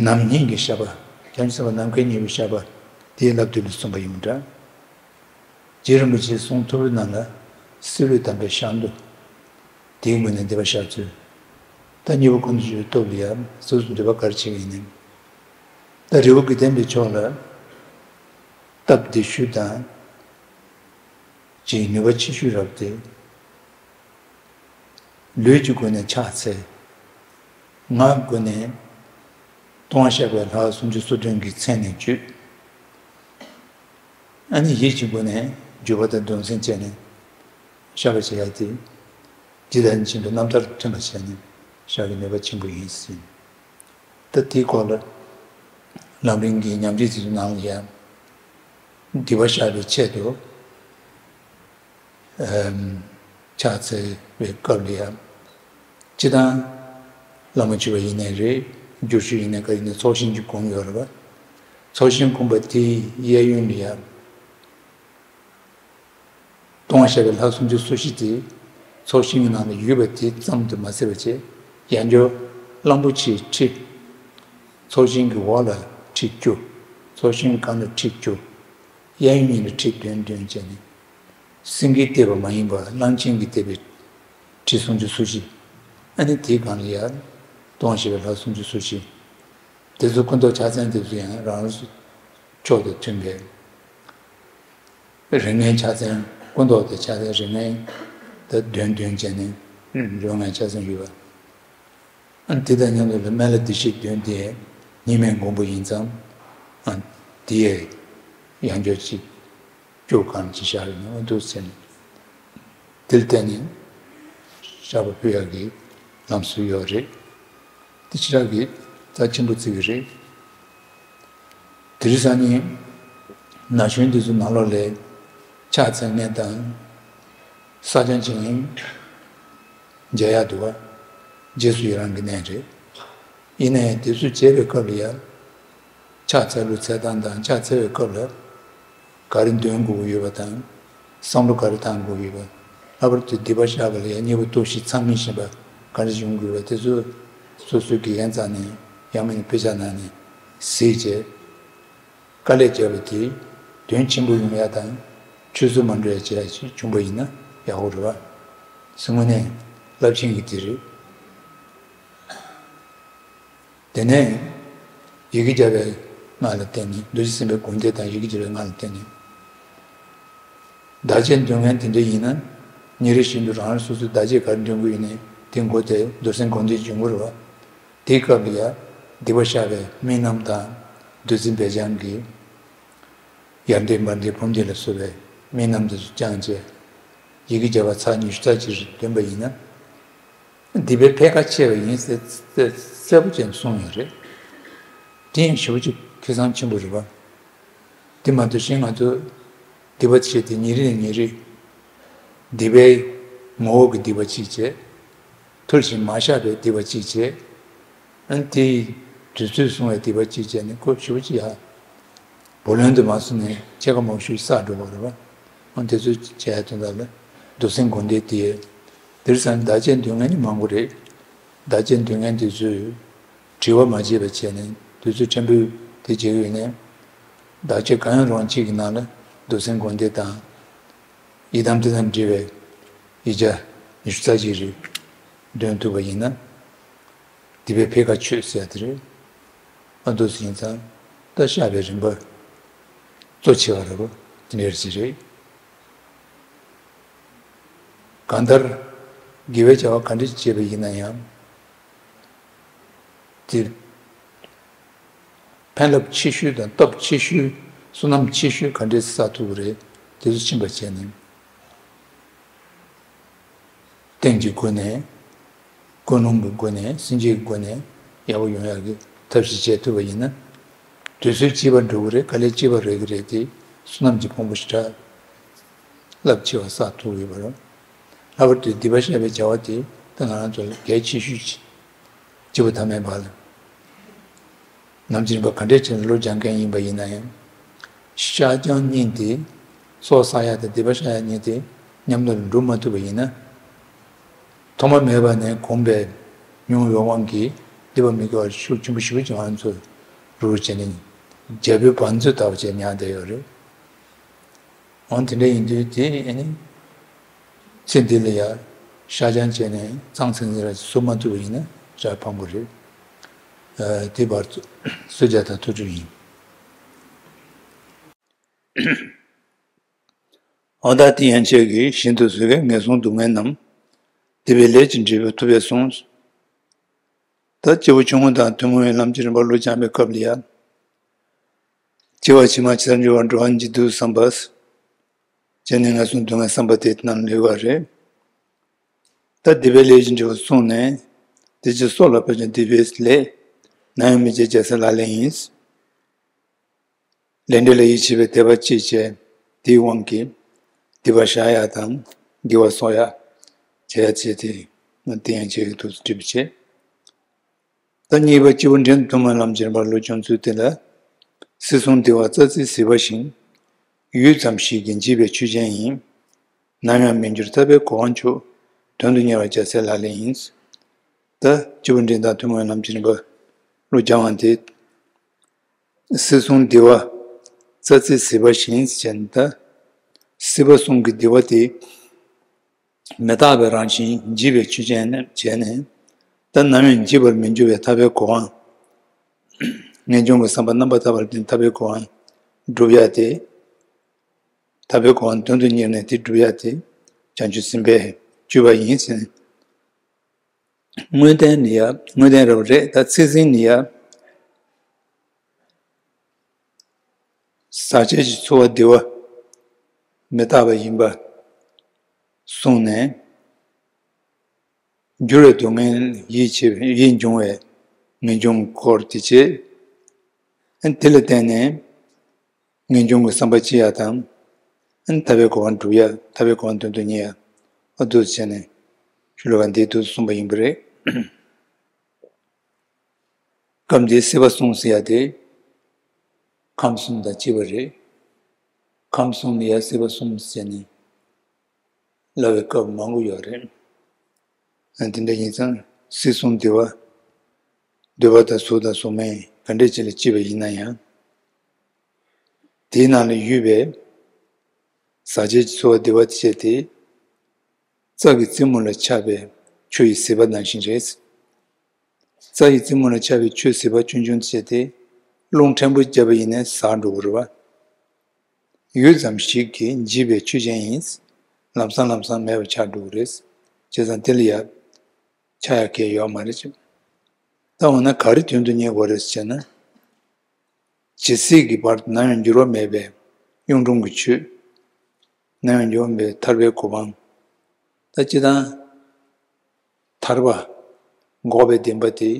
ནམ་སྙིང་གི་ཤ་པ། བྱང་ཆུབ་སེམས་དཔའ་ནམ་མཁའི་སྙིང་པོའི་བཤགས་པ་དེའི་བསླབ་བཏུས་ལ་གསུངས་པ་ཡིན་པ་འདྲ། རྗེ་རིན་པོ་ཆེའི་གསུང་ཐོར་བུའི་ནང་ལ་སྲེད་བློས་བཏང་པའི་བཤགས་འདུ། དེའི་ངོས་ནས་སྡིག་པ་བཤགས་ཚུལ། ད་གཉིས་པོ་ཀུན་ཏུ་སྤྱོད་པའི་སྟོབས་ལ་ཡང་སོ་སོ་འདོད་པ་ག་རེ་བྱེད་ཀྱི་ཡིན་ནའང་། ད་རི་བོ་དགེ་ལྡན་པའི་ཕྱོགས་ལ་སྟབས་བདེ་ཤོས་དང་། ཅིག་ནུས་པ་ཆེ་ཤོས་རབ་སྟེ། ལུས་ཀྱི་སྒོ་ནས་ཕྱག་འཚལ། ངག་གི་སྒོ་ནས་ལྟུང་བ་བཤགས་པའི་ལྷ་སུམ་ཅུ་སོ་བདུན་གྱི་མཚན་ནས་བརྗོད། ཨ་ནི་ཡིད་ཀྱི་སྒོ་ནས་འཇུག་པ་དང་གདུང་སེམས་བསྐྱེད་ནས་བཤགས་པ་བྱེད་ཡ་དེ། ཇི་ལྟར་ཕྱིན་པའི་རྣམ་ཐར་མཐུན་པ་བྱས་ནས་བཤགས་པའི་ནུས་པ་ཆེན་པོ་ཡིན་ཟིན། ད་དེའི་སྐོར་ལ་ལམ་རིམ་གྱི་ཉམས་ཞིབ་ཀྱི་ནང་ལ་ཡང་། སྡིག་པ་བཤགས་པའི་ཆེད་དུ། ཕྱག་འཚལ་བའི་སྐབས་ལ་ཡང་། སྤྱིར་བཏང་བླ་མ་མཆོད་པ་ཡིན་ནའི་རེད། བསྒྱུར་ཞུ་ཡིན་ནའི་ག་ཡིན་ནའི་ཚོགས་ཞིང་གི་སྒོམ་ཡོད་རེད་བ། ཚོགས་ཞིང་སྒོམ་པ་དེའི་གཡས་གཡོན་ལ་ཡང་། ལྟུང་བ་བཤགས་པའི་ལྷ་སུམ་ཅུ་སོ་བཞི་དེ་ཚོགས་ཞིང་གི་ནང་ལ་ཡོད་པ་དེ་ཙམ་དུ་མ་ཟད་པ་བྱས། ཡང་སྐྱར་གླང་པོ་ཆེའི་ཁྲི། ཚོགས་ཞིང་གི་འོག་ལ་ཁྲི་བཅུ། ཚོགས་ཞིང་གི་སྒང་ལ་ཁྲི་བཅུ། གཡས་གཡོན་གཉིས་ལ་ཁྲི་བདུན་བདུན་བྱས་ནས། སེང་གེས་བཏེགས་པ་མ་ཡིན་པར་གླང་ཆེན་གྱིས་བཏེགས་པའི་ཁྲི་སུམ་ཅུ་སོ་བཞི། ཨ་ནི་དེའི་སྒང་ལ་ཡང་ལྟུང་བ་བཤགས་པའི་ལྷ་སུམ་ཅུ་སོ་བཞི། དེ་ཚོ་སྐུ་མདོག་ཕྱག་མཚན་དེ་ཚོ་ཡང་རང་རང་སོ་སོའི་ཕྱོགས་དང་མཐུན་པའི་རིགས་ལྔའི་ཕྱག་མཚན། སྐུ་མདོག་དང་ཕྱག་མཚན་རིགས་ལྔའི་ད་བདུན་བདུན་བྱས་ནས་ལུས་ངག་ཕྱག་མཚན་ཡོད་པ། ཨ་ནི་དེ་དང་མཉམ་དུ་ལ་སྨན་བླ་བདེ་གཤེགས་བདུན་དེ་ཉི་མའི་མགོན་པོ་ཡིན་ཙང་། ཨ་དེ་ཡང་ཡང་བསྐྱར་ཅིག་བསྐྱར་གང་ཅི་བཤགས་རེད་ནོ་འདུག་ཟེར་ནས། དེ་ལ་བརྟེན་ནས་བཤགས་པ་ཕུལ་ཡག་གི་ལམ་སྲོལ་ཡོད་རེད། དེ་ཞེ་དྲག་གི་རྩ་ཆེན་པོ་བརྩི་གི་རེད། དེ་རིང་སང་ཉིན་ན་གཞོན་འདི་ཚོ་ནང་ལོགས་ལ་ཕྱག་འཚལ་མཁན་དང་། བསགས་སྦྱང་བྱེད་མཁན་མཇལ་ཡག་འདུག་བ། རྗེས་སུ་ཡི་རང་གི་གནས་རེད། ཡིན་ནའི་དེ་ཚོ་བྱེད་པའི་སྐབས་ལ་ཡང་། ཕྱག་འཚལ་ལུགས་འཚལ་སྟངས་དང་ཕྱག་འཚལ་བའི་སྐབས་ལ་ག་རེ་འདོན་དགོས་ཀྱི་ཡོད་པ་དང་། བསམ་བློ་ག་རེ་བཏང་དགོས་ཀྱི་ཡོད་པ། ལྷག་པར་དུ་སྡིག་པ་བཤགས་པ་ལ་ཡང་གཉེན་པོ་སྟོབས་བཞི་ཚང་མིན་བཞིན་པ་ག་འདྲ་ཡོང་དགོས་པ་དེ་ཚོ་སོ་སོའི་དགེ་རྒན་རྩ་ནས་ཡང་མིན་ན་དཔེ་ཆ་ནང་ནས་གཟིགས་བྱས། དཀའ་ལས་བརྒྱབ་པ་དེ་དོན་ཆེན་པོ་ཡོང་ཡ་དང་ཆུད་ཟོས་མ་འགྲོ་ཡ་བྱེད་ཡ་ཞིག་བྱུང་པ་ཡིན་ན་ཡག་པོ་རེད་བ། དངོས་གནས་རླབས་ཆེན་གྱི་དེ་རེད། དེ་ནས་ཡི་གེ་བརྒྱ་པའི་སྔགས་ལ་བརྟེན་ནས། རྡོ་རྗེ་སེམས་དཔའི་དགོངས་གཏེར་དང་ཡི་གེ་བརྒྱ་པའི་སྔགས་ལ་བརྟེན་ནས། བདག་བསྐྱེད་འདོན་མཁན་དེ་འདྲ་ཡིན་ན། ཉིན་རེ་བཞིན་དུ་རང་རང་སོ་སོའི་བདག་བསྐྱེད་ག་རེ་འདོན་དགོས་ཡིན་ནའི་དེ་མགོ་དེ་རྡོར་སེམས་དགོངས་གཏེར་འབྱུང་གི་རེད་བ། དེའི་སྐབས་ལ་ཡང་སྡིག་པ་བཤགས་པའི་དམིགས་རྣམ་དང་། བདུད་རྩི་འབེབས་སྦྱང་གི་ཡར་ལྡན་མར་ལྡན་བུམ་སྡིག་ལ་སོགས་པའི་དམིགས་རྣམ་དེ་ཚོ་བསྐྱངས་བྱས། ཡི་གེ་བརྒྱ་པ་ཚར་ཉི་ཤུ་རྩ་གཅིག་རེ་འདོན་པ་ཡིན་ན། སྡིག་པའི་ཕལ་ཁ་ཆེ་བ་ཡིན་ཟེར་གསལ་པོ་བྱས་ནས་གསུངས་ཡོད་རེད། དེ་ཡང་ཞེ་པོ་ཅིག་ཁེ་བཟང་ཆེན་པོ་རེད་བ། དེ་མ་གཏོགས་གཞན་ང་ཚོ་སྡིག་པ་བྱས་ཏེ་ཉིན་རེ་ནས་ཉིན་རེ་སྡིག་པའི་ངོ་བོ་གི་སྡིག་པ་གཅིག་བྱས། ཐུལ་ཞིང་མ་བཤགས་པའི་སྡིག་པ་གཅིག་བྱས། ཨ་ནི་དེའི་དུས་ཚོད་སོང་བའི་སྡིག་པ་གཅིག་བྱས་ནས་ཁོ་ཞེ་པོ་ཅིག་ཡ། བུ་ལོན་དུ་མ་སོང་ནས་ཕྱེད་ཀ་མང་ཤོས་བསགས་འགྲོ་བ་རེད་བ། ཨ་ནི་དེ་ཚོ་བྱས་དོན་དག་ལ་རྡོར་སེམས་དགོངས་གཏེར་དེ། དེར་སང་བདག་བསྐྱེད་འདོན་མཁན་ནི་མང་པོ་རེད། བདག་བསྐྱེད་འདོན་མཁན་དེ་ཚོས་དྲི་བ་མ་བྱས་པ་བྱས་ནས་དུས་ཚོད་ཕྲན་བུ་དེ་བྱེད་ཀྱི་ཡོད་ནའི། བདག་བསྐྱེད་གང་ཡང་རུང་གཅིག་གི་ནང་ལ་རྡོར་སེམས་དགོངས་གཏེར་དང་། ཡི་དམ་དེ་དང་འབྲེལ་བའི་ཡིག་བརྒྱ་ཉི་ཤུ་རྩ་གཅིག་རེ་འདོན་ཐུབ་པ་ཡིན་ན། སྡིག་པའི་ཕལ་ཁ་ཆོད་ཟེར་ཡ་དེ་རེད། ཨ་འདུག་ཟིན་ཙང་ད་བཤགས་པའི་རིམ་པ་གཙོ་ཆེ་བ་རེད་བ། དེ་འདྲ་ཞིག་རེད། གང་ལྟར་དགེ་བའི་བྱ་བ་ག་འདྲ་ཞིག་བྱས་པ་ཡིན་ན་ཡང་། དེ་ཕན་རླབས་ཆེ་ཤོས་དང་སྟོབས་ཆེ་ཤོས། བསོད་ནམས་ཆེ་ཤོས་ག་འདྲས་བསགས་ཐུབ་ཀྱི་རེད། དེ་ཚོ་ཕྱིན་པ་བྱས་ནས། རྟེན་གྱི་སྒོ་ནས། ཀུན་སློང་གི་སྒོ་ནས། སེམས་བསྐྱེད་ཀྱི་སྒོ་ནས་ཡག་པོ་ཡོང་ཡག་གི་ཐབས་ཤེས་བྱེད་ཐུབ་པ་ཡིན་ན། དུས་ཚོད་གཅིག་པ་འགྲོ་གི་རེད། དཀའ་ལས་གཅིག་པ་རེག་གི་རེད་དེ། བསོད་ནམས་ཀྱི་ཕུང་པོ་ཞེ་དྲག་རླབས་ཆེ་བ་བསགས་ཐུབ་ཡོད་པ་རེད། ལྷག་པར་དུ་སྡིག་པ་བཤགས་པའི་བྱ་བ་དེ་ད་ང་རང་ཚོ་ལ་གལ་ཆེ་ཤོས་ཅིག་སྤྱི་བོ་ཐ་མའི་བར་ལ། ནམ་རྒྱུན་རིམ་པ་ག་འདྲས་བྱས་ནས་བློ་སྦྱང་མཁན་ཡིན་པ་ཡིན་ན་ཡང་། བཤགས་སྦྱང་གཉིས་དེ། ཚོགས་བསགས་ཡ་དང་སྡིག་པ་བཤགས་ཡ་གཉིས་དེ་མཉམ་དུ་འགྲུབ་མ་ཐུབ་པ་ཡིན་ན། ཐོག་མ་མེད་པ་ནས་གོམས་པས་མྱོང་བའི་དབང་གིས་སྡིག་པ་མི་དགེ་བ་ཤུགས་ཆེན་པོ་ཞེ་པོ་ཅིག་ང་ཚོ་རུ་རུ་བྱས་ནས་ རྒྱལ་པོའི་བང་མཛོད་ལྟ་བུ་བྱས་ཉར་བསྡད་ཡོད་རེད། འོ་དེ་འདྲ་ཡིན་དུས་དེ་ཨ་ནི་ཚེ་འདི་ལ་ཡང་ཤ་ཆང་བྱས་ནས་གཙང་ཚིང་ཚིང་ར་བཟོ་མ་ཐུབ་པ་ཡིན་ན་ཞེ་དྲག་ཕངས་པོ་རེད། ཨ། དེའི་བར་དུ་གསོལ་ཇ་དང་ཐུགས་སྤྲོ་ཡིན། འོ་ད་དེ་ཡན་ཆད་ཀྱིས་ཤིན་ཏུ་བཟོད་དཀའི་ངན་སོང་སྡུག་བསྔལ་རྣམས། སྡིག་པའི་ལས་ཀྱི་འབྲས་བུ་ཐོབ་པས་གསུངས། ད་སྐྱེས་བུ་ཆུང་ངུ་དང་ཐུན་མོང་བའི་ལམ་གྱི་རིམ་པ་བློ་སྦྱངས་པའི་སྐབས་ལ་ཡང་། སྐྱེ་བ་ཕྱི་མ་ཇི་ལྟར་འགྱུར་བར་འགྲོ་བ་མི་འཇིག་འདོད་བསམ་པ། བྱས་ནས་ངན་སོང་སྡུག་བསྔལ་བསམ་པ་དེ་རྣམས་ལུས་པ་རེད། ད་སྡིག་པའི་ལས་ཀྱི་འབྲས་བུ་གསུངས་ནས། དེ་ཕྱིར་སྲོག་ལ་ཕོད་ཀྱང་སྡིག་པའི་ལས། ནམ་ཡང་མི་བྱེད་རྒྱལ་སྲས་ལག་ལེན་ཡིན། ལས་འབྲས་ལ་ཡིད་ཆེས་པའི་དད་པ་སྐྱེད་བྱས། དེའི་དབང་གིས་སྡིག་པ་བཤགས་ཡག་དང་དགེ་བ་གསོག་ཡག་བྱེད་ཡག་བྱས་ཏེ། དེ་ཡན་ཆད་ཀྱི་ཐུགས་སུ་འགྲིབ་བྱེད། ད་གཉིས་པ་སྐྱེས་བུ་འབྲིང་དུ་ཐུན་མོང་ལམ་གྱི་རིམ་པར་བློ་སྦྱོང་ཚུལ་དེ་ལ། སྲིད་གསུམ་བདེ་བ་རྩྭ་རྩེའི་ཟིལ་པ་བཞིན། ཡུད་ཙམ་ཞིག་གིས་འཇིག་པའི་ཆོས་ཅན་ཡིན། ནམ་ཡང་མི་འགྱུར་ཐར་པའི་གོ་འཕང་མཆོག། དོན་དུ་གཉེར་བ་རྒྱལ་སྲས་ལག་ལེན་ཡིན། ད་སྐྱེས་བུ་འབྲིང་དང་ཐུན་མོང་ལམ་གྱི་རིམ་པར་བློ་སྦྱང་བ་དེ། སྲིད་གསུམ་བདེ་བ་རྩྭ་རྩེའི་ཟིལ་པ་བཞིན་ཟེར་ན། ད་སྲིད་པ་གསུམ་གྱི་བདེ་བ་དེ་མི་རྟག་པའི་རང་བཞིན་འཇིག་པའི་ཆོས་ཅན་བྱས་ནས། ད་ནམ་ཡང་འཇིག་པར་མི་འགྱུར་བའི་ཐར་པའི་གོ་འཕང་། ངེས་འབྱུང་གི་བསམ་པ་རྣམ་པར་དག་པར་ལྡན་ཐར་པའི་གོ་འཕང་སྒྲུབ་ཡག་དེ། ཐར་པའི་གོ་འཕང་དོན་དུ་གཉེར་ནས་དེ་སྒྲུབ་ཡག་དེ་བྱང་ཆུབ་སེམས་དཔའི་སྤྱོད་པ་ཡིན་ཟེར། དངོས་བསྟན་ནི་ཡང་དངོས་བསྟན་རབ་རེད། ད་ཚིག་ཟིན་ནི་ཡང་། ཟག་བཅས་ཀྱི་ཚོར་བ་བདེ་བ་མི་རྟག་པ་ཡིན་པ་གསུངས་ནས། འགྱུར་བའི་སྡུག་བསྔལ་ཡིད་ཆེས་ཡིད་འབྱུང་བའི་ངེས་འབྱུང་སྐོར་དེ་བྱས། དེ་ལ་བརྟེན་ནས། ངེས་འབྱུང་གི་བསམ་པ་སྐྱེ་ཡག་དང་། ཨ་ནི་ཐར་པའི་གོ་འཕང་སྒྲུབ་ཡག་ཐར་པའི་གོ་འཕང་དོན་དུ་གཉེར་ཡག་ཨ་འདུག་བྱས་ནས་ཞུ་ལ་བ་འདི་འདུག་གསུངས་པ་ཡིན་པ་རེད། སྐབས་འདིའི་སྲིད་པ་གསུམ་ཟེར་ཡག་དེ་ཁམས་གསུམ་དང་བཅས་པ་རེད། ཁམས་གསུམ་ལ་ཡང་སྲིད་པ་གསུམ་ཟེར་ནས་ལབ་པའི་སྐབས་མང་པོ་ཡོད་རེད། ཨ་དེ་འདྲ་ཡིན་ཙང་སྲིད་གསུམ་བདེ་བ། འདོད་པ་དང་གཟུགས་དང་གཟུགས་མེད་ག་འདྲ་ཅིག་ལ་སྐྱེས་པ་ཡིན་ན་ཡང་། དེའི་ནང་ལ་ཡོད་པའི་ཟག་བཅས་ཀྱི་ཚོར་བ་བདེ་བ་དེ་བྱས་ཏེ། རྩྭ་གི་རྩེ་མོ་ལ་ཆགས་པའི་ཆུ་ཡི་ཟིལ་པ་ནང་བཞིན་རེད། རྩྭ་ཡི་རྩེ་མོ་ལ་ཆགས་པའི་ཆུ་ཟིལ་པ་ཆུང་ཆུང་དེ་བྱས་ཏེ། རླུང་ཕྲན་བུ་བརྒྱབ་པ་ཡིན་ནའི་ཟག་འགྲོ་གི་རེད་བ། ཡུད་ཙམ་ཞིག་གིས་འཇིག་པའི་ཆོས་ཅན་ཡིན། ལམ་སང་ལམ་སང་མེད་པར་ཆགས་འགྲོ་གི་རེད། བྱས་ཙང་དེ་ལ་ཡང་ཆགས་ཡག་གི་ཡོད་མ་རེད་ཅེས། ད་འོ་ན་ག་རེ་དོན་དུ་གཉེར་དགོས་རེད་ཟེར་ན། ཇི་སྲིད་ཀྱི་བར་དུ་ནམ་ཡང་འགྱུར་བ་མེད་པའི་གཡུང་དྲུང་གི་ཆོས། ནམ་ཡང་འགྱུར་བ་མེད་པའི་ཐར་པའི་གོ་འཕང་། ད་སྤྱིར་བཏང་ཐར་པ་འགོག་པའི་བདེན་པ་དེ་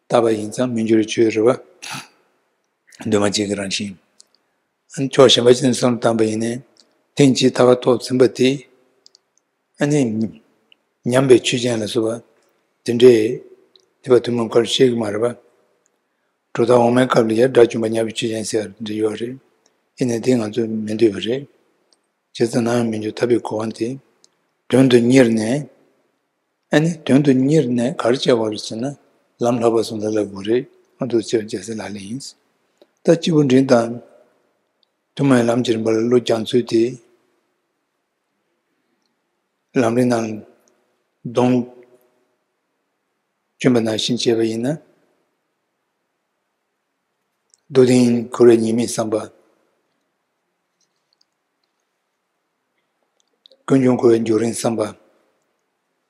བཏགས་པ་ཡིན་ཙང་མི་འགྱུར་བའི་ཆོས་རེད་བ། འདུས་མ་བྱས་ཀྱི་རང་བཞིན། ཕྱོགས་གཞན་པ་ཅན་བསམ་བློ་བཏང་པ་ཡིན་ནའི་ཐེངས་གཅིག་ཐར་པ་ཐོབ་ཟིན་པ་དེ། ཨ་ནི། ཉམས་པའི་ཆོས་ཅན་ལ་སོགས་པ་དེ་འདྲའི་ཐེག་པ་ཐུན་མོང་ཁ་ལ་བཤད་ཀྱི་མ་རེད་པ། གྲུབ་མཐའ་འོག་མའི་སྐབས་ལ་ཡང་དགྲ་བཅོམ་པ་ཉམས་པའི་ཆོས་ཅན་ཟེར་བ་འདྲ་ཡོད་རེད། ཡིན་ནའི་དེ་ང་ཚོས་མི་འདོད་པ་རེད། བྱས་ཙང་ནམ་ཡང་མི་འགྱུར་ཐར་པའི་གོ་འཕང་དེ་དོན་དུ་གཉེར་ནས། ཨ་ནི་དོན་དུ་གཉེར་ནས་ག་རེ་བྱེད་དགོས་རེད་ཟེར་ན་ལམ་བསླབ་པ་གསུམ་ལ་བསླབ་དགོས་རེད། ཨ་འདུག་ཅེས་རྒྱལ་སྲས་ལག་ལེན་ཡིན། ད་སྐྱེས་བུ་འབྲིང་དང་ཐུན་མོང་ལམ་གྱི་རིམ་པ་ལ་བློ་སྦྱང་ཚུལ་དེ། ལམ་རིམ་ནང་སྡོམ་བསྐྱོན་པ་ནང་བཞིན་བྱས་པ་ཡིན་ན། རྡོར་གདན་འཁོར་བའི་ཉེས་དམིགས་བསམ་པ། ཀུན་འབྱུང་འཁོར་བའི་རྒྱུན་རིང་བསམ་པ།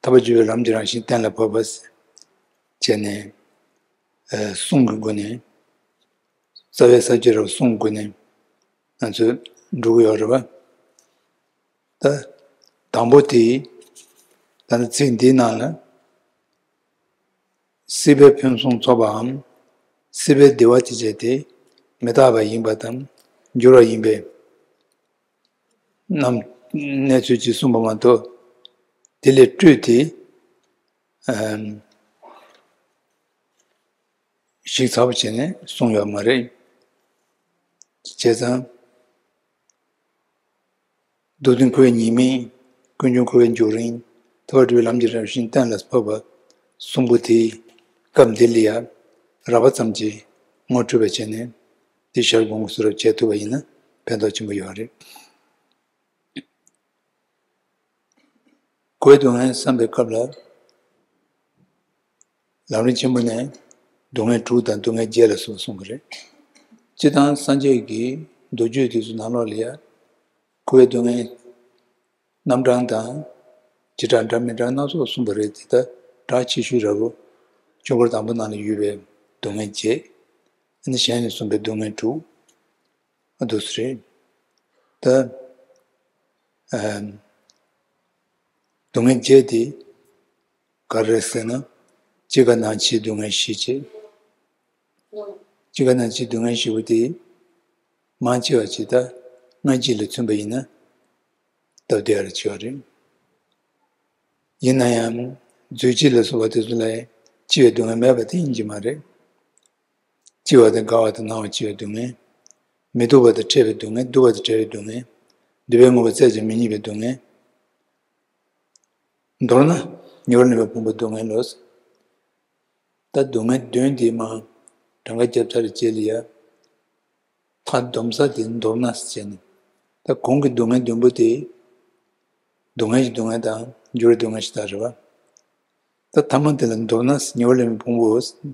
ཐར་པ་སྒྲུབ་པའི་ལམ་གྱི་རང་བཞིན་གཏན་ལ་ཕབ་པ་བྱས་ནས། ཨ་གསུང་གི་སྒོ་ནས། རྩ་བའི་ས་བཅད་རབ་གསུང་གི་སྒོ་ནས་ང་ཚོས་འགྲོ་གི་ཡོད་རེད་པ། ད་དང་པོ་དེ་ད་ནི་ཚིག་འདིའི་ནང་ལ། སྲིད་པའི་ཕུན་སུམ་ཚོགས་པའམ། སྲིད་པའི་བདེ་བ་དེ་བྱས་ཏེ་མི་རྟག་པ་ཡིན་པ་དང་འགྱུར་བ་ཡིན་པའི་རྣམ་གནས་ཚུལ་གྱིས་གསུངས་པ་མ་གཏོགས། དེ་ལས་སྤྲོས་ཏེ། ཨམ། ཞིབ་ཚགས་པོ་བྱས་ནས་གསུངས་ཡོད་མ་རེད། བྱས་ཙང་། རྡོར་གདན་འཁོར་བའི་ཉེས་དམིགས། ཀུན་འབྱུང་འཁོར་བའི་རྒྱུན་རིང་། ཐར་པ་སྒྲུབ་པའི་ལམ་གྱི་རང་བཞིན་གཏན་ལ་ཕབ་པ་གསུམ་པོ་དེ་སྐབས་འདི་ལ་ཡང་རགས་པ་ཙམ་གྱིས་ངོ་འཕྲོད་པ་བྱས་ནས། དེ་ཤར་དགོངས་ཀྱི་སུ་རབ་བྱེད་ཐུབ་པ་ཡིན་ན་ཕན་ཐོགས་ཆེན་པོ་ཡོད་རེད། འཁོར་བའི་སྡུག་བསྔལ་བསམ་པའི་སྐབས་ལ། ལམ་རིམ་ཆེན་མོ་ནས་སྡུག་བསྔལ་དྲུག་དང་སྡུག་བསྔལ་བརྒྱད་ལ་སོགས་གསུངས་པ་རེད། སྤྱིར་བཏང་སངས་རྒྱས་ཀྱི་མདོ་རྒྱུད་དེ་ཚོ་ནང་ལོགས་ལ་ཡ། འཁོར་བའི་སྡུག་བསྔལ་རྣམ་གྲངས་དང་། བྱེ་བྲག་འདྲ་མི་འདྲ་སྣ་ཚོགས་གསུངས་པ་རེད་དེ། ད་གྲགས་ཆེ་ཤོས་ར་བོ་ཆོས་འཁོར་དང་པོ་ནང་ལ་ཡོད་པའི་སྡུག་བསྔལ་བརྒྱད། ཨ་ནི་གཞན་ནས་གསུངས་པའི་སྡུག་བསྔལ་དྲུག་ཨ་འདུག་སེ་རེད། ད་ཨ་སྡུག་བསྔལ་བརྒྱད་དེ་ག་རེ་རེད་ཟེར་ན། སྐྱེ་རྒ་ན་འཆིའི་སྡུག་བསྔལ་བཞི་བྱས། སྐྱེ་རྒ་ན་འཆིའི་སྡུག་བསྔལ་བཞི་པོ་དེ་མང་ཆེ་བ་ཅིག་ད་སྔ་ཕྱི་ལ་མཚོན་པ་ཡིན་ན་སྟབས་བདེ་བ་རེ་ཆེ་བ་རེད། ཡིན་ན་ཡང་རྫུས་སྐྱེས་ལ་སོགས་པ་དེ་ཚོ་ལ་སྐྱེ་བའི་སྡུག་བསྔལ་མེད་པ་དེ་ཡིན་གྱི་མ་རེད། སྐྱེ་བ་དང་རྒ་བ་དང་ན་བ་སྐྱེ་བའི་སྡུག་བསྔལ། མི་སྡུག་པ་དང་ཕྲད་པའི་སྡུག་བསྔལ། སྡུག་པ་དང་བྲལ་བའི་སྡུག་བསྔལ། སྡུག་པའི་དངོས་པོ་བཙལ་ཀྱང་མི་རྙེད་པའི་སྡུག་བསྔལ། མདོར་ན་ཉེ་བར་ལེན་པའི་ཕུང་པོའི་སྡུག་བསྔལ་ལོ། ད་སྡུག་བསྔལ་བདུན་དེ་མ་གྲངས་ཀ་རྒྱབ་ཚར་རྗེས་ལ་ཡ། མཐའ་སྡོམ་ས་དེ་མདོར་ན་ཟེར་ནས། ད་གོང་གི་སྡུག་བསྔལ་བདུན་པོ་དེ་སྡུག་བསྔལ་གྱི་སྡུག་བསྔལ་དང་འགྱུར་བའི་སྡུག་བསྔལ་ཞིག་ད་རེད་བ། ད་ཐ་མ་དེ་ལ་མདོར་ན་ཉེ་བར་ལེན་པའི་ཕུང་པོའི་སྡུག་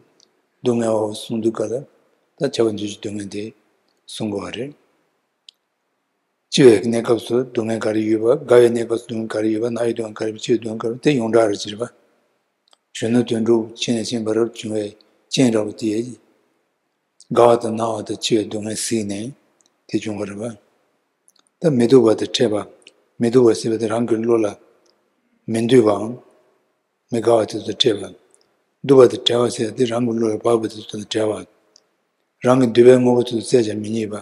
བསྔལ་འོ་གསུང་དུས་ག་ལ་ད་ཁྱབ་པ་འདུས་ཀྱི་སྡུག་བསྔལ་དེ་གསུང་དགོས་པ་རེད། སྐྱེ་བའི་གནས་སྐབས་སུ་སྡུག་བསྔལ་ག་རེ་ཡོད་པ། རྒ་བའི་གནས་སྐབས་སུ་སྡུག་བསྔལ་ག་རེ་ཡོད་པ། ན་བའི་སྡུག་བསྔལ་ག་རེ་ཡོད་པ། འཆི་བའི་སྡུག་བསྔལ་ག་རེ་ཡོད་པ། དེ་ཡོངས་གྲགས་རེད་ཅེས་པ། གཞོན་ནུ་དོན་གྲུབ་ཕྱིན་ནས་ཕྱིན་པ་རབ་བྱུང་བའི་རྐྱེན་རབ་དེས་རྒ་བ་དང་ན་བ་དང་འཆི་བའི་སྡུག་བསྔལ་གཟིགས་ནས་དེ་བྱུང་བ་རེད་པ། ད་མི་སྡུག་པ་དང་ཕྲད་པ། མི་སྡུག་པ་ཟེར་བ་དེ་རང་གི་བློ་ལ་མི་འདོད་པའམ། མི་དགའ་བ་དེ་ཚོ་དང་བྲལ་བ། སྡུག་པ་དང་བྲལ་བ་ཟེར་ཏེ་རང་གི་བློ་ལ་བབ་པ་དེ་ཚོ་དང་བྲལ་བ། རང་གི་འདོད་པའི་དངོས་པོ་དེ་ཚོ་བཙལ་ཀྱང་མི་རྙེད་པ།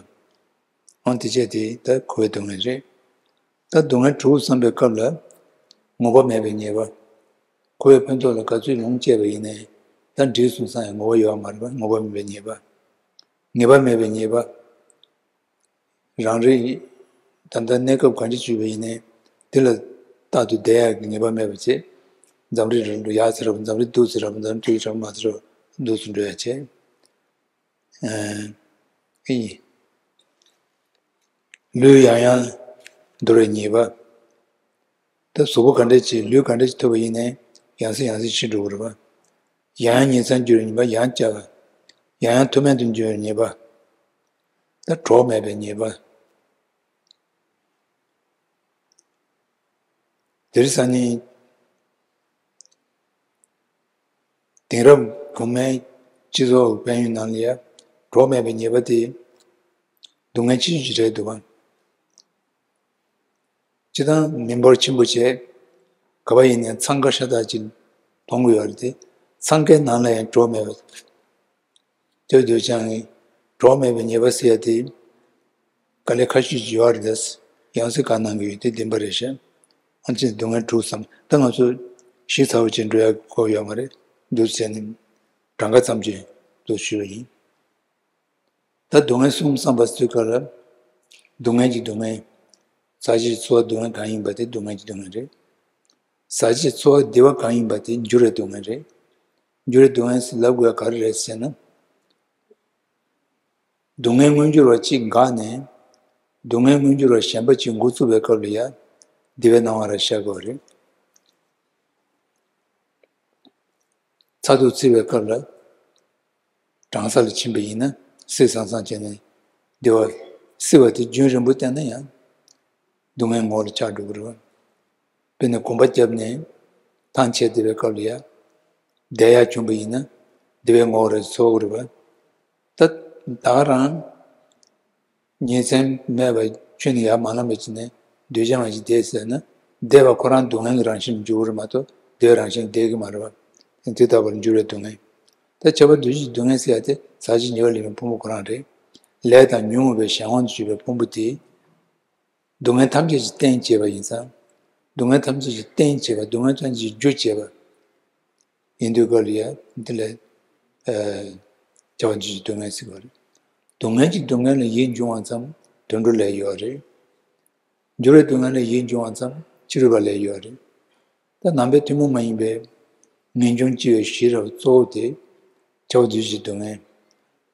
འོ་དེ་བྱས་ཏེ་ད་འཁོར་བའི་སྡུག་བསྔལ་རེད། ད་སྡུག་བསྔལ་དྲུག་བསམ་པའི་སྐབས་ལ། ངོ་བོ་མེད་པའི་ཉེས་པ། འཁོར་བའི་ཕན་ཐོགས་ལ་ག་ཚོད་ལོངས་སྤྱད་པ་ཡིན་ནའི། ད་འགྲིག་སོང་བསམ་ཡང་ངོ་བོ་ཡོད་པ་མ་རེད་པ། ངོ་བོ་མེད་པའི་ཉེས་པ། ངེས་པ་མེད་པའི་ཉེས་པ། རང་རེ་ད་ལྟ་གནས་སྐབས་ག་འདྲ་བྱུང་བ་ཡིན་ནའི། དེ་ལ་རྟག་ཏུ་བསྡད་ཡག་གི་ངེས་པ་མེད་པ་བྱས། འཛམ་རིག་རང་འགྲོ་ཡག་ཚེ་རབས། འཛམ་རིག་སྡུག་ཚེ་རབས། འཛམ་རིག་སྡུག་ཚེ་རབས་མ་ཚེ་རབས་སྡུག་སུ་འགྲོ་ཡག་བྱས། ཨེ་ཡིན། ལུས་ཡང་ཡང་འདོར་བའི་ཉེས་པ། ད་གཟུགས་པོ་ག་འདྲ་ཅིག་ལུས་ག་འདྲ་ཅིག་ཐོབ་པ་ཡིན་ནའི་ཡང་སེ་ཡང་སེ་ཤི་འགྲོ་གི་རེད་པ། ཡང་ཡང་ཉིན་མཚན་འགྱུར་བའི་ཉེས་པ། ཡང་བསྐྱར་བ། ཡང་ཡང་མཐུ་མེད་དུ་འགྱུར་བའི་ཉེས་པ། ད་གྲོགས་མེད་པའི་ཉེས་པ། དེར་སང་ཉིན་དེང་རབས་གོང་མའི་སྤྱི་ཚོགས་དཔལ་ཡོན་ནང་ལ་ཡ་གྲོགས་མེད་པའི་ཉེས་པ་དེ་སྡུག་བསྔལ་ཆེ་ཤོས་ཅིག་རེད་འདུག་ག། སྤྱིར་བཏང་མི་འབོར་ཆེན་པོ་བྱས། ག་པར་ཡིན་ནའི་འཚང་ཁ་ཤ་སྟག་ཅིག་མཐོང་གི་ཡོད་རེད་དེ། འཚང་ཁའི་ནང་ལ་ཡང་གྲོགས་མེད་པ། དེ་འདོད་ཀྱང་གྲོགས་མེད་པའི་ཉེས་པ་ཟེར་ཡ་དེ་དཀའ་ལས་ཁག་ཤོས་ཅིག་ཡོད་རེད་དེ། ཡང་སེ་བཀའ་གནང་གི་ཡོད་དེ་བདེན་པ་རེད་ཤག། ཨ་ཅེ་སྡུག་བསྔལ་དྲུག་བསམ། ད་ང་ཚོ་ཞིབ་ཚགས་པོ་བྱས་འགྲོ་ཡ་གོ་ཡོད་མ་རེད་འདུག་ཟེར་ནས་གྲངས་ཀ་ཙམ་ཅིག་འདུག་ཞུས་པ་ཡིན། ད་སྡུག་བསྔལ་གསུམ་བསམ་པ་ཟེར་ག་ལ། སྡུག་བསྔལ་གྱི་སྡུག་བསྔལ། ཟག་བཅས་ཀྱི་ཚོར་བ་སྡུག་བསྔལ་གང་ཡིན་པ་དེ་སྡུག་བསྔལ་གྱི་སྡུག་བསྔལ་རེད། ཟག་བཅས་ཀྱི་ཚོར་བ་བདེ་བ་གང་ཡིན་པ་དེ་འགྱུར་བའི་སྡུག་བསྔལ་རེད། འགྱུར་བའི་སྡུག་བསྔལ་ཟེར་ལབ་དགོས་པ་ག་རེ་རེད་ཟེར་ན། སྡུག་བསྔལ་མངོན་གྱུར་བ་གཅིག་འགགས་ནས། སྡུག་བསྔལ་མངོན་གྱུར་བ་གཞན་པ་གཅིག་འགོ་བཙུགས་པའི་སྐབས་ལ་ཡ། བདེ་བའི་སྣང་བ་རང་ཤར་དགོས་པ་རེད། ཚ་གདུག་བརྩི་བའི་སྐབས་ལ། གྲང་ས་ལ་ཕྱིན་པ་ཡིན་ན་སེ་སང་སང་བྱས་ནས་བདེ་བ། བསིལ་བ་དེ་རྒྱུན་རིང་པོ་བསྟེན་ན་ཡང་སྡུག་བསྔལ་ངོ་ལ་ཆགས་འགྲོ་གི་རེད་བ། དཔེར་ན་གོམ་པ་བརྒྱབ་ནས་ཐང་ཆད་བསྡད་པའི་སྐབས་ལ་ཡང་བསྡད་ཡག་བྱུང་པ་ཡིན་ན་བདེ་བའི་ངོ་བོ་རེད་ཚོར་གི་རེད་བ། ད་ད་ག་རང་ཉིན་མཚན་མེད་པར་ཁྱོན་ནས་ཡར་མ་ལངས་པ་བྱས་ནས་སྡོད་ཅང་ཞིག་བསྡད་ཟེར་ན། བསྡད་པ་ཁོ་རང་སྡུག་བསྔལ་གྱི་རང་བཞིན་འགྱུར་གྱི་རེད་མ་གཏོགས་བདེ་བའི་རང་བཞིན་བསྡད་ཀྱི་མ་རེད་བ། དེ་ལྟ་བུར་འགྱུར་བའི་སྡུག་བསྔལ། ད་ཁྱབ་པ་འདུས་བྱས་ཀྱི་སྡུག་བསྔལ་ཟེར་ཡ་དེ་ཟག་བཅས་ཉེ་བར་ལེན་པའི་ཕུང་པོ་ཁོ་རང་རེད། ལས་དང་ཉོན་མོངས་པའི་གཞན་དབང་དུ་གྱུར་པའི་ཕུང་པོ་དེ། སྡུག་བསྔལ་ཐམས་ཅད་ཀྱི་རྟེན་བྱས་པ་ཡིན་ཙང་། སྡུག་བསྔལ་ཐམས་ཅད་ཀྱི་རྟེན་བྱས་པ། སྡུག་བསྔལ་ཐམས་ཅད་ཀྱི་རྒྱུ་བྱས་པ་ཡིན་དུས་སྐབས་ལ་ཡ་འདི་ལ་ཨ་ཁྱབ་པ་འདུས་བྱས་ཀྱི་སྡུག་བསྔལ་ཟེར་བ་རེད། སྡུག་བསྔལ་གྱི་སྡུག་བསྔལ་ལ་ཡིད་འབྱུང་བ་ཙམ་དུད་འགྲོ་ལས་ཡོད་རེད། འགྱུར་བའི་སྡུག་བསྔལ་ལ་ཡིད་འབྱུང་བ་ཙམ་ཕྱི་རོལ་པ་ལས་ཡོད་རེད། ད་ནང་པའི་ཐུན་མོང་མ་ཡིན་པའི་ངེས་འབྱུང་སྐྱེ་བའི་གཞི་རབ་གཙོ་བོ་དེ་ཁྱབ་པ་འདུས་བྱས་ཀྱི་སྡུག་བསྔལ།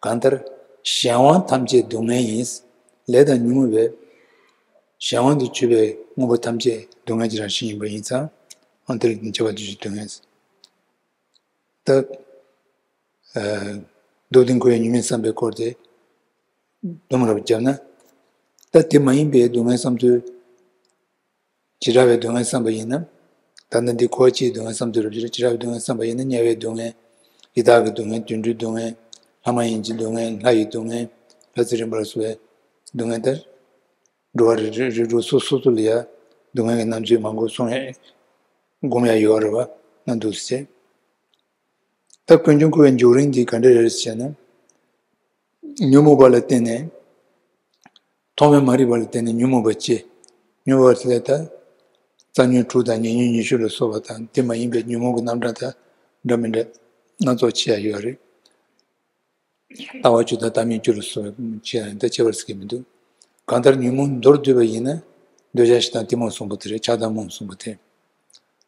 གང་ལྟར་ གཞན་དབང་ཐམས་ཅད་སྡུག་བསྔལ་ཡིན། ལས་དང་ཉོན་མོངས་པའི་གཞན་དབང་དུ་གྱུར་པའི་དངོས་པོ་ཐམས་ཅད་སྡུག་བསྔལ་གྱི་རང་བཞིན་ཡིན་པ་ཡིན་ཙང་། འོན་ཏེ་ལས་དང་བྱ་བ་དུ་ཞིག་སྡུག་བསྔལ། ད། ཨ། སྡུག་བདེན་ཁོ་བོས་ཉོན་མོངས་བསམ་པའི་སྐོར་དེ་དུམ་རེ་བརྒྱབ་ན། ད་དེ་མ་ཡིན་པའི་སྡུག་བསྔལ་བསམ་ཚུལ། བྱེ་བྲག་པའི་སྡུག་བསྔལ་བསམ་པ་ཡིན་ན། ད་ལྟ་འདི་འཁོར་བ་སྤྱིའི་སྡུག་བསྔལ་བསམ་ཚུལ་རེད་པ། བྱེ་བྲག་པའི་སྡུག་བསྔལ་བསམ་པ་ཡིན་ན། དམྱལ་བའི་སྡུག་བསྔལ། ཡི་དྭགས་ཀྱི་སྡུག་བསྔལ། དུད་འགྲོའི་སྡུག་བསྔལ། ལྷ་མ་ཡིན་གྱི་སྡུག་བསྔལ། ལྷ་ཡི་སྡུག་བསྔལ། ལྷ་ཚེ་རིང་པོ་ལ་སོགས་པའི་སྡུག་བསྔལ་དེ། འགྲོ་བ་རིགས་རིགས་དྲུག་སོ་སོ་སོ་ལ་ཡང་སྡུག་བསྔལ་གྱི་རྣམ་འགྱུར་མང་པོ་གསུང་ཡ། སྒོམ་ཡ་ཡོད་རེད་པ། ན་འདུག་ཟེར། ད་ཀུན་འབྱུང་འཁོར་བའི་འབྱུང་རིམ་འདི་ག་འདྲ་རེད་ཟེར་ན། ཉོན་མོངས་པ་ལ་བརྟེན་ནས། ཐོག་མའི་མ་རིག་པ་ལ་བརྟེན་ནས་ཉོན་མོངས་པ་སྐྱེ། ཉོན་མོངས་པ་ལ་ད། རྩ་ཉོན་དྲུག་དང་ཉེ་ཉོན་ཉི་ཤུ་ལ་སོགས་པ་དང་དེ་མ་ཡིན་པའི་ཉོན་མོངས་ཀྱི་རྣམ་གྲངས་དང་འདྲ་མི་འདྲ་སྣ་ཚོགས་ཕྱེ་ཡ་ཡོད་རེད། ལྟ་བ་བཅུ་དང་ལྟ་མིན་བཅུ་ལ་སོགས་པའི་ཕྱེ་ཡ་ཡང་ད་ཕྱེ་བར་ཟེར་གྱི་མི་འདུག་གང་ལྟར་ཉོན་མོངས་མདོར་བསྡུས་པ་ཡིན་ན། འདོད་ཆགས་ཞེ་སྡང་གཏི་མུག་གསུམ་པོ་དེ་རེད། ཆགས་སྡང་རྨོངས་གསུམ་པོ་དེ།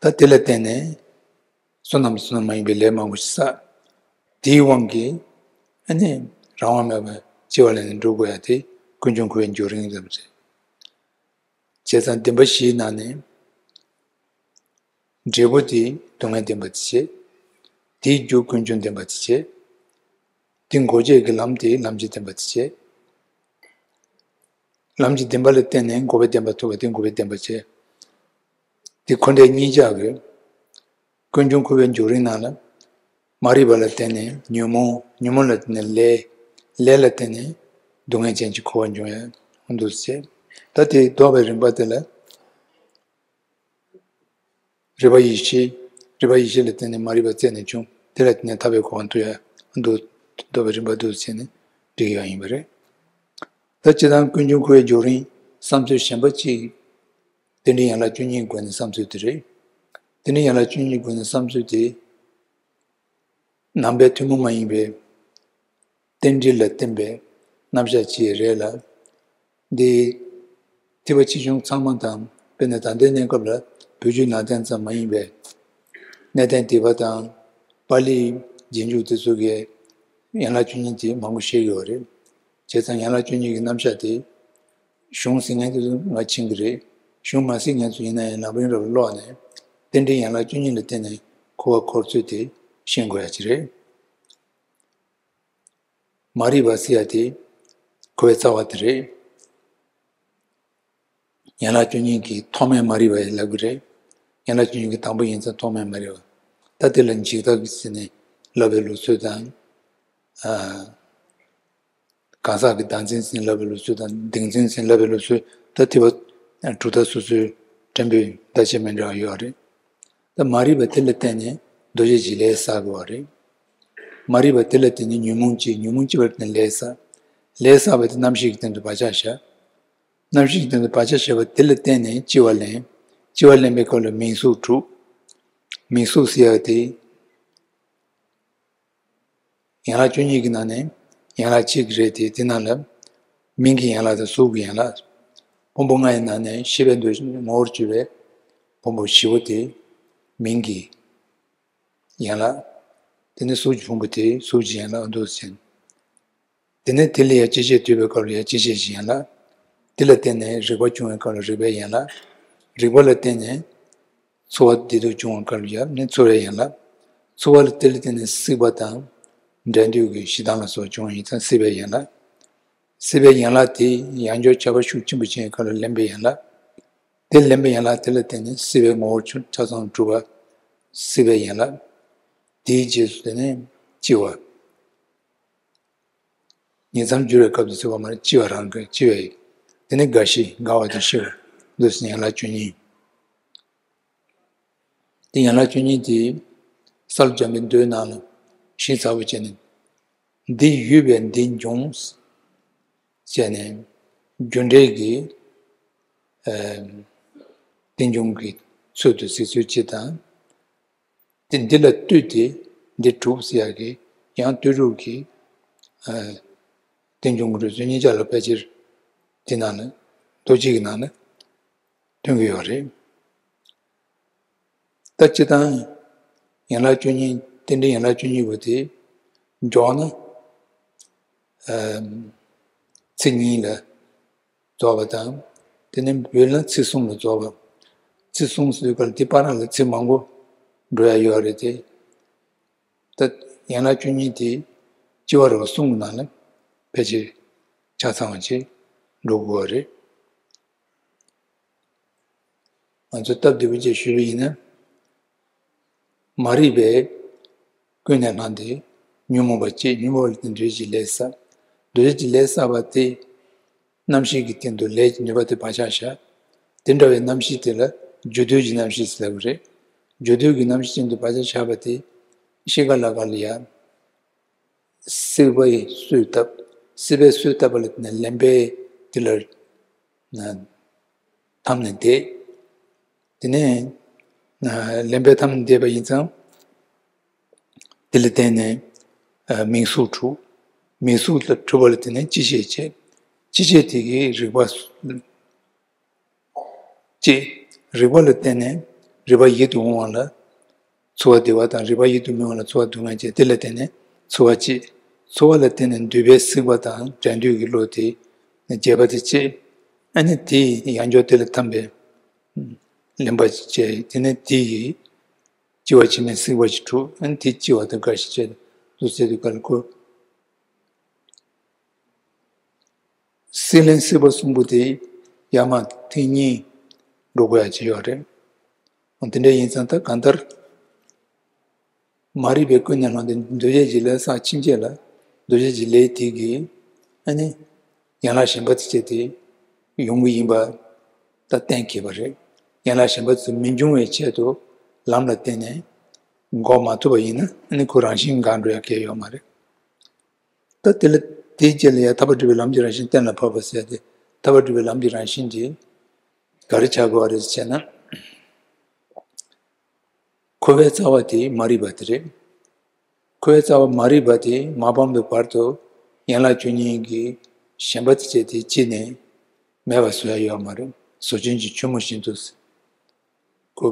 ད་དེ་ལ་བརྟེན་ནས། བསོད་ནམས་བསོད་ནམས་མ་ཡིན་པའི་ལས་མང་པོ་ཞིག་བསགས། དེའི་དབང་གིས་ཨ་ནི་རང་དབང་མེད་པར་སྐྱེ་བ་ལེན་ནས་འགྲོ་དགོས་ཡ་དེ་ཀུན་འབྱུང་འཁོར་བའི་འབྱུང་རིམ་ཙམ་རེད། བྱས་ཙང་བདེན་པ་བཞིའི་ནང་ནས། འབྲས་བུ་དེ་སྡུག་བསྔལ་བདེན་པ་དེ་བྱས། དེའི་རྒྱུ་ཀུན་འབྱུང་བདེན་པ་དེ་བྱས། དེ་འགོག་བྱེད་ཀྱི་ལམ་དེ་ལམ་གྱི་བདེན་པ་དེ་བྱས། ལམ་གྱི་བདེན་པ་ལ་བརྟེན་ནས་འགོག་པའི་བདེན་པ་ཐོབ་པ་དེ་འགོག་པའི་བདེན་པ་བྱས། དེ་འཁོར་འདས་གཉིས་ཆར་གྱི་ཀུན་འབྱུང་འཁོར་བའི་འབྱུང་རིམ་ནང་ལ། མ་རིག་པ་ལ་བརྟེན་ནས་ཉོན་མོངས། ཉོན་མོངས་ལ་བརྟེན་ནས་ལས། ལས་ལ་བརྟེན་ནས་སྡུག་བསྔལ་ཅན་གྱི་འཁོར་བ་འབྱུང་ཡ་འདུག་ཟེར། ད་དེ་ལྡོག་པའི་རིམ་པ་དེ་ལ། རིག་པ་ཡེ་ཤེས། རིག་པ་ཡེ་ཤེས་ལ་བརྟེན་ནས་མ་རིག་པ་རྩད་ནས་བྱུང་། དེ་ལ་བརྟེན་ནས་ཐར་པའི་གོ་འཕང་ཐོབ་ཡ་འདུག་ལྡོག་པའི་རིམ་པ་འདུག་ཟེར་ནས་འགྲིག་ཡ་ཡིན་པ་རེད། ད་སྤྱིར་བཏང་ཀུན་འབྱུང་འཁོར་བའི་འབྱུང་རིམ་བསམ་ཚུལ་གཞན་པ་གཅིག་རྟེན་འབྲེལ་ཡན་ལག་བཅུ་གཉིས་སྒོ་ནས་བསམ་ཚུལ་དེ་རེད། རྟེན་འབྲེལ་ཡན་ལག་བཅུ་གཉིས་སྒོ་ནས་བསམ་ཚུལ་དེ། ནང་པའི་ཐུན་མོང་མ་ཡིན་པའི་རྟེན་འབྲེལ་ལ་བརྟེན་པའི་རྣམ་གཞག་ཅིག་རེད་ལ། འདི་ཐེག་པ་ཆེ་ཆུང་ཚང་མ་དང་། དཔེར་ན་ད་ལྟའི་གནས་སྐབས་ལ་བོད་བརྒྱུད་ནང་བསྟན་ཙམ་མ་ཡིན་པའི་གནས་བརྟན་སྡེ་པ་དང་པཱ་ལིའི་རྗེས་འཇུག་དེ་ཚོ་གིས་ཡན་ལག་བཅུ་གཉིས་དེ་མང་པོ་བཤད་ཀྱི་ཡོད་རེད། བྱས་ཙང་ཡན་ལག་བཅུ་གཉིས་ཀྱི་རྣམ་གཞག་དེ། གཞུང་གཟིགས་མཁན་དེ་ཚོ་ང་མཁྱེན་གྱི་རེད། གཞུང་མ་གཟིགས་མཁན་ཚོ་ཡིན་ན་ཡང་ནང་པའི་རབ་ཀློག་ནས་རྟེན་འབྲེལ་ཡན་ལག་བཅུ་གཉིས་ལ་བརྟེན་ནས་འཁོར་བ་འཁོར་ཚུལ་དེ་ཤེས་དགོས་ཡ་ཅིག་རེད། མ་རིག་པ་ཟེར་ཡ་དེ་འཁོར་བའི་རྩ་བ་དེ་རེད། ཡན་ལག་བཅུ་གཉིས་ཀྱི་ཐོག་མའི་མ་རིག་པ་ཡང་ལབ་ཀྱི་རེད། ཡན་ལག་བཅུ་གཉིས་ཀྱི་དང་པོ་ཡིན་ཙང་ཐོག་མའི་མ་རིག་པ། ད་དེ་ལ་འཇིག་ལྟ་ཟེར་ནས་ལབ་པའི་ལུགས་སྲོལ་དང་། ཨ། གང་ཟག་གི་བདག་འཛིན་ཟེར་ལབ་པའི་ལུགས་སྲོལ་དང་སྡིག་འཛིན་ཟེར་ལབ་པའི་ལུགས་སྲོལ། ད་ཐེག་པ་དྲུག་ཟླ་སོ་སོའི་ཕྲན་བུའི་བརྡ་ཆད་མི་འདྲ་བ་ཡོད་རེད། ད་མ་རིག་པ་དེ་ལ་བརྟེན་ནས་འདུ་བྱེད་ཀྱི་ལས་བསགས་དགོས་པ་རེད། མ་རིག་པ་དེ་ལ་བརྟེན་ནས་ཉོན་མོངས་སྐྱེ། ཉོན་མོངས་སྐྱེ་བར་བརྟེན་ལས་བསགས། ལས་བསགས་པ་དེ་རྣམ་ཤེས་ཀྱི་སྟེང་དུ་བག་ཆགས་བཞག་རྣམ་ཤེས་ཀྱི་སྟེང་དུ་བག་ཆགས་བཞག་པ་དེ་ལ་བརྟེན་ནས་སྐྱེ་བ་ལེན། སྐྱེ་བ་ལེན་པའི་སྐབས་ལ་མིང་གཟུགས་གྲུབ། མིང་གཟུགས་ཟེར་ཡ་དེ། ཡན་ལག་བཅུ་གཉིས་ཀྱི་ནང་ནས་ཡན་ལག་གཅིག་རེད་དེ། དེ་ནང་ལ་མིང་གི་ཡན་ལག་དང་གཟུགས་ཀྱི་ཡན་ལག་ཕུང་པོ་ལྔ་ཡི་ནང་ནས་ཤེས་པའི་འདོད་ཆགས་ངོ་བོར་གྱུར་པའི་ཕུང་པོ་བཞི་པོ་དེ་མིང་གི་ཡན་ལག་དེ་ནས་གཟུགས་ཀྱི་ཕུང་པོ་དེ་གཟུགས་ཀྱི་ཡན་ལག་འདུག་ཟེར། དེ་ནས་དེ་ལ་ཡང་སྐྱེ་མཆེད་འདུས་པའི་སྐབས་ལ་ཡང་སྐྱེ་མཆེད་ཀྱི་ཡན་ལག་དེ་ལ་བརྟེན་ནས་རེག་པ་བྱུང་བའི་སྐབས་ལ་རེག་པའི་ཡན་ལག་རེག་པ་ལ་བརྟེན་ནས་ཚོར་བ་བདེ་སྡུག་བྱུང་བའི་སྐབས་ལ་ཡང་ནི་ཚོར་བའི་ཡན་ལག་ཚོར་བ་ལ་དེ་ལ་བརྟེན་ནས་སྲེད་པ་དང་། འགྲན་བསྡུར་གྱི་ཞེ་སྡང་ལ་སོགས་བྱུང་བ་ཡིན་ཙང་སྲེད་པའི་ཡན་ལག་སྲེད་པའི་ཡན་ལག་དེ་ཡང་བསྐྱར་ཁྱབ་པ་ཤུགས་ཆེན་པོ་ཕྱིན་པའི་སྐབས་ལ་ལེན་པའི་ཡན་ལག་དེ་ལེན་པའི་ཡན་ལག་དེ་ལ་བརྟེན་ནས་སྲེད་པའི་ངོ་བོ་ཆ་ཚང་གྲུབ་པ། སྲེད་པའི་ཡན་ལག་དེའི་རྗེས་སུ་དེ་ནས་སྐྱེ་བ། ཉིང་མཚམས་སྦྱོར་བའི་སྐབས་སུ་ཟེར་བ་མ་རེད། སྐྱེ་བ་རང་གི་སྐྱེ་བའི། དེ་ནི་རྒ་ཤི་རྒ་བ་དང་ཤི་བ། འདུག་སེ་ཡན་ལག་བཅུ་གཉིས། དེ་ཡན་ལག་བཅུ་གཉིས་དེ་གསལ་བྱེད་འཇམ་པའི་མདོའི་ནང་ལ་ཤིང་ཚ་པོ་བྱས་ནས། འདི་ཡོད་པས་འདི་འབྱུང་། བྱས་ནས་རྒྱུ་འབྲས་ཀྱི་ཨ་རྟེན་འབྱུང་གི་ཚུལ་དུ་གཟིགས་ཚུལ་གཅིག་དང་། དེ་འདི་ལ་ལྟོས་ཏེ་འདི་གྲུབ་ཟེར་ཡག་གི་ཡང་ལྟོས་གྲུབ་ཀྱི་ཨ་རྟེན་འབྱུང་གི་རོལ་རྩེད་གཉིས་ཆར་ལ་ཕལ་ཆེར་འདི་ནང་ལ་མདོ་གཅིག་གི་ནང་ལ་སྟོན་གྱི་ཡོད་རེད། ད་སྤྱིར་བཏང་ཡན་ལག་བཅུ་གཉིས། རྟེན་འབྲེལ་ཡན་ལག་བཅུ་གཉིས་པོ་དེ་འཇོག་ན། ཚེས་གཉིས་ལ་རྫོགས་པ་དང་། དེ་ནས་བོད་ལ་ཚེས་གསུམ་ལ་རྫོགས་པ། ཚེས་གསུམ་ཟེར་དུས་སྐབས་ལ་དེ་བར་ལ་ཚེས་མང་པོ་འགྲོ་ཡ་ཡོད་རེད་དེ། ད་ཡན་ལག་བཅུ་གཉིས་དེ་ལྕི་བ་རེད་པ། གསུམ་གྱི་ནང་ལ་ཕལ་ཆེར་ཆ་ཚང་བ་ཅིག་འགྲོ་དགོས་པ་རེད། ང་ཚོས་སྟབས་བདེ་པོ་བྱས་ཞུས་པ་ཡིན་ན། མ་རིག་པས་ཀུན་ནས་བསླངས་ཏེ་ཉོན་མོངས་པ་སྐྱེས། ཉོན་མོངས་པ་ལ་བརྟེན་འདུ་བྱེད་ཀྱི་ལས་བསགས། འདུ་བྱེད་ཀྱི་ལས་བསགས་པ་དེ་རྣམ་ཤེས་ཀྱི་སྟེང་དུ་ལས་ཀྱི་ནུས་པ་དེ་བག་ཆགས་བཞག། དེ་འདྲ་བའི་རྣམ་ཤེས་དེ་ལ་རྒྱུ་འདོད་ཀྱི་རྣམ་ཤེས་ཟེར་ལབ་ཀྱི་རེད། རྒྱུ་འདོད་ཀྱི་རྣམ་ཤེས་སྟེང་དུ་བག་ཆགས་བཞག་པ་དེ་ཤི་ཁ་ལ་ཁ་ལ་ཡ། སྲེད་པས་གསོས་བཏབ། སྲེད་པས་གསོས་བཏབ་པ་ལ་བརྟེན་ནས་ལེན་པས་དེ་ལ་ན་འཐམས་ནས་བསྡད། དེ་ནས་ན་ལེན་པས་འཐམས་ནས་བསྡད་པ་ཡིན་ཙང་། དེ་ལ་བརྟེན་ནས་ཨ་མིང་གཟུགས་འཁྲུགས། མིང་གཟུགས་ལ་འཁྲུལ་པ་ལ་བརྟེན་ནས་ཅི་ཤེས་བྱེད། ཅི་ཤེས་དེ་གིས་རེག་པ་སྐྱེ། རེག་པ་ལ་བརྟེན་ནས་རེག་པ་ཡིད་དུ་འོང་བ་ལ་ཚོར་བ་བདེ་བ་དང་། རེག་པ་ཡིད་དུ་མི་འོང་བ་ལ་ཚོར་བ་སྡུག་བསྔལ་སྐྱེ། དེ་ལ་བརྟེན་ནས་ཚོར་བ་སྐྱེ། ཚོར་བ་ལ་བརྟེན་ནས་འདོད་པས་གཟིགས་པ་དང་འགྲན་བསྡུར་གྱི་བློ་དེ་བརྗེད་པ་དེ་སྐྱེ། ཨ་ནི་དེ་ཡང་བསྐྱར་དེ་ལ་འཐམས་པས་ལེན་པ་ཅིག་བྱས། དེ་ནས་དེ་ཡིས་ལྕི་བ་ཆི་མེད་གཟིགས་པ་ཞིག་འཁྲུགས། ཨ་ནི་དེ་ལྕི་བ་དང་དགའ་ཞིང་སྐྱེ་འདུག་ཟེར་དུས་སྐབས་ལ་ཁོ། སྲེད་ལེན་སྲེད་པ་གསུམ་པོ་དེ་ཡར་མར་ཐེངས་གཉིས་འགྲོ་དགོས་ཡ་ཅིག་ཡོད་རེད། འོ་དེ་འདྲ་ཡིན་ཙང་ད་གང་ལྟར་མ་རིག་པས་ཀུན་ནས་བསླངས་ཏེ་འདུ་བྱེད་ཀྱི་ལས་བསགས་ཕྱིན་ཆད་ལ། འདུ་བྱེད་ཀྱི་ལས་དེ་གིས་ཨ་ནི་ཡན་ལག་གཞན་པ་དེ་སྐྱེས་ཏེ་ཡོང་གི་ཡིན་པ་ད་གཏན་འཁེལ་བ་རེད། ཡན་ལག་གཞན་པ་དེ་མི་འབྱུང་བའི་ཆེད་དུ་ལམ་ལ་བརྟེན་ནས་འགོག་མ་ཐུབ་པ་ཡིན་ན། ཨ་ནི་ཁོ་རང་བཞིན་འགག་འགྲོ་ཡ་གང་ཡང་ཡོད་མ་རེད། ད་དེ་ལ་དེའི་རྗེས་ལ་ཡང་ཐར་པ་སྒྲུབ་པའི་ལམ་གྱི་རང་བཞིན་གཏན་ལ་ཕབ་པ་ཟེར་ཏེ། ཐར་པ་སྒྲུབ་པའི་ལམ་གྱི་རང་བཞིན་དེ་ག་རེ་ཆགས་དགོས་པ་རེད་ཟེར་ན། འཁོར་བའི་རྩ་བ་དེ་མ་རིག་པ་དེ་རེད། འཁོར་བའི་རྩ་བ་མ་རིག་པ་དེ་མ་སྤངས་པའི་བར་དུ་ཡན་ལག་བཅུ་གཉིས་ཀྱི་ཞེན་པ་དེ་བྱས་ཏེ་ཅི་ནས་མེད་པ་བཟོ་ཡ་ཡོད་མ་རེད། ཟོ་ཆུན་གྱི་ཆུ་མོ་བཞིན་དུ། ཁོ་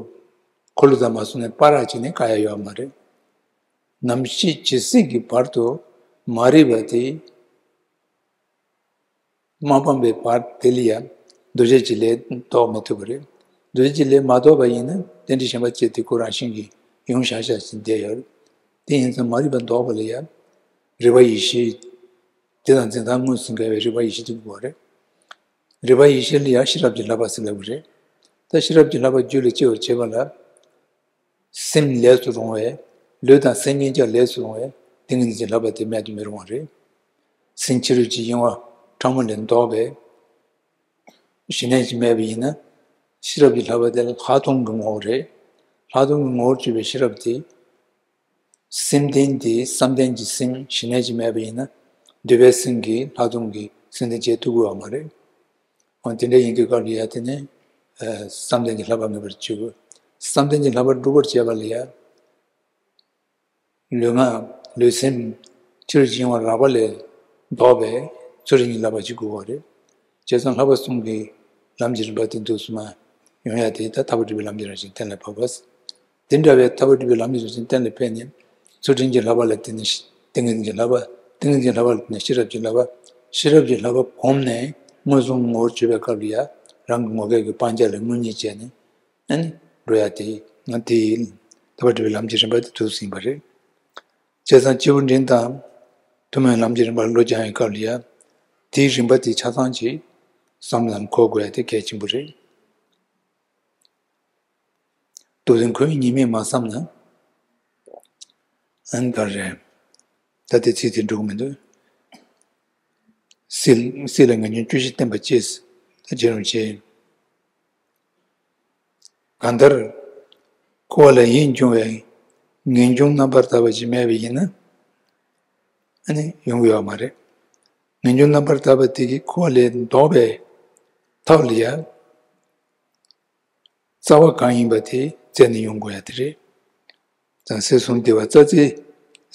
འཁོར་ལོ་ཙམ་མ་སོང་ནས་སྤར་ར་བྱས་ནས་བཀག་ཡ་ཡོད་མ་རེད། ནམ་ཞིག་ཇི་སྲིད་ཀྱི་བར་དུ་མ་རིག་པ་དེ་མ་སྤངས་པའི་བར་དེ་ལ་ཡང་འདུ་བྱེད་ཀྱི་ལས་ལྡོག་མི་ཐུབ་པ་རེད། འདུ་བྱེད་ཀྱི་ལས་མ་ལྡོག་པ་ཡིན་ན་རྟེན་འབྲེལ་ཞེན་པ་བཅས་དེ་ཁོ་རང་བཞིན་གྱིས་ཡོང་བཞག་བཞག་ཅིག་བསྡད་ཡོད་རེད། དེ་ཡིན་ཙང་མ་རིག་པ་ལྡོག་པ་ལ་ཡང་རིག་པ་ཡེ་ཤེས། དེ་དང་འཛིན་སྟངས་མངོན་སུམ་འགལ་བའི་རིག་པ་ཡེ་ཤེས་དེ་དགོས་པ་རེད། རིག་པ་ཡེ་ཤེས་ལ་ཡང་ཤེས་རབ་ཀྱི་བསླབ་པ་ཟེར་ལབ་ཀྱི་རེད། ད་ཤེས་རབ་ཀྱི་བསླབ་པ་རྒྱུད་ལ་སྐྱེ་བར་བྱེད་པ་ལ། སེམས་ལས་སུ་རུང་བས། ལུས་དང་སེམས་གཉིས་ཀྱང་ལས་སུ་རུང་བས་ཏིང་ངེ་འཛིན་གྱི་བསླབ་པ་དེ་མེད་དུ་མི་རུང་བ་རེད། སེམས་ཕྱི་རོལ་གྱི་གཡེང་བ་ཕྲ་མོ་ལས་ལྡོག་པའི་ཞི་གནས་ཀྱི་མེད་པ་ཡིན་ན། ཤེས་རབ་ཀྱི་བསླབ་པ་དེ་ལྷག་མཐོང་གི་ངོ་བོ་རེད། ལྷག་མཐོང་གི་ངོ་བོར་གྱུར་པའི་ཤེས་རབ་དེ། སེམས་ལྡན་དེ་བསམ་ལྡན་གྱི་སེམས་ཞི་གནས་ཀྱི་མེད་པ་ཡིན་ན། འདོད་པའི་སེམས་ཀྱིས་ལྷག་མཐོང་གི་སེམས་ལྡན་བྱེད་ཐུབ་ཀྱི་ཡོད་མ་རེད། འོ་དེ་འདྲ་ཡིན་དུས་སྐབས་ལ་ཡ་དེ་ནི་ཨ་བསམ་གཏན་གྱི་བསླབ་པ་ངེས་པར་བྱེད་དགོས། བསམ་གཏན་གྱི་བསླབ་པ་སྒྲུབ་པར་བྱེད་པ་ལ་ཡ། ལུས་ངག་ལུས་སེམས་ཕྱི་རོལ་གྱི་གཡེང་བ་རགས་པ་ལས་ལྡོག་པའི་ཚུལ་ཁྲིམས་ཀྱི་བསླབ་པ་ཅིག་དགོས་པ་རེད། བྱས་ཙང་བསླབ་པ་གསུམ་གྱི་ལམ་གྱི་རིམ་པ་དེ་འདུག་སེ་མར་ཡོང་ཡ་དེ་ད་ཐར་པ་སྒྲུབ་པའི་ལམ་གྱི་རང་བཞིན་གཏན་ལ་ཕབ་པ། དེ་འདྲ་བའི་ཐར་པ་སྒྲུབ་པའི་ལམ་གྱི་རང་བཞིན་གཏན་ལ་ཕབ་ནས་ཚུལ་ཁྲིམས་ཀྱི་བསླབ་པ་ལ་བརྟེན་ནས་ཏིང་ངེ་འཛིན་གྱི་བསླབ་པ། ཏིང་ངེ་འཛིན་གྱི་བསླབ་པ་ལ་བརྟེན་ནས་ཤེས་རབ་ཀྱི་བསླབ་པ། ཤེས་རབ་ཀྱི་བསླབ་པ་གོམས་ནས་མངོན་སུམ་ངོ་བོར་གྱུར་པའི་སྐབས་ལ་ཡ་རང་གི་ངོ་སྐལ་གྱི་སྤང་བྱ་ལ་དངོས་གཉེར་བྱས་ནས། ཨ་ནི་འགྲོ་ཡ་དེ་ང་དེ་ཐར་པ་སྒྲུབ་པའི་ལམ་གྱི་རིམ་པ་དེ་འདུག་སེ་ཡིན་པ་རེད། བྱས་ཙང་སྐྱེས་བུ་འབྲིང་དང་ཐུན་མོང་ལམ་གྱི་རིམ་པར་བློ་སྦྱང་བའི་སྐབས་ལ་ཡ། དེའི་རིམ་པ་དེ་ཆ་ཚང་ཅིག་བསམ་བློའི་ནང་འཁོར་དགོས་ཡ་དེ་གལ་ཆེན་པོ་རེད། སྡུག་བདེན་ཁོ་བོའི་ཉེས་དམིགས་མ་བསམ་ན། ཨ་ནི་ག་རེ་རེད། ད་ལྟའི་ཚིག་དེ་འགྲོ་གི་མི་འདུག་སྲིད་སྲིད་ལ་ངེས་འབྱུང་བཅུ་བཞི་བསྟན་པ་གཅེས། ད་བརྗེད་རུང་བྱེད། གང་ལྟར་འཁོར་བ་ལ་ཡིད་འབྱུང་བའི་ངེས་འབྱུང་རྣམ་པར་དག་པ་ཞིག་མེད་པ་ཡིན་ན། ཨ་ནི་ཡོང་གི་ཡོད་མ་རེད། ངེས་འབྱུང་རྣམ་པར་དག་པ་དེ་གིས་འཁོར་བ་ལས་ལྡོག་པའི་ཐབས་ལ་ཡ། རྩ་བ་གང་ཡིན་པ་དེ་བཙལ་ནས་ཡོང་དགོས་ཡ་དེ་རེད། ད་སྲིད་གསུམ་བདེ་བ་རྩྭ་རྩེའི་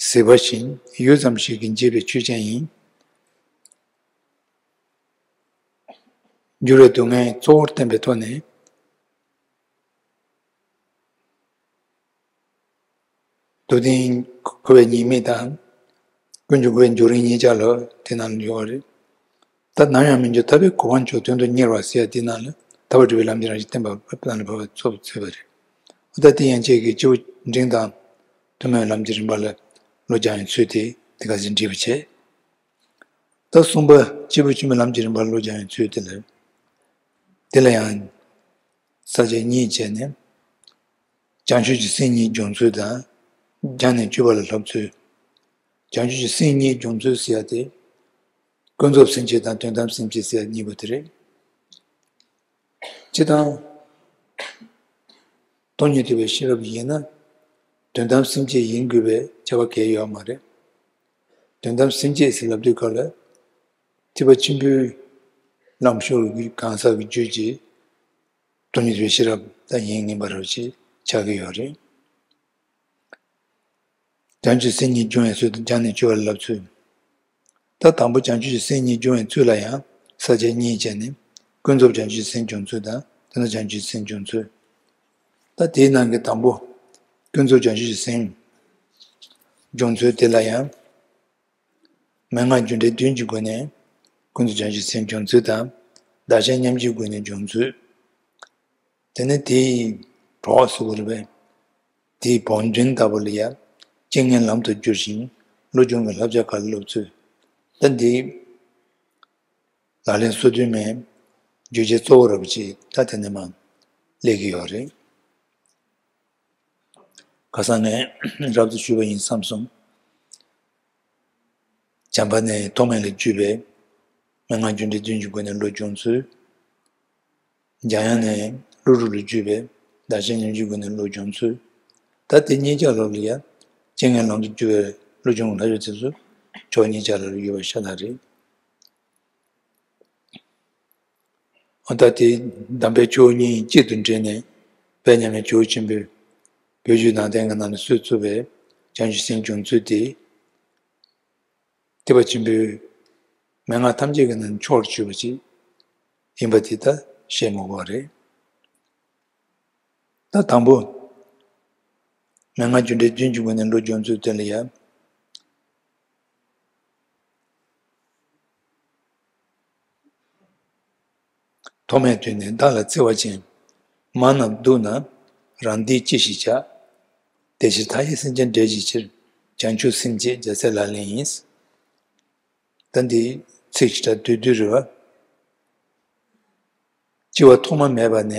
ཟིལ་པ་བཞིན། ཡུད་ཙམ་ཞིག་གིས་འཇིག་པའི་ཆོས་ཅན་ཡིན། འགྱུར་བའི་སྡུག་བསྔལ་གཙོ་བོར་བསྟན་པའི་ཐོག་ནས། སྡུག་བདེན་ཁོ་བོའི་ཉེས་དམིགས་དང་ ཀུན་འབྱུང་འགོག་པའི་འགྱུར་རིམ་གཉིས་ཆར་ལ་དེ་ནང་ལ་ཡོད་པ་རེད། ད་ནམ་ཡང་མི་འགྱུར་ཐར་པའི་གོ་འཕང་མཆོག་དོན་དུ་གཉེར་བ་ཟེར་ཡ་དེ་ནང་ལ་ཐར་པ་སྒྲུབ་པའི་ལམ་གྱི་རང་བཞིན་བསྟན་པ་གཏན་ལ་ཕབ་པ་ཚུད་པ་རེད། ད་དེ་ཡན་ཆད་ཀྱི་སྤྱི་བོ་འབྲིང་དང་ཐུན་མོང་ལམ་གྱི་རིམ་པ་ལ་བློ་སྦྱང་བའི་ཚུལ་དེ་དེ་ག་ཚོད་འགྲིག་པ་བྱས། ད་གསུམ་པ་སྤྱི་བོ་ཆེན་པོའི་ལམ་གྱི་རིམ་པར་བློ་སྦྱང་བའི་ཚུལ་དེ་ལ། དེ་ལ་ཡང་ས་བཅད་གཉིས་བྱས་ནས། བྱང་ཆུབ་ཀྱི་སེམས་གཉིས་སྦྱོང་ཚུལ་དང་། སྦྱངས་ནས་སྤྱོད་པ་ལ་བསླབ་ཚུལ། བྱང་ཆུབ་ཀྱི་སེམས་གཉིས་སྦྱོང་ཚུལ་ཟེར་ཡ་དེ། ཀུན་རྫོབ་སེམས་བསྐྱེད་དང་དོན་དམ་སེམས་བསྐྱེད་ཟེར་ཡ་གཉིས་པོ་དེ་རེད། སྤྱིར་བཏང་། སྟོང་ཉིད་རྟོགས་པའི་ཤེས་རབ་ཡིན་ན། དོན་དམ་སེམས་བསྐྱེད་ཡིན་དགོས་པའི་ཁྱབ་པ་གང་ཡང་ཡོད་མ་རེད། དོན་དམ་སེམས་བསྐྱེད་ཟེར་ལབ་དུས་སྐབས་ལ། ཐེག་པ་ཆེན་པོའི་ལམ་ཤོར་བའི་གང་ཟག་གི་རྒྱུད་ཀྱི་སྟོང་ཉིད་རྟོགས་པའི་ཤེས་རབ་དང་ཡིན་ངེས་པ་རེད་ཅེས་ཆགས་ཀྱི་ཡོད་རེད། བྱང་ཆུབ་སེམས་གཉིས་སྦྱོང་བའི་ཚུལ་དང་སྦྱངས་ནས་སྤྱོད་པ་ལ་བསླབ་ཚུལ། ད་དང་པོ་བྱང་ཆུབ་ཀྱི་སེམས་གཉིས་སྦྱོང་བའི་ཚུལ་ལ་ཡང་ས་བཅད་གཉིས་བྱས་ནས། ཀུན་རྫོབ་བྱང་ཆུབ་ཀྱི་སེམས་སྦྱོང་ཚུལ་དང་དོན་དམ་བྱང་ཆུབ་ཀྱི་སེམས་སྦྱོང་ཚུལ། ད་དེའི་ནང་གི་དང་པོ་ཀུན་རྫོབ་བྱང་ཆུབ་ཀྱི་སེམས་སྦྱོང་ཚུལ་དེ་ལ་ཡང་། མན་ངག་རྒྱུ་འབྲས་བདུན་གྱི་སྒོ་ནས་ཀུན་རྫོབ་བྱང་ཆུབ་སེམས་སྦྱོང་ཚུལ་དང་། བདག་གཞན་མཉམ་བརྗེའི་སྒོ་ནས་སྦྱོང་ཚུལ། དེ་ནས་དེའི་གྲོགས་སུ་གོ་རུ་བས། དེའི་བང་རྒྱུན་ལྟ་བུ་ལ་ཡང་རྐྱེན་ངན་ལམ་དུ་བསྒྱུར་ཞིང་བློ་སྦྱོང་གི་བསླབ་བྱ་ག་ལ་སློབ་ཚུལ། ད་འདི་ལག་ལེན་སོ་བདུན་མའི་བརྗོད་བྱའི་གཙོ་བོ་ར་བ་ཅིག་ད་དེ་ནས་མར་སླེབས་ཀྱི་ཡོད་རེད། ཁ་སང་ནས་རབ་ཏུ་ཞུས་པ་ཡིན་བསམ་སོང་། བྱམས་པ་ནི་ཐོགས་མེད་ལ་བརྒྱུད་པའི་མན་ངག་རྒྱུ་འབྲས་བདུན་གྱི་སྒོ་ནས་བློ་སྦྱོང་ཚུལ། འཇམ་དབྱངས་ནི་ཀླུ་སྒྲུབ་ལ་བརྒྱུད་པའི་བདག་གཞན་མཉམ་བརྗེའི་སྒོ་ནས་བློ་སྦྱོང་ཚུལ། ད་དེ་གཉིས་ཀ་ལོག་ལ་ཡང་རྐྱེན་ངན་ལམ་དུ་བསྒྱུར་བའི་བློ་སྦྱོང་ལ་ཡོད་དེ་ཚོ་ཕྱོགས་གཉིས་ཀ་ལོག་ལ་ཡོད་པ་ཤ་སྟག་རེད། འོ་ད་དེ་གདམས་པའི་ཆོས་གཉིས་གཅིག་ཏུ་འདྲེས་ནས་དཔལ་མཉམ་མེད་ཇོ་བོ་ཆེན་པོས་བོད་བརྒྱུད་ནང་བསྟན་གྱི་ནང་ནས་གསོལ་ཚུགས་པའི་བྱང་ཆུབ་སེམས་སྦྱོང་ཚུལ་དེ། ཐེག་པ་ཆེན་པོའི་མན་ངག་ཐམས་ཅད་ཀྱི་ནང་ནས་མཆོག་ཏུ་གྱུར་པ་ཅིག་ཡིན་པ་དེ་ད་བཤད་མི་དགོས་པ་རེད། ད་དང་པོ། མན་ངག་རྒྱུ་འབྲས་བདུན་གྱི་སྒོ་ནས་བློ་སྦྱོང་ཚུལ་དེ་ལ་ཡང་། ཐོག་མའི་དུས་ནས་བདག་ལ་བརྩེ་བ་ཅན། མ་རྣམས་སྡུག་ན་རང་བདེ་ཅི་ཞིག་བྱ། དེ་ཕྱིར་མཐའ་ཡས་སེམས་ཅན་བསྒྲལ་བྱའི་ཕྱིར། བྱང་ཆུབ་སེམས་བསྐྱེད་རྒྱལ་སྲས་ལག་ལེན་ཡིན། ད་འདི་ཚིག་ཞེ་དྲག་བསྡུས་བསྡུས་རེད་བ། སྤྱི་བོ་ཐོག་མ་མེད་པ་ནས་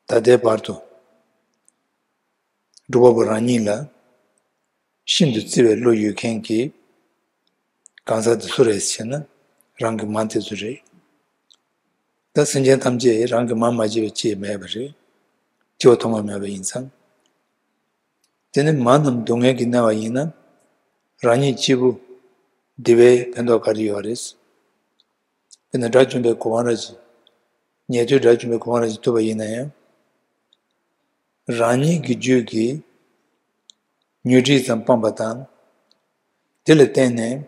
ད་ལྟའི་བར་དུ་སྒྲུབ་པ་པོ་རང་ཉིད་ལ་ཤིན་ཏུ་བརྩེ་བའི་བློ་ཡོད་མཁན་གྱི་གང་ཟག་དེ་སུ་རེད་ཟེར་ན་རང་གི་མ་དེ་ཚོ་རེད། ད་སེམས་ཅན་ཐམས་ཅད་རང་གི་མ་མ་བྱས་པ་ཅིག་མེད་པ་རེད། སྤྱི་བོ་ཐོག་མ་མེད་པ་ཡིན་ཙང་། དེ་ནི་མ་རྣམས་སྡུག་བསྔལ་གྱིས་མནར་བ་ཡིན་ན། རང་ཉིད་གཅིག་པུ་བདེ་བའི་ཕན་ཐོགས་ག་རེ་ཡོད་རེད། དཔེར་ན་དགྲ་བཅོམ་པའི་གོ་འཕང་ར་ཅིག་ཉན་ཐོས་དགྲ་བཅོམ་པའི་གོ་འཕང་ར་ཅིག་ཐོབ་པ་ཡིན་ན་ཡང་། རང་ཉིད་ཀྱི་རྒྱུད་ཀྱི་ཉོན་སྒྲིབ་ཙམ་སྤངས་པ་དང་། དེ་ལ་བརྟེན་ནས་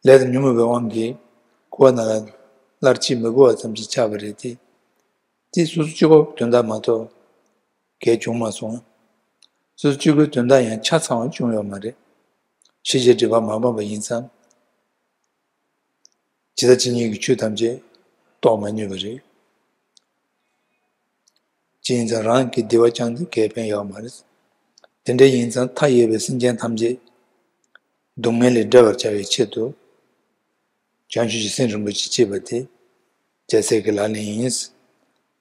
ལས་དང་ཉོན་མོངས་པའི་དབང་གིས་འཁོར་བ་ནང་ལ་སླར་འཆི་མི་དགོས་པ་ཙམ་ཞིག་ཆགས་པ་རེད་དེ། དེ་སོ་སོ་སྤྱི་བོ་དོན་དག་མ་གཏོགས་གལ་བྱུང་མ་སོང་། སོ་སོ་སྤྱི་བོའི་དོན་དག་ཡང་ཆ་ཚང་བ་བྱུང་ཡོད་མ་རེད། ཤེས་བྱའི་སྒྲིབ་པ་མ་སྤངས་པ་ཡིན་ཙང་། ཇི་ལྟ་ཇི་སྙེད་ཀྱི་ཆོས་ཐམས་ཅད་རྟོགས་མ་ནུས་པ་རེད། ཅི་ཡིན་ཙང་རང་གི་བདེ་བ་ཅང་དེ་གས་ཕན་ཡོད་མ་རེད། དེ་འདྲ་ཡིན་ཙང་མཐའ་ཡས་པའི་སེམས་ཅན་ཐམས་ཅད་སྡུག་བསྔལ་ལས་བསྒྲལ་བར་བྱ་བའི་ཆེད་དུ། བྱང་ཆུབ་ཀྱི་སེམས་རིན་པོ་ཆེ་བསྐྱེད་པ་དེ་རྒྱལ་སྲས་ཀྱི་ལག་ལེན་ཡིན།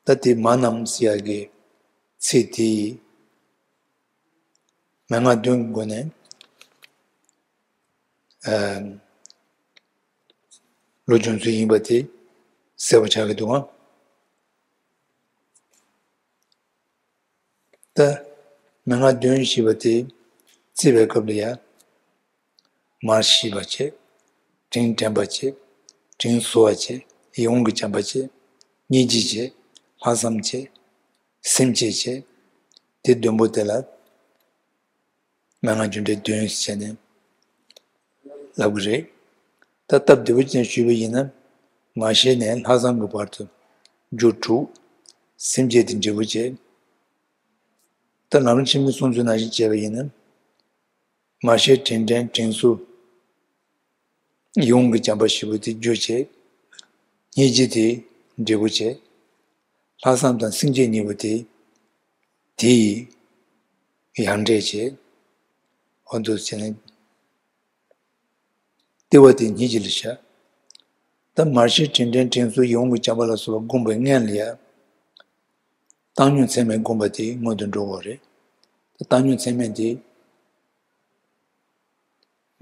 ད་དེ་མ་རྣམས་ཟེར་ཡག་གི་ཚིག་དེ་མན་ངག་བདུན་གྱི་སྒོ་ནས། ཨ། བློ་སྦྱོང་ཚུལ་ཡིན་པ་དེ་གསལ་པོ་ཆགས་ཀྱི་འདུག་ཨང་། ད་མན་ངག་བདུན་ཞེས་པ་དེ་བརྩི་བའི་སྐབས་ལ་ཡང་། མར་ཤེས་པ་བྱེད། དྲིན་དྲན་པ་བྱེད། དྲིན་གཟོ་བ་བྱེད། ཡིད་འོང་གི་བྱམས་པ་བྱེད། སྙིང་རྗེ་བྱེད། ལྷག་བསམ་བྱེད། སེམས་བསྐྱེད་བྱེད། དེ་བདུན་པོ་དེ་ལ། མན་ངག་རྒྱུ་འབྲས་བདུན་ཟེར་ནས་ལབ་གི་རེད། ད་སྟབས་བདེ་པོ་ཅན་ཞུས་པ་ཡིན་ན། མར་ཤེས་ནས་ལྷག་བསམ་གྱི་བར་དུ་རྒྱུ་དྲུག་སེམས་བསྐྱེད་དེ་འབྲས་བུ་བྱེད། ད་ལམ་རིམ་ཆེན་མོའི་གསུང་ཚུལ་ནང་བཞིན་བྱས་པ་ཡིན་ན། མར་ཤེས་དྲིན་དྲན་དྲིན་གཟོ། ཡིད་འོང་གི་བྱམས་པ་བཞི་པོ་དེ་རྒྱུ་བྱས། སྙིང་རྗེ་དེ་འབྲས་བུ་བྱས། ལྷག་བསམ་དང་སེམས་བསྐྱེད་གཉིས་པོ་དེ། དེ་ཡི་ཡང་འབྲས་བྱས། འོ་འདུག་བྱས་ནས། ལྟེ་བ་དེ་སྙིང་རྗེ་ལ་བཞག། ད་མར་ཤེས་དྲིན་དྲན་དྲིན་གཟོ་ཡིད་འོང་གི་བྱམས་པ་ལ་སོགས་པ་བསྒོམ་པའི་སྔོན་ལ་ཡང་། བཏང་སྙོམས་ཚད་མེད་བསྒོམ་པ་དེ་སྔོན་དུ་འགྲོ་དགོས་རེད། ད་བཏང་སྙོམས་ཚད་མེད་དེ།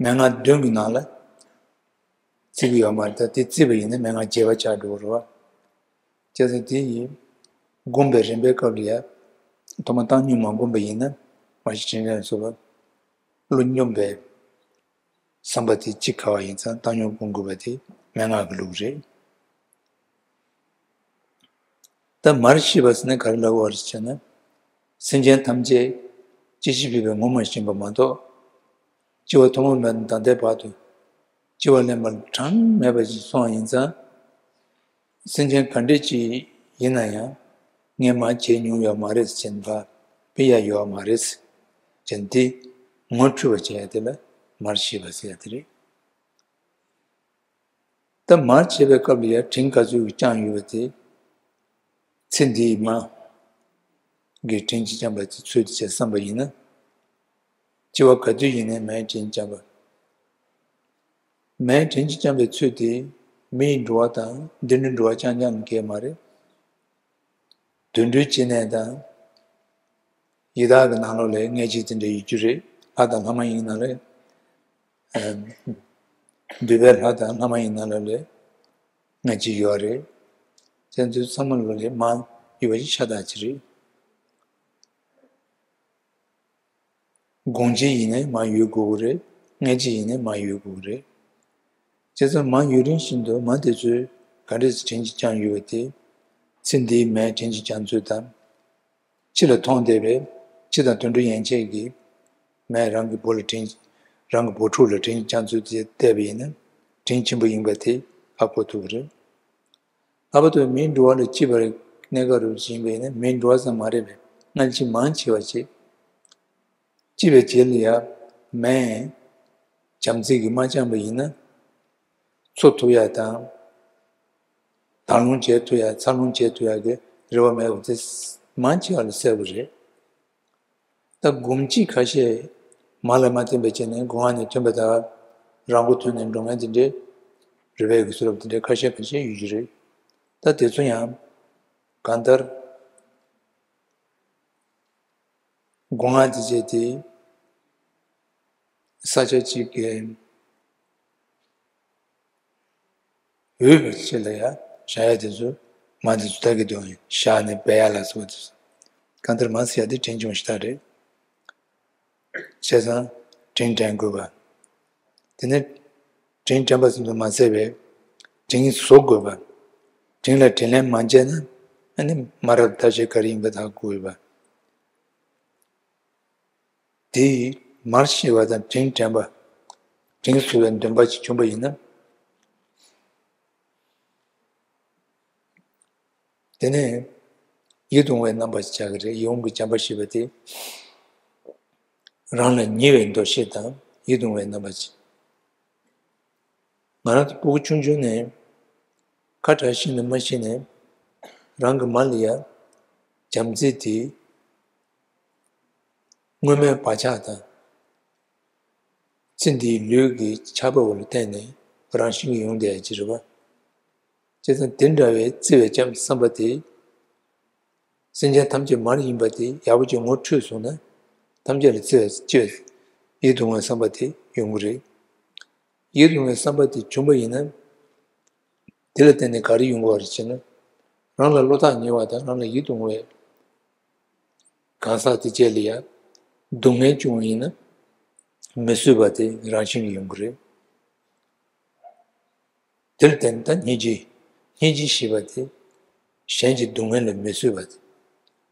མན་ངག་བདུན་གྱི་ནང་ལ་བརྩི་གི་ཡོད་མ་རེད། ད་དེ་བརྩིས་པ་ཡིན་ན་མན་ངག་བརྒྱད་པ་ཆགས་འགྲོ་གི་རེད་བ། བྱས་ཙང་དེ་ཡིས་བསྒོམ་པའི་རིམ་པའི་སྐབས་ལ་ཡ། ཐོག་མ་བཏང་སྙོམས་མ་བསྒོམ་པ་ཡིན་ན། མར་ཤེས་དྲིན་དྲན་སོགས་པ་བློ་སྙོམས་པའི་བསམ་པ་དེ་གཅིག་ག་བ་ཡིན་ཙང་བཏང་སྙོམས་བསྒོམ་དགོས་པ་དེ་མན་ངག་གི་ལུགས་རེད། ད་མར་ཤེས་པ་ཟེར་ན་ག་རེ་ལབ་དགོས་རེད་ཟེར་ན། སེམས་ཅན་ཐམས་ཅད་སྐྱེ་འཆི་འཕོ་བའི་ངོ་མ་ཤེས་པ་མ་གཏོགས། སྐྱེ་བ་ཐོག་མ་མེད་ནས་ད་ལྟའི་བར་དུ་སྐྱེ་བ་ལེན་པ་གྲངས་མེད་པ་ཞིག་སོང་བ་ཡིན་ཙང་། སེམས་ཅན་ག་འདྲ་ཅིག་ཡིན་ན་ཡང་ངས་མར་བྱས་མྱོང་ཡོད་མ་རེད་ཟེར་བྱས་ནས་ཕར་ཕུད་ཡ་ཡོད་མ་རེད་ཟེར་བྱས་ནས་དེ་ངོ་འཕྲོད་པ་བྱེད་ཡ་དེ་ལ་མར་ཤེས་པ་ཟེར་ཡ་དེ་རེད། ད་མར་བྱེད་པའི་སྐབས་ལ་ཡང་དྲིན་ག་ཚོད་ཀྱིས་བསྐྱངས་ཡོད་པ་དེ། ཚེ་འདིའི་མ་གི་དྲིན་གྱིས་བསྐྱངས་པ་དེ་ཚོད་དུ་བྱས་བསམ་པ་ཡིན་ན། སྐྱེ་བ་ག་དུས་ཡིན་ནའི་མའི་དྲིན་བསྐྱངས་པ། མའི་དྲིན་གྱིས་བསྐྱངས་པའི་ཚོད་དེ་མིའི་འགྲོ་བ་དང་འདི་འདྲའི་འགྲོ་བ་རྐྱང་རྐྱང་ལ་གལ་མ་རེད། དུད་འགྲོའི་སྐྱེ་གནས་དང་། ཡི་དྭགས་ཀྱི་ནང་ལོགས་ལ་སྔ་ཕྱི་དེ་འདྲ་ཡོད་རྒྱུ་རེད། ལྷ་དང་ལྷ་མ་ཡིན་ནང་ལ། ཨ། འདུས་པའི་ལྷ་དང་ལྷ་མ་ཡིན་ནང་ལོགས་ལ་སྔ་ཕྱི་ཡོད་རེད། དེ་ཚོ་ཚང་མ་ལོགས་ལ་མ་ཡོད་པ་ཞིག་ཤ་སྟག་ཅིག་རེད། གོང་ཆེན་ཡིན་ནའི་མ་ཡོད་དགོས་ཀྱི་རེད། སྔ་ཕྱི་ཡིན་ནའི་མ་ཡོད་དགོས་ཀྱི་རེད། བྱས་ཙང་མ་ཡོད་རིང་བཞིན་དུ་མ་དེ་ཚོས་ག་འདྲས་སེ་དྲིན་གྱིས་བསྐྱངས་ཡོད་པ་དེ། ཚེ་འདིའི་མའི་དྲིན་གྱིས་བསྐྱངས་ཚུལ་དང་། ཕྱི་ལ་མཐོང་བསྡད་པའི་ཕྱི་དང་དུད་འགྲོ་ཡན་ཆད་ཀྱིས་མས་རང་གི་བུ་ལ་དྲིན། རང་གི་བུ་ཕྲུག་ལ་དྲིན་གྱིས་བསྐྱངས་ཚུལ་དེ་བལྟས་པ་ཡིན་ན་དྲིན་ཆེན་པོ་ཡིན་པ་དེ་ཧ་གོ་ཐུབ་ཀྱི་རེད། ལྷག་པར་དུ་མིའི་འགྲོ་བ་ལ་སྐྱིད་པར་གནས་སྐབས་རུ་ཡིན་པས་ན། མིའི་འགྲོ་བ་ཙམ་མ་རེད་པས། སྔ་ཕྱི་མང་ཆེ་བ་ཞིག་སྐྱིད་པའི་རྗེས་ལ་ཡང་མས་བྱམས་བརྩེ་གིས་མ་བསྐྱངས་པ་ཡིན་ན། འཚོ་ཐུབ་ཡ་དང་། དང་ལོངས་སྤྱད་ཐུབ་ཡ། འཚར་ལོངས་སྤྱད་ཐུབ་ཡ་གི་རེ་བ་མེད་པ་དེ་མང་ཆེ་བ་ལ་གསལ་པོ་རེད། ད་སྒོམ་བྱེད་ཁ་ཤས་མ་ལ་མ་བརྟེན་པའི་རྐྱེན་ནས་སྒོ་ང་ནས་ཐོན་པ་དང་། རང་མགོ་ཐོན་ནས་འགྲོ་མཁན་དེ་འདྲའི་རེ་བའི་གི་བཟོ་འདྲ་དེ་འདྲའི་ཁ་ཤས་ཁ་ཤས་ཡོད་ཀྱི་རེད། ད་དེ་ཚོ་ཡང་གང་ལྟར་སྒོ་ང་དེ་བྱས་ཏེ་ས་ཆ་གཅིག་གི་འོས་པ་ཅིག་ལ་ཡ་བཞག་ཡ་དེ་ཚོ་མ་དེ་ཚོ་ལྟ་གི་འདུག་བཞག་ནས་སྦས་ཡ་ལ་སོགས་དེ་ཚོ། གང་ལྟར་མ་ཟེར་ཡ་དེ་དྲིན་ཆུང་ཞེ་དྲག་རེད། བྱས་ཙང་དྲིན་དྲན་དགོས་པ། དེ་ནས་དྲིན་དྲན་པ་ཙམ་དུ་མ་ཟད་པའི་དྲིན་གཟོ་དགོས་པ། དྲིན་ལ་དྲིན་ལན་མ་འཇལ་ན་ཨ་ནི་མ་རབས་ཐབས་ཤེས་ག་རེ་ཡིན་པ་ཧ་གོ་དགོས་པ། དེ་ཡིས་མར་ཤེས་པ་དང་དྲིན་དྲན་པ། དྲིན་གཟོ་བའི་འདུན་པ་ཞིག་བྱུང་པ་ཡིན་ན། དེ་ནས་ཡིད་དུ་འོང་བའི་རྣམ་པ་ཞིག་ཆགས་ཀྱི་རེད། ཡིད་འོང་གི་བྱམས་པ་ཞེས་པ་དེ། རང་ལ་ཉེ་བའི་འདུ་ཤེས་དང་ཡིད་དུ་འོང་བའི་རྣམ་པ་ཞིག་ང་རང་ཚོ་སྤུ་གུ་ཆུང་ཆུང་ནས་ཁ་གྲག་ཤིན་ཏུ་མ་ཤེས་ནས་རང་གི་མ་ལ་ཡ་བྱམས་བརྩེ་དེ་སྔོན་མའི་བག་ཆགས་དང་ཚེ་འདིའི་ལུས་ཀྱི་ཆགས་པ་བོ་ལ་བརྟེན་ནས་རང་བཞིན་གྱིས་ཡོང་བསྡད་ཡ་ཅིག་རེད་པ། བྱས་ཙང་དེ་འདྲ་བའི་བརྩེ་བའི་བྱམས་བསམ་པ་དེ། སེམས་ཅན་ཐམས་ཅད་མར་ཡིན་པ་དེ་ཡག་པོ་ཅིག་ངོ་འཕྲོད་སོང་ན། ཐམས་ཅད་ལ་བརྩེ་བ་སྐྱེ་བ། ཡིད་དུ་འོང་བའི་བསམ་པ་དེ་ཡོང་གི་རེད། ཡིད་དུ་འོང་བའི་བསམ་པ་དེ་བྱུང་པ་ཡིན་ན། དེ་ལ་བརྟེན་ནས་ག་རེ་ཡོང་གི་རེད་ཟེར་ན། རང་ལ་བློ་ཐག་ཉེ་བ་དང་རང་ལ་ཡིད་དུ་འོང་བའི་གང་ཟག་དེ་བཅས་ལ་ཡང་སྡུག་བསྔལ་བྱུང་བ་ཡིན་ན་མི་བཟོད་པ་དེ་རང་བཞིན་གྱིས་ཡོང་གི་རེད། དེར་བརྟེན་ད་སྙིང་རྗེ། སྙིང་རྗེ་ཞེས་པ་དེ་གཞན་གྱི་སྡུག་བསྔལ་ལ་མི་བཟོད་པ་དེ།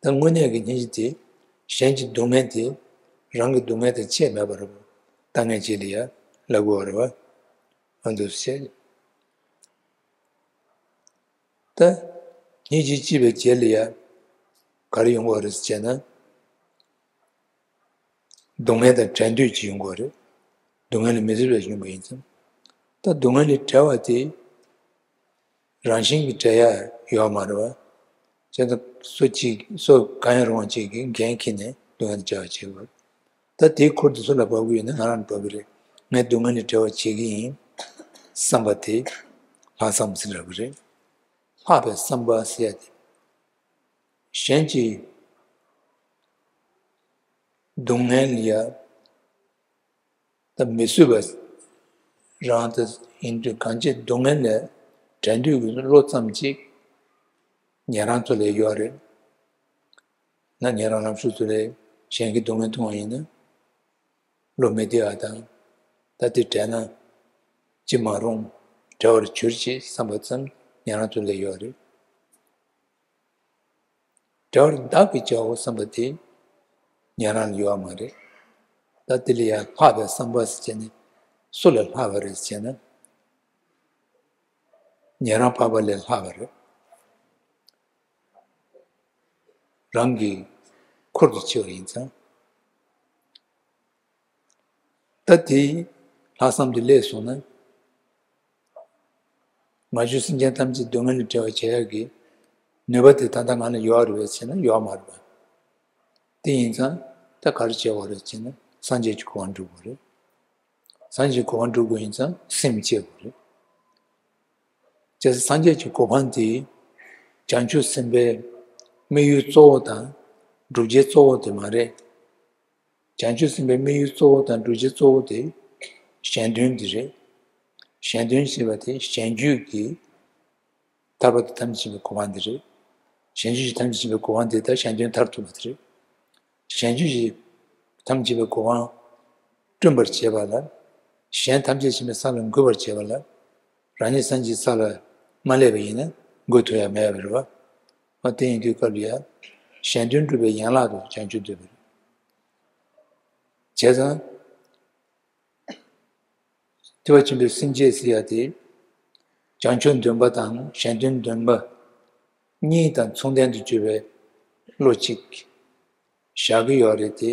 ད་དངོས་གནས་ཀྱི་སྙིང་རྗེ་དེ་གཞན་གྱི་སྡུག་བསྔལ་དེ་རང་གི་སྡུག་བསྔལ་དང་ཁྱད་མེད་པར་ལྟ་མཁན་ཅིག་ལ་ཡང་ལབ་དགོས་པ་རེད་པ། ཨ་འདུག་སེ་བྱས། ད་སྙིང་རྗེ་སྐྱེས་པའི་རྗེས་ལ་ཡང་ག་རེ་ཡོང་གི་རེད་ཟེར་ན། སྡུག་བསྔལ་དང་བྲལ་འདོད་ཅིག་ཡོང་གི་རེད། སྡུག་བསྔལ་ལས་མི་བཟོད་པའི་སྙོམས་པར་ཡིན་ཙང་། ད་སྡུག་བསྔལ་ལས་བྲལ་བ་དེ་རང་བཞིན་གྱིས་བྲལ་ཡ་ཡོད་མ་རེད་བ། བྱས་ཙང་སོ་གཅིག་སོ་གང་ཡང་རུང་བ་གཅིག་གིས་འགན་འཁྱེར་ནས་སྡུག་བསྔལ་དེ་བྲལ་བ་བྱེད་དགོས། ད་དེའི་ཁུར་དེ་སུ་ལ་བབས་ཀྱི་ཡོད་ན་ང་རང་ལ་བབས་ཀྱི་རེད། ངས་སྡུག་བསྔལ་ལས་བྲལ་བ་བྱེད་ཀྱི་ཡིན་བསམ་པ་དེ་ལྷག་བསམ་ཟེར་བ་རེད། ལྷག་པའི་བསམ་པ་ཟེར་ཡ་དེ། གཞན་གྱི་སྡུག་བསྔལ་ཡ་ད་མི་བཟོད་པ་རང་དེ་ཡིན་དུས་གང་ཅི་སྡུག་བསྔལ་ལས་བྲལ་འདོད་ཀྱི་བློ་ཙམ་ཅིག་ཉན་རང་ཚོ་ལ་ཡོད་རེད། ན་ཉན་རང་ལམ་ཕྲུག་ཚོ་ལས་གཞན་གྱི་སྡུག་བསྔལ་མཐོང་བ་ཡིན་ན་བློ་མི་བདེ་བ་དང་། ད་དེ་བྲལ་ན་ཅི་མ་རུང་བྲལ་བར་གྱུར་ཅིག་བསམ་པ་ཙམ་ཉན་རང་ཚོ་ལ་ཡོད་རེད། བྲལ་བར་བདག་གིས་བྱའོ་བསམ་པ་དེ་ཉན་རང་ལ་ཡོད་པ་མ་རེད། ད་དེ་ལ་ཡང་ལྷག་པའི་བསམ་པ་ཟེར་བྱས་ནས་སུ་ལས་ལྷག་པ་རེད་ཟེར་ན། ཉན་རང་འཕགས་པ་ལས་ལྷག་པ་རེད། རང་གི་ཁུར་དུ་ཆེ་བ་ཡིན་ཙང་། ད་དེ་ལྷག་བསམ་དེ་སླེབས་སོང་ན། ང་ཆོས་སེམས་ཅན་ཐམས་ཅད་སྡུག་བསྔལ་ལས་བྲལ་བར་བྱེད་ཡག་གི་ནུས་པ་དེ་ད་ལྟ་ང་ལ་ཡོད་རེད་པས་ཟེར་ན་ཡོད་མ་རེད་པ། དེ་ཡིན་ཙང་ད་ག་རེ་བྱེད་དགོས་རེད་ཟེར་ན་སངས་རྒྱས་ཀྱི་གོ་འཕང་སྒྲུབ་དགོས་རེད། སངས་རྒྱས་ཀྱི་གོ་འཕང་སྒྲུབ་དགོས་ཡིན་ཙང་སེམས་བསྐྱེད་དགོས་རེད། བྱས་ཙང་སངས་རྒྱས་ཀྱི་གོ་འཕང་དེ་བྱང་ཆུབ་སེམས་དཔའི་དམིགས་ཡུལ་གཙོ་བོ་དང་བསྒྲུབ་བྱའི་གཙོ་བོ་དེ་མ་རེད། བྱང་ཆུབ་སེམས་དཔའི་དམིགས་ཡུལ་གཙོ་བོ་དང་བསྒྲུབ་བྱའི་གཙོ་བོ་དེ་གཞན་དོན་འདི་རེད། གཞན་དོན་ཞེས་པ་དེ་གཞན་རྒྱུད་ཀྱི་ཐར་པ་དང་ཐམས་ཅད་མཁྱེན་པའི་གོ་འཕང་འདི་རེད། གཞན་རྒྱུད་ཀྱི་ཐམས་ཅད་མཁྱེན་པའི་གོ་འཕང་དེ་དག་གཞན་དོན་མཐར་ཐུག་པ་དེ་རེད། གཞན་རྒྱུད་ཀྱི་ཐམས་ཅད་མཁྱེན་པའི་གོ་འཕང་བསྐྲུན་པར་བྱེད་པ་ལ། གཞན་ཐམས་ཅད་མཁྱེན་པའི་ས་ལ་འགོད་པར་བྱེད་པ་ལ། རང་ཉིད་སངས་རྒྱས་ས་ལ་མ་སླེབས་པ་ཡིན་ན་འགོད་ཐུབ་ཡ་མེད་པ་རེད་བ། འོ་དེ་ཡིན་དུས་སྐབས་ལ་ཡ། གཞན་དོན་སྒྲུབ་པའི་ཡན་ལག་ཏུ་བྱང་ཆུབ་འདོད་པ་རེད། བྱས་ཙང་། ཐེག་པ་ཆེན་པོའི་སེམས་བསྐྱེད་ཟེར་ཡ་དེ། བྱང་ཆུབ་འདོད་པ་དང་གཞན་དོན་འདོད་པ་གཉིས་དང་མཚུངས་ལྡན་དུ་གྱུར་པའི་བློ་གཅིག་བཞག་གི་ཡོད་རེད་དེ།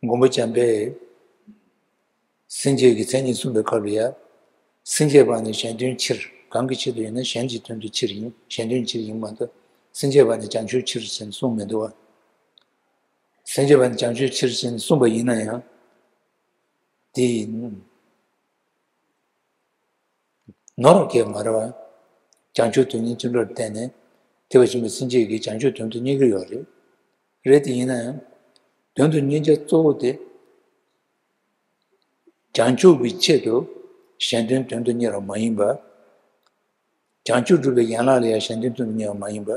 མགོན་པོ་བྱམས་པས་སེམས་བསྐྱེད་ཀྱི་མཚན་ཉིད་གསུངས་པའི་སྐབས་ལ་ཡ། སེམས་བསྐྱེད་པ་ནི་གཞན་དོན་ཕྱིར། གང་གི་ཆེད་དུ་ཡིན་ན་གཞན་གྱི་དོན་དུ་ཕྱིར་ཡིན། གཞན་དོན་ཕྱིར་ཡིན་མ་གཏོགས་སེམས་བསྐྱེད་པ་ནི་བྱང་ཆུབ་ཕྱིར་ཟེར་ནས་གསུངས་མི་འདུག་བ། སེམས་བསྐྱེད་པ་ནི་བྱང་ཆུབ་ཕྱིར་ཟེར་ནས་གསུངས་པ་ཡིན་ན་ཡང་། དེ་ཡིན། ནོར་གྱི་མ་རེད་བ། བྱང་ཆུབ་དོན་གཉེར་ཅི་འགྲོར་བརྟེན་ནས་ཐེག་པ་ཆེན་པོའི་སེམས་བསྐྱེད་ཀྱིས་བྱང་ཆུབ་དོན་དུ་གཉེར་གྱི་ཡོད་རེད། རེད་དེ་ཡིན་ན་ཡང་། དོན་དུ་གཉེར་བྱ་གཙོ་བོ་དེ། བྱང་ཆུབ་ཀྱི་ཆེད་དུ་གཞན་དོན་དོན་དུ་གཉེར་བ་མ་ཡིན་པ། བྱང་ཆུབ་སྒྲུབ་པའི་ཡན་ལག་ལ་ཡང་གཞན་དོན་དོན་དུ་གཉེར་བ་མ་ཡིན་པ།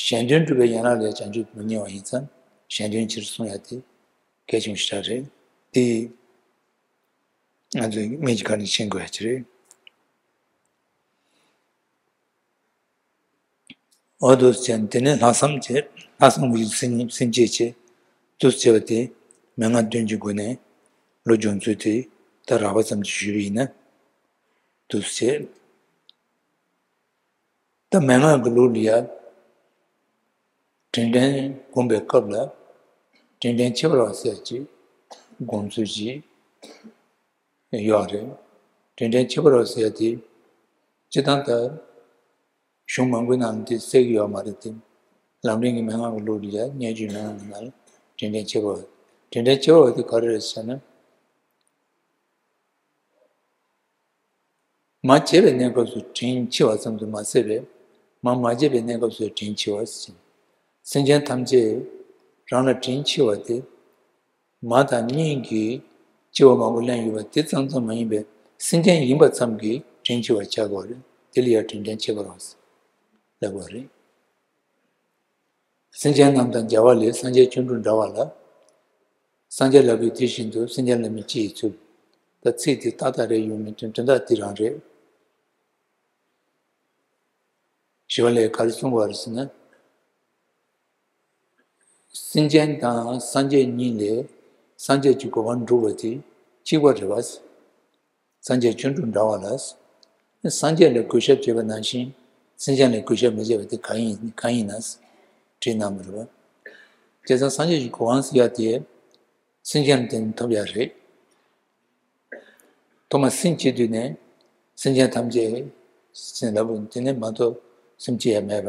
གཞན་དོན་སྒྲུབ་པའི་ཡན་ལག་ལ་ཡང་བྱང་ཆུབ་དོན་དུ་གཉེར་བ་ཡིན་ཙང་གཞན་དོན་ཕྱིར་གསུང་ཡ་དེ་གལ་ཆེན་པོ་ཞེ་དྲག་རེད་དེ། ང་ཚོས་དམིགས་ཀྱི་ག་ནས་ཤེས་དགོས་ཡ་ཅི་རེད། འོ་འདུག་ཅན་དེ་ནས་ལྷག་བསམ་བྱས། ལྷག་བསམ་གྱི་སེམས་སེམས་བསྐྱེད་བྱས། འདུག་བྱས་པ་དེ་མན་ངག་བདུན་གྱི་སྒོ་ནས་ལོ་སྦྱོང་ཚུལ་དེ་ད་རགས་པ་ཙམ་གྱིས་ཞུས་པ་ཡིན་ན། འདུག་བྱས། ད་མན་ངག་གི་ལུགས་ལ་ཡ། དྲིན་དྲན་སྒོམ་པའི་སྐབས་ལ། དྲིན་དྲན་ཁྱད་པར་བ་ཟེར་གྱི་སྒོམ་ཚུལ་ཞིག་ཡོད་རེད། དྲིན་དྲན་ཁྱད་པར་བ་ཟེར་དེ། སྤྱིར་བཏང་ད། གཞུང་མང་པོའི་ནང་དེ་གསལ་གྱི་ཡོད་མ་རེད་དེ། ལམ་རིམ་གྱི་མན་ངག་གི་ལུགས་ལ་ཡ་སྙན་བརྒྱུད་མན་ངག་གི་ནང་ལ་དྲིན་དྲན་ཁྱད་པར་བ། དྲིན་དྲན་ཁྱད་པར་བ་དེ་ག་རེ་རེད་ཟེར་ན། མ་བྱས་པའི་གནས་སྐབས་སུ་དྲིན་ཆེ་བ་ཙམ་དུ་མ་ཟད་པས། མ་མ་བྱས་པའི་གནས་སྐབས་སུ་དྲིན་ཆེ་བ་ཟེར། སེམས་ཅན་ཐམས་ཅད་རང་ལ་དྲིན་ཆེ་བ་དེ། མ་དང་གཉིས་ཀྱིས་ཆེ་བ་མང་པོ་ལེན་ཡོད་པ་དེ་ཙམ་ཙམ་མ་ཡིན་པས། སེམས་ཅན་ཡིན་པ་ཙམ་གྱིས་དྲིན་ཆེ་བར་བྱ་དགོས་རེད། དེ་ལ་ཡང་དྲིན་དྲན་ཁྱད་པར་བ་ཟེར་ལབ་པ་རེད། སེམས་ཅན་རྣམས་དང་མཇལ་བ་ལས། སངས་རྒྱས་ཆོ་འཕྲུལ་འདྲ་བ་ལ། སངས་རྒྱས་ལ་བས་དེ་བཞིན་དུ། སེམས་ཅན་ལ་མི་ཅི་ཡི་ཚུལ། ད་ཚིག་དེ་ཏག་ཏག་རེད་ཡོད་མིན་དོན་དོན་དག་དེ་རང་རེད། ཞི་བ་ལྷས་ག་རེ་གསུངས་པ་རེད་ཟེར་ན། སེམས་ཅན་དང་སངས་རྒྱས་གཉིས་ལས་སངས་རྒྱས་ཀྱི་གོ་འཕང་སྒྲུབ་པ་དེ་གཅིག་པ་རེད་བ། སངས་རྒྱས་ཆོ་འཕྲུལ་འདྲ་བ་ལ། སངས་རྒྱས་ལ་གུས་ཞབས་བྱེད་པ་ནང་བཞིན་སེམས་ཅན་ལ་གུས་ཞབས་མི་བྱེད་པ་དེ་གང་ཡིན་གང་ཡིན་ན་དྲིས་གནང་བ་རེད་བ། བྱས་ཙང་སངས་རྒྱས་ཀྱི་གོ་འཕང་ཟེར་ཡ་དེ་སེམས་ཅན་ལ་བརྟེན་ནས་ཐོབ་ཡ་རེད། ཐོག་མར་སེམས་བསྐྱེད་དུས་ནས་སེམས་ཅན་ཐམས་ཅད་ཟེར་ལབ་པ་དེ་ནས་མ་གཏོགས་སེམས་བསྐྱེད་ཡ་མེད་པ།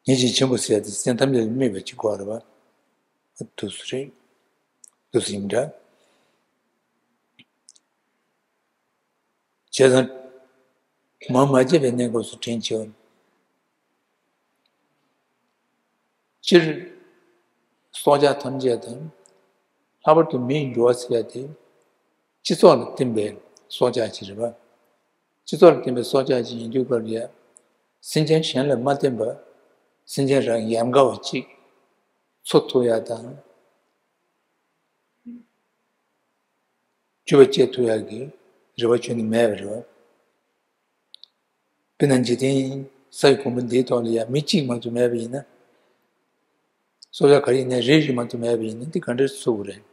ཉེར་གཅིག་ཆེན་པོ་ཟེར་ཡ་དེ་སེམས་ཐམས་ཅད་ལ་དམིགས་པ་གཅིག་དགོས་རེད་པ། འདུག་སེ་རེད། འདུག་སེ་ཡིན་འདྲ། བྱས་ཙང་། མར་མ་སྐྱེས་པའི་གནས་སྐབས་སུ་དྲིན་ཆེ་བ། སྤྱིར། སྲོག་ཆགས་ཐམས་ཅད་དང་། ལྷག་པར་དུ་མིའི་འགྲོ་བ་ཟེར་ཡ་དེ། སྤྱི་ཚོགས་ལ་བརྟེན་པའི་སྲོག་ཆགས་ཅིག་རེད་པ། སྤྱི་ཚོགས་ལ་བརྟེན་པའི་སྲོག་ཆགས་ཅིག་ཡིན་དུས་སྐབས་ལ་ཡ། སེམས་ཅན་གཞན་ལ་མ་བརྟེན་པར། སེམས་ཅན་རང་ཡལ་ག་བ་གཅིག་འཚོ་ཐུབ་ཡ་དང་། སྤྱོད་པ་སྐྱེལ་ཐུབ་ཡག་གི་རེ་བ་ཁྱོན་ནས་མེད་པ་རེད་བ། དཔེར་ན་འཇིག་རྟེན་ས་ཡི་གོང་བུ་འདིའི་ཐོག་ལ་ཡང་མི་གཅིག་མ་གཏོགས་མེད་པ་ཡིན་ན། སྲོག་ཆགས་ག་རེ་ཡིན་ན་རེ་ཞིག་མ་གཏོགས་མེད་པ་ཡིན་ན་འདི་ག་འདྲ་ཚུགས་རེད།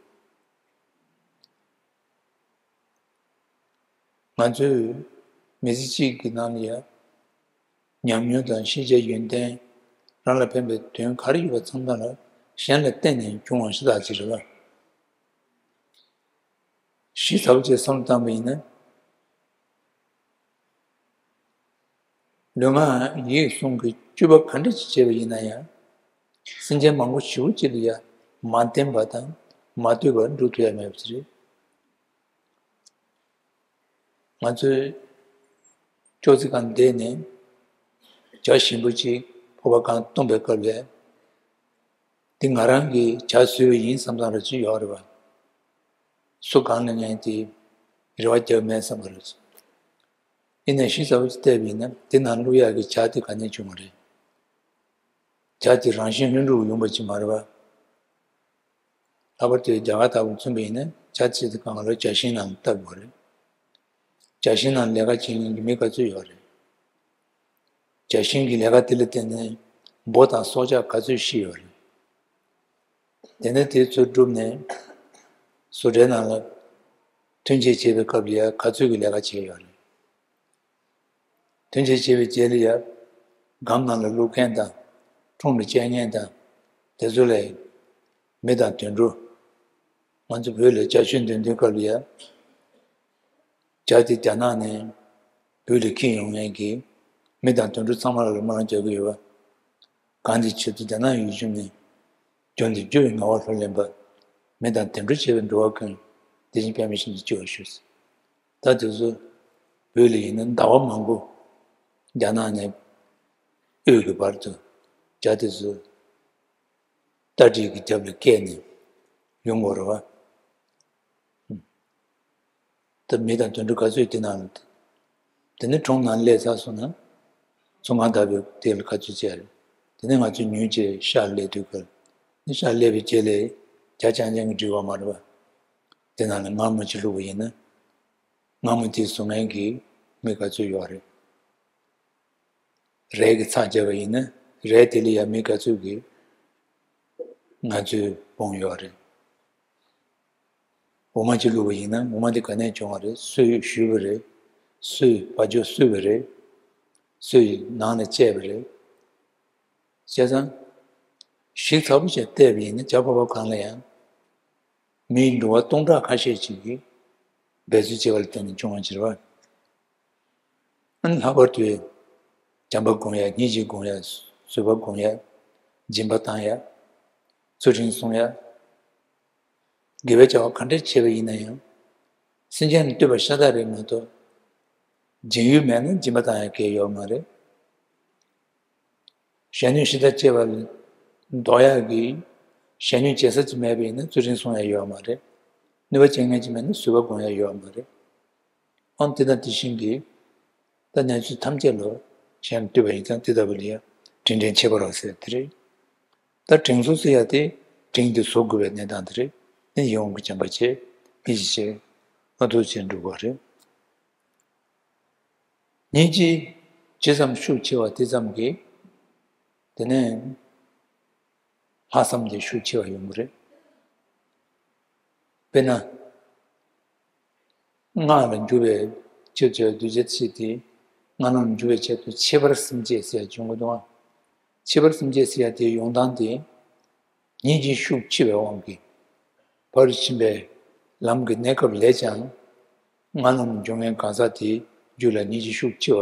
ང་ཚོས་མི་ཚེ་གཅིག་གི་ནང་ལ་ཡང་ཉམས་མྱོང་དང་ཤེས་བྱའི་ཡོན་ཏན། རང་ལ་ཕན་པའི་དོན་ག་རེ་ཡོད་པ་ཚང་མ་ལ་གཞན་ལ་བརྟེན་ནས་བྱུང་བ་ཞེ་དྲག་ཅིག་རེད་བ། གཞི་ཚ་པོ་ཅིག་བསམ་བློ་བཏང་པ་ཡིན་ན། ལུས་ངག་ཡིད་གསུམ་གྱི་སྤྱོད་པ་ག་འདྲ་ཞིག་བྱས་པ་ཡིན་ན་ཡང་། སེམས་ཅན་མང་པོ་ཞེ་པོ་ཅིག་ལ་ཡང་མ་བརྟེན་པ་དང་མ་ལྟོས་པར་འགྲོ་ཐུབ་ཡ་མེད་པ་ཅིག་རེད། ང་ཚོས་ཅོག་ཙེ་སྒང་བསྡད་ནས་ཇ་ཞིམ་པོ་ཅིག་ཕོར་པ་སྒང་བཏུངས་པའི་སྐབས་ལ། འདི་ང་རང་གིས་ཇ་བཟོས་པ་ཡིན་བསམ་བསམ་ར་ཅིག་ཡོད་རེད་བ། སུ་གང་ལ་ངས་དེ་རེ་བ་རྒྱག་མེད་བསམ་པ་རེད། ཡིན་ནའི་གཞི་ཚ་པོ་ཅིག་བལྟས་པ་ཡིན་ན་དེ་ནང་བླུགས་ཡག་གི་ཇ་དེ་ག་ནས་བྱུང་བ་རེད། ཇ་དེ་རང་བཞིན་ལྷུན་གྲུབ་ཡོང་བ་ཅིག་མ་རེད་བ། ལྷག་པར་དུ་རྒྱ་གར་ལྟ་བུ་མཚོན་པ་ཡིན་ན་ཇ་ཆེ་དེ་གང་ལ་ཇ་ཤིང་ནང་བཏབ་དགོས་རེད། ཇ་ཤིང་ནང་ལས་ཀ་བྱེད་མཁན་གྱི་མི་ག་ཚོད་ཡོད་རེད། ཇ་ཤིང་གི་ལས་ཀ་དེ་ལ་བརྟེན་ནས་འབུ་དང་སྲོག་ཆགས་ག་ཚོད་ཤི་ཡོད་རེད། དེ་ནས་དེ་ཚོ་བསྒྲུབས་ནས་བཟོ་གྲྭའི་ནང་ལ་ཐོན་སྐྱེད་བྱེད་པའི་སྐབས་ལ་ཡ་ག་ཚོད་ཀྱི་ལས་ཀ་བྱས་ཡོད་རེད། ཐོན་སྐྱེད་བྱེད་པའི་རྗེས་ལ་ཡ། སྒམ་ནང་ལ་བླུགས་མཁན་དང་། ཁྲོམ་ལ་བཅད་མཁན་དང་། དེ་ཚོ་ལས། མི་དང་དུད་འགྲོ། ང་ཚོ་བོད་ལ་ཇ་མཆོད་འདོན་དུས་སྐབས་ལ་ཡ། ཇ་དེ་རྒྱ་ནག་ནས་བོད་ལ་འཁྱེར་ཡོང་མཁན་གྱི་མི་དང་དུད་འགྲོ་ཚང་མ་ལ་སྨོན་ལམ་རྒྱག་གི་ཡོད་པ། གང་དེ་ཆེད་དུ་རྒྱ་ནག་ཡུལ་གཞུང་ནས་རྒྱུན་དུ་རྒྱུ་བའི་ངལ་བ་ལོ་ལེན་པ། མི་དང་དུད་འགྲོ་བྱེད་པའི་འགྲོ་བ་ཀུན་དེ་བཞིན་དཔེ་མི་སྲིད་དུ་སྐྱིད་པར་ཤོག། ད་དེ་ཚོ་བོད་ལ་ཡིན་ན་ཟླ་བ་མང་པོ་རྒྱ་ནག་ནས་དབུས་ཀྱི་བར་དུ་ཇ་དེ་ཚོ་རྟ་དྲེལ་གྱི་རྒྱབ་ལ་བཀལ་ནས་ཡོང་དགོས་རེད་བ། ད་མི་དང་དུད་འགྲོ་ག་ཚོད་དེ་ནང་ལ། དེ་ནས་གྲོང་ནང་སླེབས་ཚར་སོང་ན། ཚོང་ཁང་བརྡབས་པའི་དེ་ལ་ག་ཚོད་བྱས་རེད། དེ་ནས་ང་ཚོས་ཉོས་བྱས་ཤག་སླེབས་དུས་ཀར། ནི་ཤག་སླེབས་པའི་རྗེས་ལ་ཇ་རྐྱང་རྐྱང་གིས་འགྲིག་པ་མ་རེད་བ། དེ་ནང་ལ་མངར་མོ་ཅིག་བླུགས་པ་ཡིན་ན། མངར་མོ་དེ་བཟོ་མཁན་གྱི་མི་ག་ཚོད་ཡོད་རེད། རས་ཀྱི་ཚགས་བརྒྱབ་པ་ཡིན་ན་རས་དེ་ལ་ཡང་མི་ག་ཚོད་ཀྱིས་ང་ཚོའི་དཔུང་ཡོད་རེད། འོ་མ་ཅིག་བླུགས་པ་ཡིན་ན་འོ་མ་དེ་ག་ནས་བྱུང་བ་རེད། སུས་བཞུས་པ་རེད། སུས་བ་ཇོ་བསུས་པ་རེད། སུས་ནང་ནས་བཅད་པ་རེད། བྱས་ཙང་། གཞི་ཚ་པོ་ཅིག་བལྟས་པ་ཡིན་ན་ཇ་ཕོར་པ་གང་ལ་ཡང་། མིའི་འགྲོ་བ་སྟོང་ཕྲག་ཁ་ཤས་ཅིག་གིས་འབད་རྩོལ་བྱས་པ་ལ་བརྟེན་ནས་བྱུང་བ་ཅིག་རེད་བ། ཨ་ནི་ལྷག་པར་དུ། བྱམས་པ་སྒོམ་ཡ། སྙིང་རྗེ་སྒོམ་ཡ། བཟོད་པ་སྒོམ་ཡ། སྦྱིན་པ་བཏང་ཡ། ཚུལ་ཁྲིམས་སྲུང་ཡ། དགེ་བའི་བྱ་བ་ག་འདྲ་བྱས་པ་ཡིན་ན་ཡང་། སེམས་ཅན་ལ་བསྟོད་པ་ཤ་སྟག་རེད་མ་གཏོགས། སྦྱིན་ཡུལ་མེད་ན་སྦྱིན་པ་བཏང་ཡ་གང་ཡང་ཡོད་མ་རེད། གཞན་གནོད་ཞེ་དྲག་བྱས་པ་ལ་ཟློག་ཡག་གི། གཞན་གནོད་བྱེད་ས་ཅིག་མེད་པ་ཡིན་ན་ཚུལ་ཁྲིམས་སྲུང་ཡ་ཡོད་མ་རེད། གནོད་པ་བྱེད་མཁན་ཅིག་མེད་ན་བཟོད་པ་སྒོམ་ཡ་ཡོད་མ་རེད། ཨང་དེ་དང་དེ་བཞིན་གྱི། ད་གནས་ཚུལ་ཐམས་ཅད་ལ་གཞན་ལ་བསྟོད་པ་ཡིན་ཙང་དེ་ལྟ་བུ་ལ་ཡ་དྲིན་དྲན་ཁྱད་པར་བ་ཟེར་དེ་རེད། ད་དྲིན་གཟོ་ཟེར་ཡ་དེ་དྲིན་དེ་གཟོ་དགོས་པའི་གནས་སྟངས་དེ་རེད། ནི་ཡིད་འོང་གི་བྱམས་པ་བྱེད། ཡིད་ཆེས་བྱེད། མ་ཐུག་བྱེད་འགྲོ་དགོས་རེད། ཉིན་གཅིག་ཇི་ཙམ་ཤུགས་ཆེ་བ་དེ་ཙམ་གྱིས། དེ་ནས་ལྷག་བསམ་དེ་ཤུགས་ཆེ་བ་ཡོང་གི་རེད། དཔེར་ན། སྔགས་ལ་འཇུག་པའི་ཕྱིར་བྱ་བའི་གདུལ་བྱ་ཞིག་སྟེ། སྔགས་ལ་འཇུག་པའི་ཆེད་དུ་ཁྱད་པར་སེམས་བསྐྱེད་ཟེར་ཡ་བྱུང་གི་འདུག་ཨ། ཁྱད་པར་སེམས་བསྐྱེད་ཟེར་ཡ་དེའི་ཡོང་སྟངས་དེ། ཉིན་གཅིག་ཤུགས་ཆེ་བའི་དབང་གིས། ཕར་ཕྱིན་པའི་ལམ་གྱི་གནས་སྐབས་ལས་ཀྱང་། ང་རྣམས་འབྱུང་ལྡན་གང་ཟག་དེའི་རྒྱུད་ལ་སྙིང་རྗེ་ཤུགས་ཆེ་བ་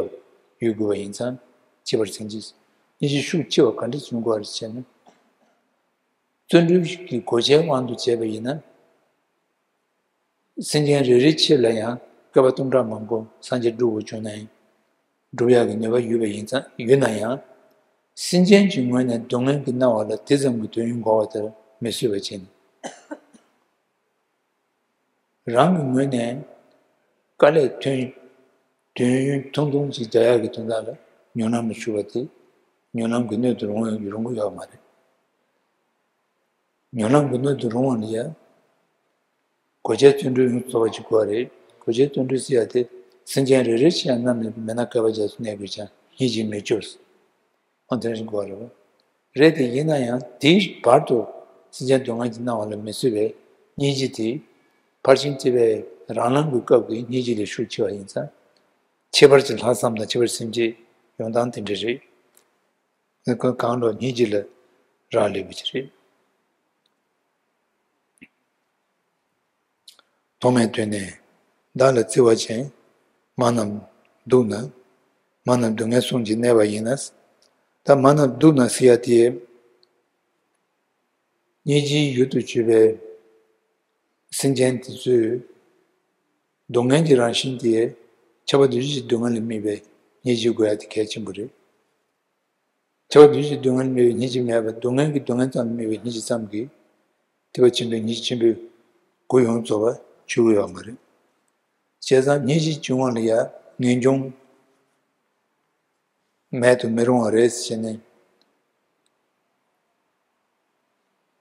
ཡོད་དགོས་པ་ཡིན་ཙང་། ཁྱད་པར་སེམས་ཅན། སྙིང་རྗེ་ཤུགས་ཆེ་བ་ག་འདྲ་བྱུང་དགོས་པ་རེད་ཟེར་ན། བརྩོན་འགྲུས་ཀྱི་གོ་ཆའི་དབང་དུ་བྱས་པ་ཡིན་ན། སེམས་ཅན་རེ་རེའི་ཆེད་ལ་ཡང་བསྐལ་པ་སྟོང་ཕྲག་མང་པོ་སངས་རྒྱས་འགྲུབ་པ་བྱུང་ན་ཡང་། འགྲུབ་ཡག་གི་ནུས་པ་ཡོད་པ་ཡིན་ཙང་། ཡོད་ན་ཡང་། སེམས་ཅན་གྱི་ངོས་ནས་སྡུག་བསྔལ་གྱི་སྣང་བ་ལ་དེ་ཙམ་གྱི་དོན་ཡོད་འགོག་པ་དེར་མི་བཟོད་པ་བྱས་ནས། རང་གི་ངོས་ནས་དཀའ་ལས་ཐོན། དོན་ཡོད་ཐུང་ཐུང་ཅིག་རྒྱག་ཡག་གི་དོན་དག་ལ་ཉོན་ལམ་ལ་ཞུགས་པ་དེ་ཉོན་ལམ་གྱི་སྣོད་དུ་རུང་ཡོང་རུང་གི་ཡོད་མ་རེད། ཉོན་ལམ་གྱི་སྣོད་དུ་རུང་བ་ལ་ཡ། གོ་ཆའི་བརྩོན་འགྲུས་ཡོངས་སུ་རྫོགས་པ་ཅིག་དགོས་རེད། གོ་ཆའི་བརྩོན་འགྲུས་ཟེར་ཡ་དེ། སེམས་ཅན་རེ་རེ་ཆེ་ཡང་རྣམས་ནི་མེད་ན་བསྐལ་པ་རྒྱ་མཚོ་གནས་དགོས་ཀྱང་སྙིང་རྗེ་མི་སྐྱོ། ཨང་དེ་རིང་གོ་བ་རེད་པ། རེད་དེ་ཡིན་ན་ཡང་དེའི་བར་དུ་སེམས་ཅན་སྡུག་བསྔལ་གྱི་སྣང་བ་ལ་མི་བཟོད་པའི་སྙིང་རྗེ་དེ། ཕར་ཕྱིན་ཐེག་པའི་རང་ལམ་གྱི་སྐབས་ཀྱི་སྙིང་རྗེ་ལས་ཤུགས་ཆེ་བ་ཡིན་ཙང་། ཁྱད་པར་གྱི་ལྷག་བསམ་དང་ཁྱད་པར་སེམས་བསྐྱེད་ཡོང་སྟངས་དེ་འདྲ་རེད། གང་ལོ་སྙིང་རྗེ་ལ་རག་ལས་པ་ཅིག་རེད། ཐོག་མའི་དུས་ནས་བདག་ལ་བརྩེ་བ་ཅན། མ་རྣམས་སྡུག་ན། མ་རྣམས་སྡུག་བསྔལ་གསུམ་གྱིས་གནས་པ་ཡིན་ན། ད་མ་རྣམས་སྡུག་ན་ཟེར་ཡ་དེ། སྙིང་རྗེའི་ཡུལ་དུ་གྱུར་པའི་སེམས་ཅན་དེ་ཚོས་སྡུག་བསྔལ་གྱི་རང་བཞིན་དེ་ཁྱབ་པ་འདུ་བྱེད་ཀྱི་སྡུག་བསྔལ་ལ་དམིགས་པའི་སྙིང་རྗེ་དགོས་ཡ་དེ་གལ་ཆེན་པོ་རེད། ཁྱབ་པ་འདུ་བྱེད་ཀྱི་སྡུག་བསྔལ་ལ་དམིགས་པའི་སྙིང་རྗེ་མེད་པར་སྡུག་བསྔལ་གྱི་སྡུག་བསྔལ་ཙམ་ལ་དམིགས་པའི་སྙིང་རྗེ་ཙམ་གྱིས་ཐེག་པ་ཆེན་པོའི་སྙིང་རྗེ་ཆེན་པོའི་སྒོ་ཡོངས་རྫོགས་པ་ཆོད་ཀྱི་ཡོད་མ་རེད། བྱས་ཙང་སྙིང་རྗེ་བྱུང་བ་ལ་ཡང་ངེས་འབྱུང་མེད་དུ་མི་རུང་བ་རེད་ཟེར་ནས།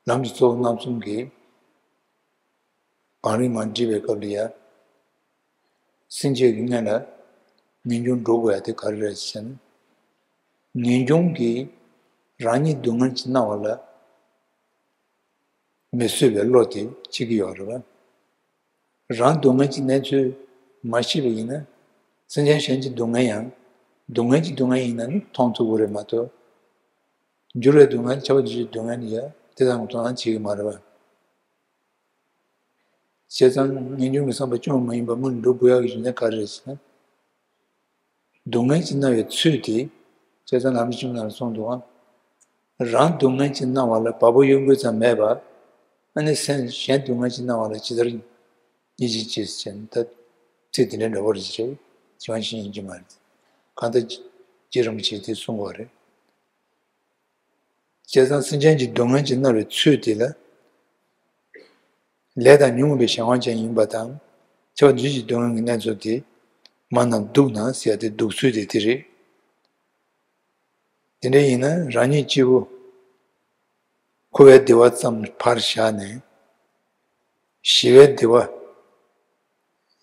ལམ་གྱི་གཙོ་བོ་རྣམ་གསུམ་གྱི་བང་རིམ་མར་བསྒྲིགས་པའི་སྐབས་ལ་ཡང་། སེམས་ཅན་གྱི་སྔོན་ལ་ངེས་འབྱུང་འགྲོ་དགོས་ཡ་དེ་ག་རེ་རེད་ཟེར་ན། ངེས་འབྱུང་གིས་རང་ཉིད་སྡུག་བསྔལ་གྱི་སྣང་བ་ལ་མི་བཟོད་པའི་བློ་དེ་སྐྱེ་གི་ཡོད་རེད་པ། རང་སྡུག་བསྔལ་གྱི་གནས་ཚུལ་མ་ཤེས་པ་ཡིན་ན། སེམས་ཅན་གཞན་གྱི་སྡུག་བསྔལ་ཡང་། སྡུག་བསྔལ་གྱི་སྡུག་བསྔལ་ཡིན་ན་ནི་མཐོང་ཐུབ་ཀྱི་རེད་མ་གཏོགས། འགྱུར་བའི་སྡུག་བསྔལ། ཁྱབ་པ་འདུ་བྱེད་སྡུག་བསྔལ་ནི་ཡང་དེ་ཙམ་གྱི་མཐོང་སྣང་བྱེད་ཀྱི་མ་རེད་པ། བྱས་ཙང་ངེས་འབྱུང་གི་བསམ་པ་སྐྱོ་བ་མ་ཡིན་པ་མུ་མཐུད་འགྲོ་དགོས་ཡག་གི་རྒྱུ་མཚན་ག་རེ་རེད་ཟེར་ན། སྡུག་བསྔལ་གྱི་སྣང་བའི་ཚུལ་དེ། བྱས་ཙང་ལམ་རིམ་བཅུ་གཉིས་ནང་ལ་གསུངས་འདུག་ཨང་། རང་སྡུག་བསྔལ་གྱི་སྣང་བ་ལ་བ་སྤུ་གཡོ་འགུལ་ཙམ་མེད་པར། ཨ་ནི་སེམས་གཞན་སྡུག་བསྔལ་གྱི་སྣང་བ་ལ་ཇི་ལྟར་སྙིང་རྗེ་སྐྱེ་ཟེར་ན། ད་ཚིག་དེ་འདྲའི་འདྲ་བོ་རེད་ཅེས་ཅི་མ་ཤེས་ཡིན་གྱི་མ་རེད། གང་ལྟར་རྗེ་རིན་པོ་ཆེས་དེ་གསུངས་པ་རེད། བྱས་ཙང་སེམས་ཅན་གྱི་སྡུག་བསྔལ་གྱི་སྣང་བའི་ཚུལ་དེ་ལ། ལས་དང་ཉོན་མོངས་པའི་གཞན་དབང་ཅན་ཡིན་པ་དང་། ཁྱབ་པ་འདུ་བྱེད་ཀྱི་སྡུག་བསྔལ་གྱི་གནས་ཚུལ་དེ། མ་རྣམས་སྡུག་ན་ཟེར་ཡ་དེ་སྡུག་ཚུལ་དེ་དེ་རེད། དེ་འདྲ་ཡིན་ན་རང་ཉིད་སྐྱེ་བོ། འཁོར་བའི་བདེ་བ་ཙམ་ཕར་བཞག་ནས། ཞི་བའི་བདེ་བ་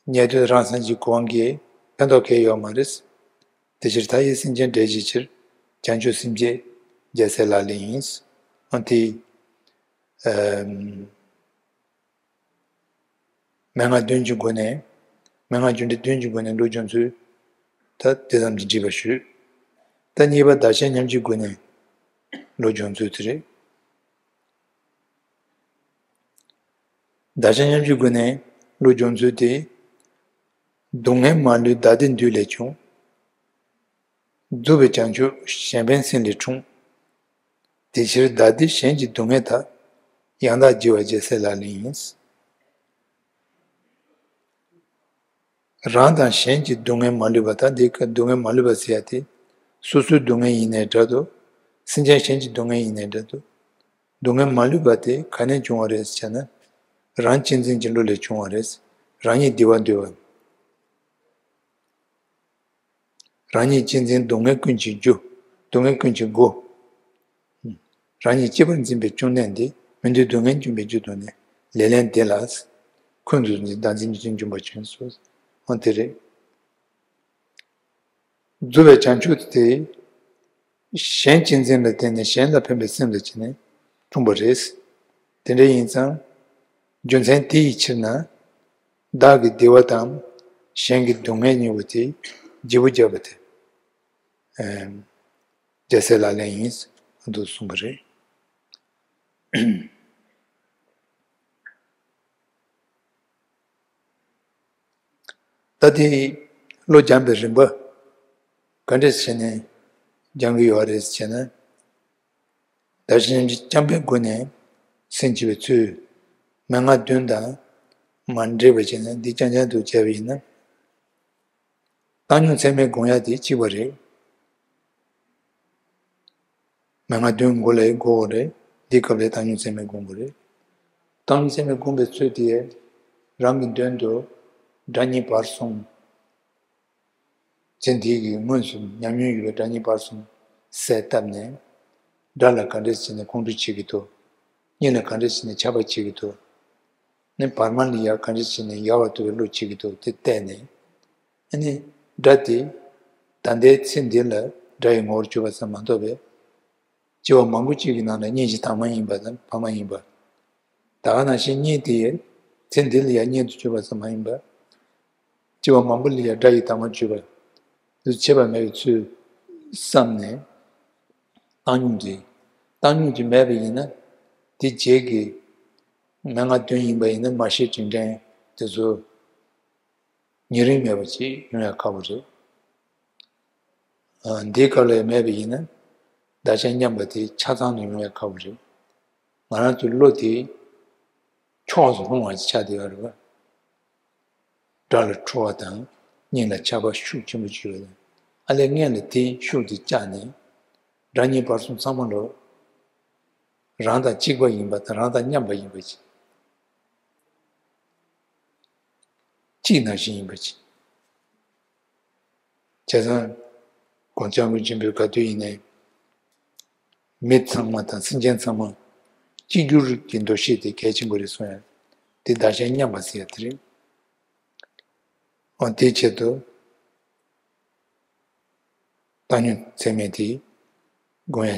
རྙེད་དུས་རང་སེམས་ཀྱི་གོ་འཕང་གི་ཕན་ཐོགས་གང་ཡང་ཡོད་མ་རེད། དེ་ཕྱིར་མཐའ་ཡས་སེམས་ཅན་བསྒྲལ་བྱའི་ཕྱིར། བྱང་ཆུབ་སེམས་བསྐྱེད་རྒྱལ་སྲས་ལག་ལེན་ཡིན། འོན་ཏེ། ཨམ། མན་ངག་བདུན་གྱི་སྒོ་ནས། མན་ངག་རྒྱུ་འབྲས་བདུན་གྱི་སྒོ་ནས་བློ་སྦྱོང་ཚུལ། ད་དེ་ཙམ་གྱིས་འགྲིག་པ་ཞུས། ད་གཉིས་པ་བདག་གཞན་མཉམ་བརྗེའི་སྒོ་ནས་བློ་སྦྱོང་ཚུལ་དེ་རེད། བདག་གཞན་མཉམ་བརྗེའི་སྒོ་ནས་བློ་སྦྱོང་ཚུལ་དེ། སྡུག་བསྔལ་མ་ལུས་བདག་བདེ་འདོད་ལས་བྱུང་། རྫུ་བའི་བྱང་ཆུབ་གཞན་ཕན་སེམས་ལས་འཁྲུངས། དེ་ཕྱིར་བདག་བདེ་གཞན་གྱི་སྡུག་བསྔལ་དག། ཡང་དག་བགྱི་བ་རྒྱལ་སྲས་ལག་ལེན་ཡིན། རང་དང་གཞན་གྱི་སྡུག་བསྔལ་མ་ལུས་པ། ད་འདི་སྡུག་བསྔལ་མ་ལུས་པ་ཟེར་ཡ་དེ། སོ་སོའི་སྡུག་བསྔལ་ཡིན་ནའི་འདྲ་འདུག་སེམས་ཅན་གཞན་གྱི་སྡུག་བསྔལ་ཡིན་ནའི་འདྲ་འདུག་སྡུག་བསྔལ་མ་ལུས་པ་དེ་ག་ནས་བྱུང་བ་རེད་ཟེར་ན། རང་གཅེས་འཛིན་གྱི་བློ་ལས་བྱུང་བ་རེད། རང་ཉིད་བདེ་བ་འདོད་པ། རང་ཉིད་གཅེས་འཛིན་སྡུག་བསྔལ་ཀུན་གྱི་རྒྱུ། སྡུག་བསྔལ་ཀུན་གྱི་སྒོ། རང་ཉིད་གཅེས་པར་འཛིན་པའི་བཅུད་ལྡན་ཏེ། མི་འདོད་སྡུག་བསྔལ་འཇོམས་པའི་རྒྱུ་དུ་གནས། ལས་ལན་འདི་ལ། ཁོན་དུ་བདག་འཛིན་གྱི་འཇོམས་པ་ཅན་སོ། འོ་དེ་རེད། རྫུ་བའི་བྱང་ཆུབ་དེ། གཞན་གཅེས་འཛིན་ལ་བརྟེན་ནས་གཞན་ལ་ཕན་པའི་སེམས་ལ་བྱས་ནས་འཁྲུངས་པ་རེད། དེ་འདྲ་ཡིན་ཙང་། རྒྱུ་མཚན་དེ་ཡི་ཕྱིར་ན། བདག་གི་བདེ་བ་དང་། གཞན་གྱི་སྡུག་བསྔལ་གཉིས་པོ་དེ་བརྗེ་པོ་བརྒྱབ་པ་དེ། ཨེམ། རྒྱལ་སྲས་ལག་ལེན་ཡིན། འདུག་གསུངས་པ་རེད། ད་དེ་བློ་སྦྱངས་པའི་རིམ་པ་ག་འདྲས་བྱས་ནས་སྦྱང་གི་ཡོད་རེད་ཟེར་ན། བདག་གཞན་སྤྱང་པོའི་སྒོ་ནས་སེམས་བསྐྱེད་པའི་ཚུལ། མན་ངག་བདུན་དང་མ་འདྲེས་པ་བྱས་ནས་འདི་རྐྱང་རྐྱང་དུ་བྱས་པ་ཡིན་ན། བཏང་སྙོམས་ཚད་མེད་སྒོམ་ཡག་དེ་གཅིག་པ་རེད། མན་ངག་བདུན་མགོ་ལ་དགོས་རེད། འདི་སྐབས་ལ་བཏང་སྙོམས་ཚད་མེད་སྒོམ་དགོས་རེད། བཏང་སྙོམས་ཚད་མེད་སྒོམ་པའི་ཚུལ་དེ་རང་གི་མདུན་དུ་སྒྲ་གཉིས་བར་གསུམ། ཚེ་འདི་གི་དངོས་སུ་ཉམས་མྱོང་ཡོད་པའི་སྒྲ་གཉིས་བར་གསུམ་གསལ་བཏབ་ནས། སྒྲ་ལ་ག་འདྲས་བྱས་ནས་ཁོང་ཁྲོ་བྱེད་ཀྱི་འདུག་གཉིད་ལ་ག་འདྲས་བྱས་ནས་ཆགས་པ་བྱེད་ཀྱི་འདུག་ནི་བར་མ་ལ་ཡ་ག་འདྲས་བྱས་ནས་ཡལ་བར་དོར་བའི་བློ་བྱེད་ཀྱི་འདུག་དེ་བལྟས་ནས། ཨ་ནི་སྒྲ་དེ་ད་ལྟའི་ཚེ་འདི་ལ་སྒྲ་ཡི་ངོ་བོར་གྱུར་པ་ཙམ་མ་གཏོགས་པའི། སྐྱེ་བ་མང་པོ་གཅིག་གི་ནང་ལ་གཉིད་ཀྱི་དྭངས་མ་ཡིན་པ་དང་བར་མ་ཡིན་པ། ད་ག་ནང་བཞིན་གཉིད་དེ་ཡང་ཚེ་འདི་ལ་ཡང་གཉིད་དུ་གྱུར་པ་ཙམ་མ་ཡིན་པ། སྐྱེ་བ་མང་པོ་ལ་ཡང་སྒྲ་ཡི་དྭངས་མ་གྱུར་པ། དུ་ཆད་པ་མེད་པའི་ཚུལ་བསམ་ནས། བཏང་སྙོམས་ཀྱི། བཏང་སྙོམས་ཀྱི་མེད་པ་ཡིན་ན། དེ་རྗེས་ཀྱི་མན་ངག་བདུན་ཡིན་པ་ཡིན་ན་མར་ཤེས་དྲིན་དྲན་དེ་ཚོ། ཉེ་རིང་མེད་པ་ཅིག་ཡོང་ཡ་ཁག་པོ་རེད། ཨ། འདིའི་སྐབས་ལ་མེད་པ་ཡིན་ན། བདག་གཞན་མཉམ་པ་དེ་ཆ་ཚང་དུ་ཡོང་ཡ་ཁག་པོ་རེད། ང་རང་ཚོའི་བློ་དེ་ཕྱོགས་སུ་ལྷུང་བ་ཅིག་ཆགས་བསྡད་ཡོད་རེད་པ། སྒྲ་ལ་ཁྲོ་བ་དང་གཉིད་ལ་ཆགས་པ་ཤུགས་ཆེན་པོ་ཅིག་ཡོད་རེད། ཨ་ལས་སྔོན་ལ་དེ་ཤུགས་དེ་བཅག་ནས། སྒྲ་གཉིས་བར་གསུམ་ཚང་མ་ལོ། རང་དང་གཅིག་པ་ཡིན་པ་དང་རང་དང་མཉམ་པ་ཡིན་པ་ཅིག་གཅིག་ནང་བཞིན་ཡིན་པ་ཅིག་བྱས་ཙང་། གོང་ལྕམ་སྐུ་ཆེན་པོས་ག་དུས་ཡིན་ནའི། མི་ཚང་མ་དང་སེམས་ཅན་ཚང་མ་གཅིག་གྱུར་གྱི་འདུ་ཤེས་དེ་གལ་ཆེན་པོ་རེད་གསུང་ཡ། དེ་བདག་གཞན་མཉམ་པ་ཟེར་ཡ་དེ་རེད། འོ་དེའི་ཆེད་དུ་བཏང་སྙོམས་ཚད་མེད་དེ་སྒོམ་ཡ་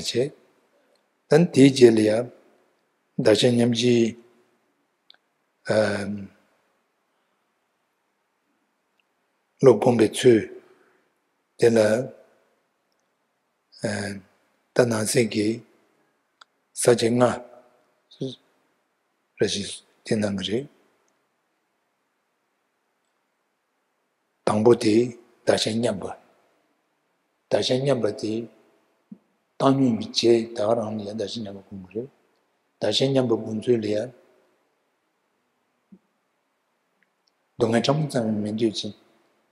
བྱེད། ད་དེའི་རྗེས་ལ་ཡ་བདག་གཞན་མཉམ་བརྗེའི། ཨ། བློ་སྒོམ་པའི་ཚུལ་དེ་ལ། ཨ། ད་ནང་གསེས་ཀྱི་ས་བཅད་ལྔ་རེ་ཞིག་དེ་གནང་གི་རེད། དང་པོ་དེ་བདག་གཞན་མཉམ་པ། བདག་གཞན་མཉམ་པ་དེ་བཏང་སྙོམས་ཀྱི་རྗེས་ད་ག་རང་ལ་ཡང་བདག་གཞན་མཉམ་པ་སྒོམ་གྱི་རེད། བདག་གཞན་མཉམ་པ་སྒོམ་ཚུལ་ལ་ཡང་། སྡུག་བསྔལ་ཕྲ་མོ་ཙམ་ཡང་མི་འདོད་ཅིང་།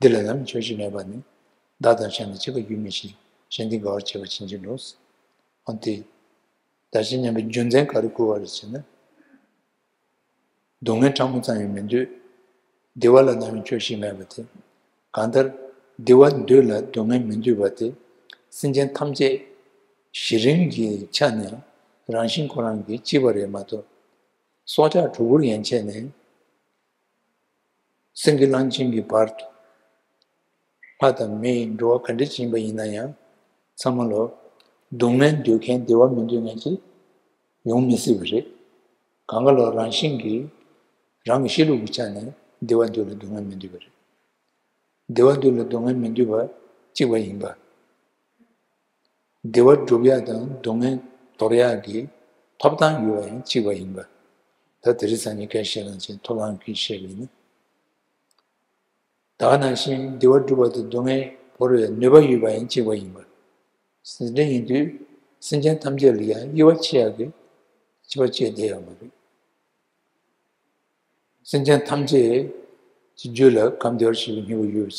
འདི་ལ་ནམ་ཆོག་ཤེས་མེད་པ་ནི། བདག་དང་གཞན་ལ་གཅིག་པ་རྒྱུན་མི་ཤེས། གཞན་དོན་དགའ་བར་བྱེད་པ་ཕྱིན་ཅི་ལོག་འོན་ཏེ། བདག་གཞན་མཉམ་པའི་རྒྱུ་མཚན་ག་རེ་བསྐུར་བ་རེད་ཟེར་ན། སྡུག་བསྔལ་ཕྲ་མོ་ཙམ་ཡང་མི་འདོད། བདེ་བ་ལ་ནམ་ཡང་ཆོག་ཤེས་མེད་པ་དེ། གང་ལྟར་བདེ་བ་འདོད་ལ་སྡུག་བསྔལ་མི་འདོད་པ་དེ། སེམས་ཅན་ཐམས་ཅད་གཞི་རིམ་གྱི་ཆ་ནས་རང་བཞིན་ཁོ་རང་གིས་སྐྱེས་པ་རེད་མ་གཏོགས། སྲོག་ཆགས་གྲུལ་བུར་ཡན་ཆད་ནས། སེང་གེ་གླང་ཆེན་གྱི་བར་དུ། ལྷ་དང་མི་ཡི་འགྲོ་བ་ག་འདྲ་ཅིག་ཡིན་པ་ཡིན་ན་ཡང་། ཚང་མ་ལོ། སྡུག་བསྔལ་འདོད་མཁན་བདེ་བ་མི་འདོད་མཁན་ཅིག་ཡོང་མི་སྲིད་པ་རེད། གང་ག་ལོ་རང་བཞིན་གྱིས། རང་གི་གཤིས་ལུགས་ཀྱི་ཆ་ནས་བདེ་བ་འདོད་ལ་སྡུག་བསྔལ་མི་འདོད་པ་རེད། བདེ་བ་འདོད་ལ་སྡུག་བསྔལ་མི་འདོད་པ་གཅིག་པ་ཡིན་པ། བདེ་བ་སྒྲུབ་ཡག་དང་སྡུག་བསྔལ་དོར་ཡག་གི་ཐོབ་ཐང་ཡོད་པ་ཡང་གཅིག་པ་ཡིན་པ། ད་དེ་རིང་སང་ཉིན་སྐད་བཤད་ལང་ཆེན་ཐོབ་ཐང་གི་བཤད་པ་ཡིན་ན། ད་ག་ནང་བཞིན་བདེ་བ་སྒྲུབ་པ་དང་སྡུག་བསྔལ་བོར་བའི་ནུས་པ་ཡོད་པ་ཡང་གཅིག་པ་ཡིན་པ། དེ་འདྲ་ཡིན་དུས་སེམས་ཅན་ཐམས་ཅད་ལ་ཡང་དབྱེ་བ་ཕྱེ་ཡག་གི་ཕྱེ་བ་ཕྱེ་བསྡད་ཡོད་མ་རེད། སེམས་ཅན་ཐམས་ཅད་ཀྱི་རྒྱུད་ལ་ཁམས་བདེ་བར་གཤེགས་པའི་སྙིང་པོ་ཡོད་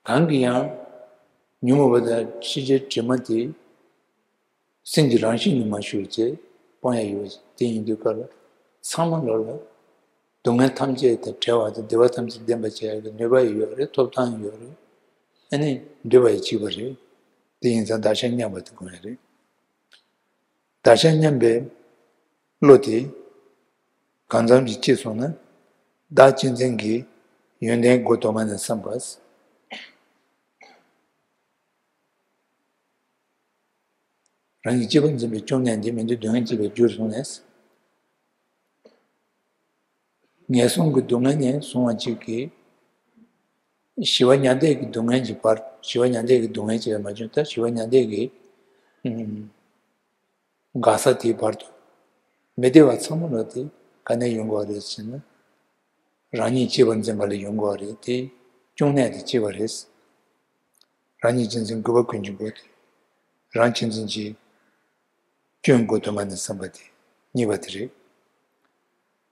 པ་བྱས། གང་གིས་ཡང་ཉོན་མོངས་པ་དང་ཤེས་བྱའི་དྲི་མ་དེ་སེམས་ཀྱི་རང་བཞིན་དུ་མ་ཞུགས་བྱས་སྤོང་ཡག་ཡོད་པ་བྱས། དེ་ཡིན་དུས་སྐབས་ལ་ཚང་མ་ལོ་ལ་སྡུག་བསྔལ་ཐམས་ཅད་དང་བྲལ་བ་དང་བདེ་བ་ཐམས་ཅད་ལྡན་པ་བྱེད་ཡག་གི་ནུས་པ་ཡང་ཡོད་རེད། ཐོབ་ཐང་ཡང་ཡོད་རེད། ཨ་ནི་འདོད་པ་ཡང་གཅིག་པ་རེད། དེ་ཡིན་ཙང་བདག་གཞན་མཉམ་པ་དེ་དགོས་ཡག་རེད། བདག་གཞན་མཉམ་པའི་བློ་དེ་གང་འཚམ་ཞིག་སྐྱེས་སོང་ན། བདག་གཅེས་འཛིན་གྱི་ཡོན་ཏན་སྒོ་དུ་མ་ནས་བསམ་པ། རང་གི་གཅེས་པར་འཛིན་པའི་བཅོམ་ལྡན་འདས་མི་འདོད་སྡུག་བསྔལ་སྐྱེ་བའི་རྒྱུར་བཟུང་ནས། ངན་སོང་གི་སྡུག་བསྔལ་ནས་བཟུང་བ་གཅིག་གིས། ཞི་བ་མྱང་འདས་ཀྱི་སྡུག་བསྔལ་གྱི་བར། ཞི་བ་མྱང་འདས་ཀྱི་སྡུག་བསྔལ་ཅེས་པ་མ་བྱུང་ད་ཞི་བ་མྱང་འདས་ཀྱི་ཨུམ། དགའ་ས་དེའི་བར་དུ། མི་བདེ་བ་ཚང་མ་ལ་དེ་ག་ནས་ཡོང་དགོས་རེད་ཟེར་ན། རང་ཉིད་གཅེས་པར་འཛིན་པ་ལས་ཡོང་དགོས་པ་རེད་དེ། གཅུང་གནས་དེ་གཅེས་པ་རེད། རང་ཉིད་གཅེས་འཛིན་དགུ་པ་ཀུན་གྱི་སྒོ་དེ། རང་གཅེས་འཛིན་གྱི་སྐྱོན་གོ་དུ་མ་ནི་བསམ་པ་དེ་གཉིས་པ་དེ་རེད།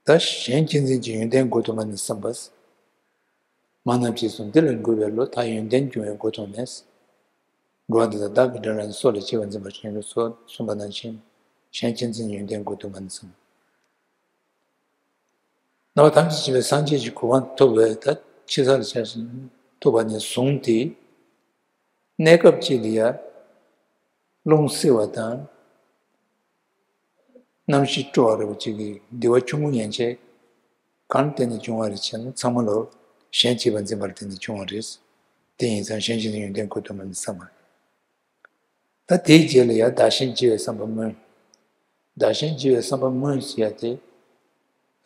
ད་གཞན་གཅེས་འཛིན་གྱི་ཡོན་ཏན་གོ་དུ་མ་ནི་བསམ་པ། མ་རྣམས་ཀྱིས་སུ་འདི་ལ་འགོད་པའི་བློ་ད་ཡོན་ཏན་འབྱུང་བའི་སྒོ་དང་ནས། འགྲོ་བ་འདི་དག་བདག་གི་དགྲ་ལ་སོགས་ལ་གཅེས་པར་འཛིན་པར་བྱེད་དུ་གསུངས་པ་ནང་བཞིན་གཞན་གཅེས་འཛིན་ཡོན་ཏན་གོ་དུ་མ་ནི་བསམ། རྣམ་པ་ཐམས་ཅད་མཁྱེན་པའི་སངས་རྒྱས་ཀྱི་གོ་འཕང་ཐོབ་པའི་ད་ཕྱི་ས་ལ་ཆགས་ཤིང་ཐོབ་པ་ནས་བཟུང་སྟེ། གནས་སྐབས་གཅིག་ལ་ཡང་རླུང་བསིལ་བ་དང་། གནམ་གཤིས་སྤྲོ་བ་རེད་པ་གཅིག་གིས་བདེ་བ་ཆུང་ངུ་ཡན་ཆད་གང་བརྟེན་ནས་བྱུང་བ་རེད་ཅེ་ན་ཚང་མ་ལོ་གཞན་གཅེས་པར་འཛིན་པར་བརྟེན་ནས་བྱུང་བ་རེད། དེ་ཡིན་ཙང་གཞན་གཅེས་འཛིན་ཡོན་ཏན་གོ་དུ་མ་ནི་བསམ་པ། ད་དེའི་རྗེས་ལ་ཡང་བདག་གཞན་བརྗེ་བའི་བསམ་པ་མངོན། བདག་གཞན་བརྗེ་བའི་བསམ་པ་མངོན་ཟེར་ཡ་དེ།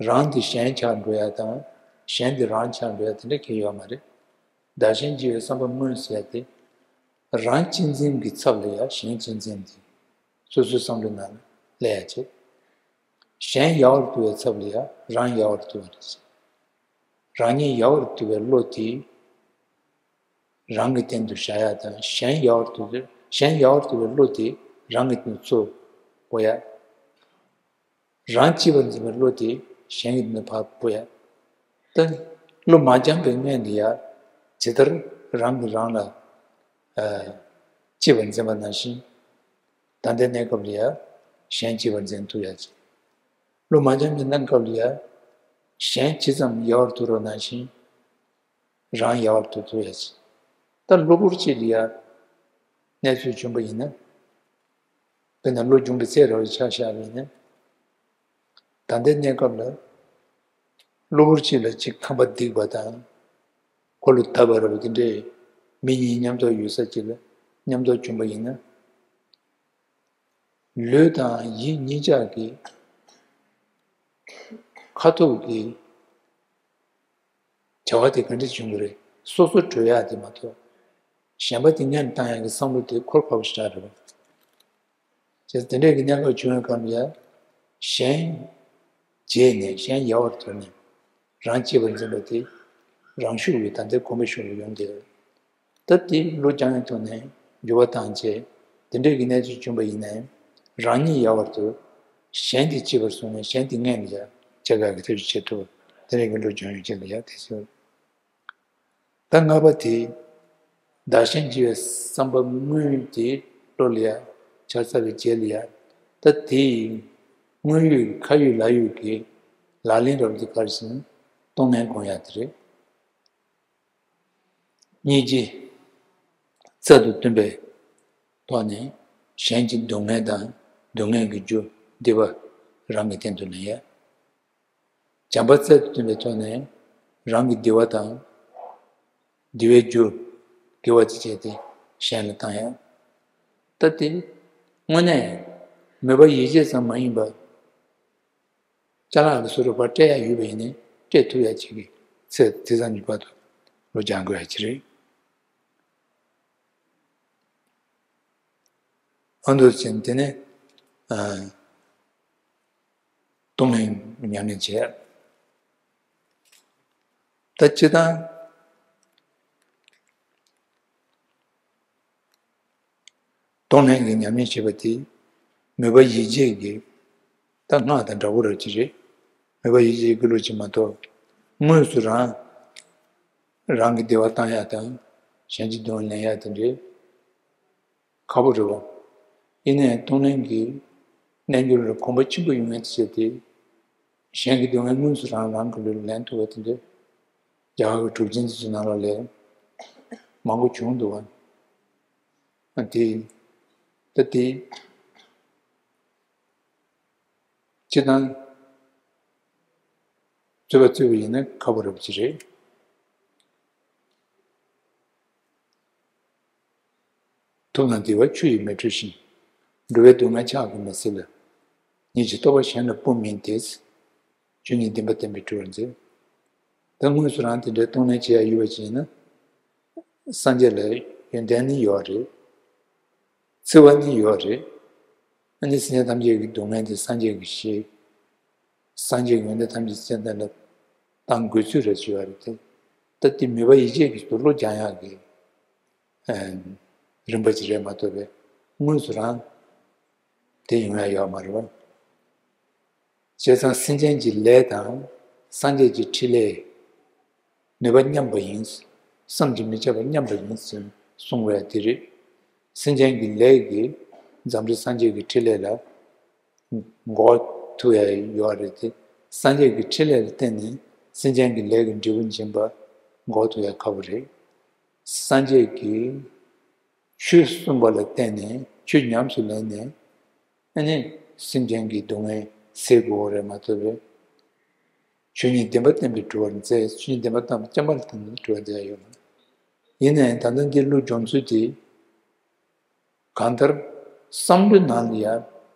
རང་དེ་གཞན་ཆགས་འགྲོ་ཡ་དང་གཞན་དེ་རང་ཆགས་འགྲོ་ཡ་དེ་འདྲ་གང་ཡང་ཡོད་མ་རེད། བདག་གཞན་བརྗེ་བའི་བསམ་པ་མངོན་ཟེར་ཡ་དེ། རང་གཅེས་འཛིན་གྱི་ཚབ་ལ་ཡང་གཞན་གཅེས་འཛིན་དེ། སོ་སོའི་བསམ་བློའི་ནང་ལ་སླེབས་ཡ་བྱེད། གཞན་ཡལ་བར་དུ་བའི་ཚབ་ལ་ཡང་རང་ཡལ་བར་དུ་བ་རེད། རང་ཉིད་ཡལ་བར་དུ་བའི་བློ་དེ། རང་གི་སྟེང་དུ་བཞག་ཡ་དང་གཞན་ཡལ་བར་དུ་གཞན་ཡལ་བར་དུ་བའི་བློ་དེ་རང་གི་སྟེང་དུ་ཚུར་འབོ་ཡ། རང་གཅེས་པར་འཛིན་པའི་བློ་དེ་གཞན་གྱི་སྟེང་དུ་ཕར་འབོ་ཡ། ད་བློ་མ་འཇམ་པའི་སྔོན་དུ་ཡ། ཇི་ལྟར་རང་གིས་རང་ལ་ཨ་གཅེས་པར་འཛིན་པ་ནང་བཞིན། ད་ལྟའི་གནས་སྐབས་ལ་ཡ་གཞན་གཅེས་པར་འཛིན་ཐུབ་ཡ་ཅིག་བློ་མ་འཇམ་པའི་གནས་སྐབས་ལ་ཡ། གཞན་ཇི་ཙམ་ཡལ་བར་དུ་རོ་ནང་བཞིན། རང་ཡལ་བར་དུ་ཐུབ་ཡ་ཅིག་ད་གློ་བུར་ཅིག་ལ་ཡ་གནས་ཚུལ་བྱུང་བ་ཡིན་ན། དཔེར་ན་བློ་སྦྱོང་བའི་ཚད་ར་བའི་ཆ་བཞག་པ་ཡིན་ན། ད་ལྟའི་གནས་སྐབས་ལ་གློ་བུར་ཅིག་ལ་ཅིག་ཁམས་པ་སྡིག་པ་དང་། འཁོར་ལོ་ལྟ་བ་ར་བ་དེ་འདྲའི་མི་གཉིས་མཉམ་འདོགས་ཡོད་ས་ཅིག་ལ་མཉམ་འདོགས་བྱུང་བ་ཡིན་ན། ལུས་དང་ཡིད་གཉིས་ཆ་གི་ཁ་ཐུག་གི་བྱ་བ་དེ་ག་འདྲ་བྱུང་གི་རེད། སོ་སོ་གྲོལ་ཡག་དེ་མ་གཏོགས། གཞན་པ་དེ་སྔོན་བཏང་ཡག་གི་བསམ་བློ་དེ་འཁོར་ཁ་བོ་ཞིག་རག་རེད་པ། བྱས་ཙང་དེ་འདྲས་ཀྱི་གནས་སྐབས་བྱུང་བའི་སྐབས་ལ་ཡ། གཞན་བརྗེས་ནས་གཞན་ཡལ་བར་དོར་ནས། རང་གཅེས་པར་འཛིན་པ་དེ། རང་ཤུགས་ཀྱིས་ད་ལྟའི་གོམས་པའི་ཤུགས་ལ་ཡོང་བསྡད། ད་དེ་བློ་སྦྱང་བའི་ཐོག་ནས་འགྱུར་བ་བཏང་བྱས། དེ་འདྲས་ཀྱི་གནས་ཚུལ་བྱུང་བ་ཡིན་ནའི། རང་ཉིད་ཡལ་བར་དོར། གཞན་དེ་གཅེས་པར་བཟུང་ནས་གཞན་དེ་སྔོན་ལ་ཡ། བྱེད་དགའ་གི་ཐབས་ཤེས་བྱེད་ཐུབ། དེ་འདྲས་ཀྱི་བློ་སྦྱང་ཡོད་ཅེས་ལ་ཡ་དེ་ཟེར། ད་ལྔ་པ་དེ། བདག་གཞན་བརྗེ་བའི་བསམ་པ་མངོན་དེ་བློ་ལ་ཡ། འཆར་ཚར་བའི་རྗེས་ལ་ཡ། ད་དེའི་དངོས་ཡོད་ཁ་ཡོད་ལག་ཡོད་ཀྱི་ལག་ལེན་རབ་ཏུ་གར་ཞིང་གཏོང་ལེན་སྒོམ་ཡག་དེ་རེད། སྙིང་རྗེ་རྩལ་དུ་བཏོན་པའི་ཐོག་ནས་གཞན་གྱི་སྡུག་བསྔལ་དང་སྡུག་བསྔལ་གྱི་རྒྱུ་སྡིག་པ་རང་གི་སྟེང་དུ་ལེན་ཡ། བྱམས་པ་རྩལ་དུ་བཏོན་པའི་ཐོག་ནས་རང་གི་བདེ་བ་དང་། བདེ་བའི་རྒྱུ། དགེ་བ་ཅི་བྱས་ཏེ་གཞན་ལ་བཏང་ཡ། ད་དེ་དངོས་གནས་མོས་པ་ཡིད་བྱེད་ཙམ་མ་ཡིན་པར། ཅ་ལག་གི་བཟོ་གྲྭ་པར་སྤྲད་ཡ་ཡོད་པ་ཡིན་ནའི་སྤྲད་ཐུབ་ཡ་ཅིག་གི་ཚེ་དེ་ཙམ་གྱི་བར་དུ་བློ་སྦྱང་དགོས་ཡ་ཅིག་རེད། ཨ་འདུག་ཅིང་དེ་ནས་ཨ། གཏོང་ལེན་ཉམས་ལེན་བྱས། ད་སྤྱིར་བཏང་གཏོང་ལེན་གྱི་ཉམས་ལེན་བྱེད་པ་དེ་མོས་པ་ཡིད་བྱེད་ཀྱི་ད་སྔགས་དང་འདྲ་པོ་ར་ཅིག་རེད། མོས་པ་ཡིད་བྱེད་ཀྱི་བློ་ཅིག་མ་གཏོགས་དངོས་སུ་རང་རང་གི་བདེ་བ་བཏང་ཡག་དང་གཞན་གྱི་སྡུག་བསྔལ་ལེན་ཡག་དེ་འདྲའི་ཁག་པོ་རེད་བ། ཡིན་ནའི་གཏོང་ལེན་གྱི་རྣལ་འབྱོར་ལ་གོམས་པ་ཆེན་པོ་ཡོང་ཡག་དེ་བྱས་ཏེ། གཞན་གྱི་སྡུག་བསྔལ་དངོས་སུ་རང་རང་གི་ལུས་ལ་ལེན་ཐུབ་པ་དེ་འདྲ། རྒྱ་གར་གྱི་གྲུབ་ཆེན་དེ་ཚོའི་ནང་ལོགས་ལ་མང་པོ་བྱུང་འདུག་བ། ཨ་དེ། ད་དེ། སྤྱིར་བཏང་རྩོད་པ་རྩོད་པ་ཡིན་ན་ཁག་པོ་རེད་པ་ཅིག་རེད། ཐུབ་རྣམས་བདེ་བ་ཆུ་ཡིས་མི་འཁྲུ་ཞིང་། འགྲོ་བའི་སྡུག་བསྔལ་ཕྱག་གིས་མི་སེལ་ལ། ཉིད་ཀྱི་རྟོགས་པ་གཞན་ལ་སྤོ་མིན་ཏེ། ཆོས་ཉིད་བདེན་པ་བསྟན་པས་གྲོལ་བར་མཛད། ད་དངོས་སུ་རང་དེ་འདྲའི་གཏོང་ལེན་བྱེད་ཡ་ཡོད་པ་ཅིག་ཡིན་ན། སངས་རྒྱས་ལ་ཡོན་ཏན་ནི་ཡོད་རེད། བརྩེ་བ་ནི་ཡོད་རེད། ཨ་ནི་སེམས་ཅན་ཐམས་ཅད་ཀྱི་སྡུག་བསྔལ་དེ་སངས་རྒྱས་ཀྱིས་ཤེས། སངས་རྒྱས་ཀྱི་ཡོན་ཏན་ཐམས་ཅད་སེམས་ཅན་ལ་ད་ བཏང་དགོས་ཚུལ་རེད་ཞུ་བ་རེད་དེ། ད་དེ་མོས་པ་ཡིད་ཆེས་ཀྱི་ཚུལ་བློ་སྦྱང་ཡག་གི་རིམ་པ་ཅིག་རེད་མ་གཏོགས་པའི་དངོས་སུ་རང་དེ་ཡོང་ཡག་ཡོད་མ་རེད་བ། བྱས་ཙང་སེམས་ཅན་གྱི་ལས་དང་སངས་རྒྱས་ཀྱི་ཕྲིན་ལས། ནུས་པ་མཉམ་པ་ཡིན། བསམ་གྱིས་མི་ཁྱབ་པ་མཉམ་པ་ཡིན་ཟེར་གསུངས་པ་དེ་རེད། སེམས་ཅན་གྱི་ལས་ཀྱིས་འཛམ་གླིང་སངས་རྒྱས་ཀྱི་ཕྲིན་ལས་ལ་འགོག་ཐུབ་ཡ་ཡོད་རེད་དེ། སངས་རྒྱས་ཀྱི་ཕྲིན་ལས་ལ་བརྟེན་ནས་སེམས་ཅན་གྱི་ལས་ཀྱི་འབྲས་བུ་འབྱིན་པ་འགོག་ཐུབ་ཡ་ཁག་པོ་རེད། སངས་རྒྱས་ཀྱིས་ཆོས་གསུངས་པ་ལ་བརྟེན་ནས་ཆོས་ཉམས་སུ་ལེན་ནས། ཨ་ནི་སེམས་ཅན་གྱི་སྡུག་བསྔལ་སེལ་དགོས་པ་རེད་མ་གཏོགས་པའི། ཆོས་ཉིད་བདེན་པ་བསྟན་པས་གྲོལ་བར་མཛད། ཆོས་ཉིད་བདེན་པ་བསྟན་པ་བསྟན་པ་ལ་བརྟེན་ནས་གྲོལ་བར་མཛད་ཡོད་མ་རེད། ཡིན་ནའང་ད་ལྟ་འདི་བློ་སྦྱོང་ཚུལ་དེ། གང་ལྟར་བསམ་བློའི་ནང་ལ་ཡང་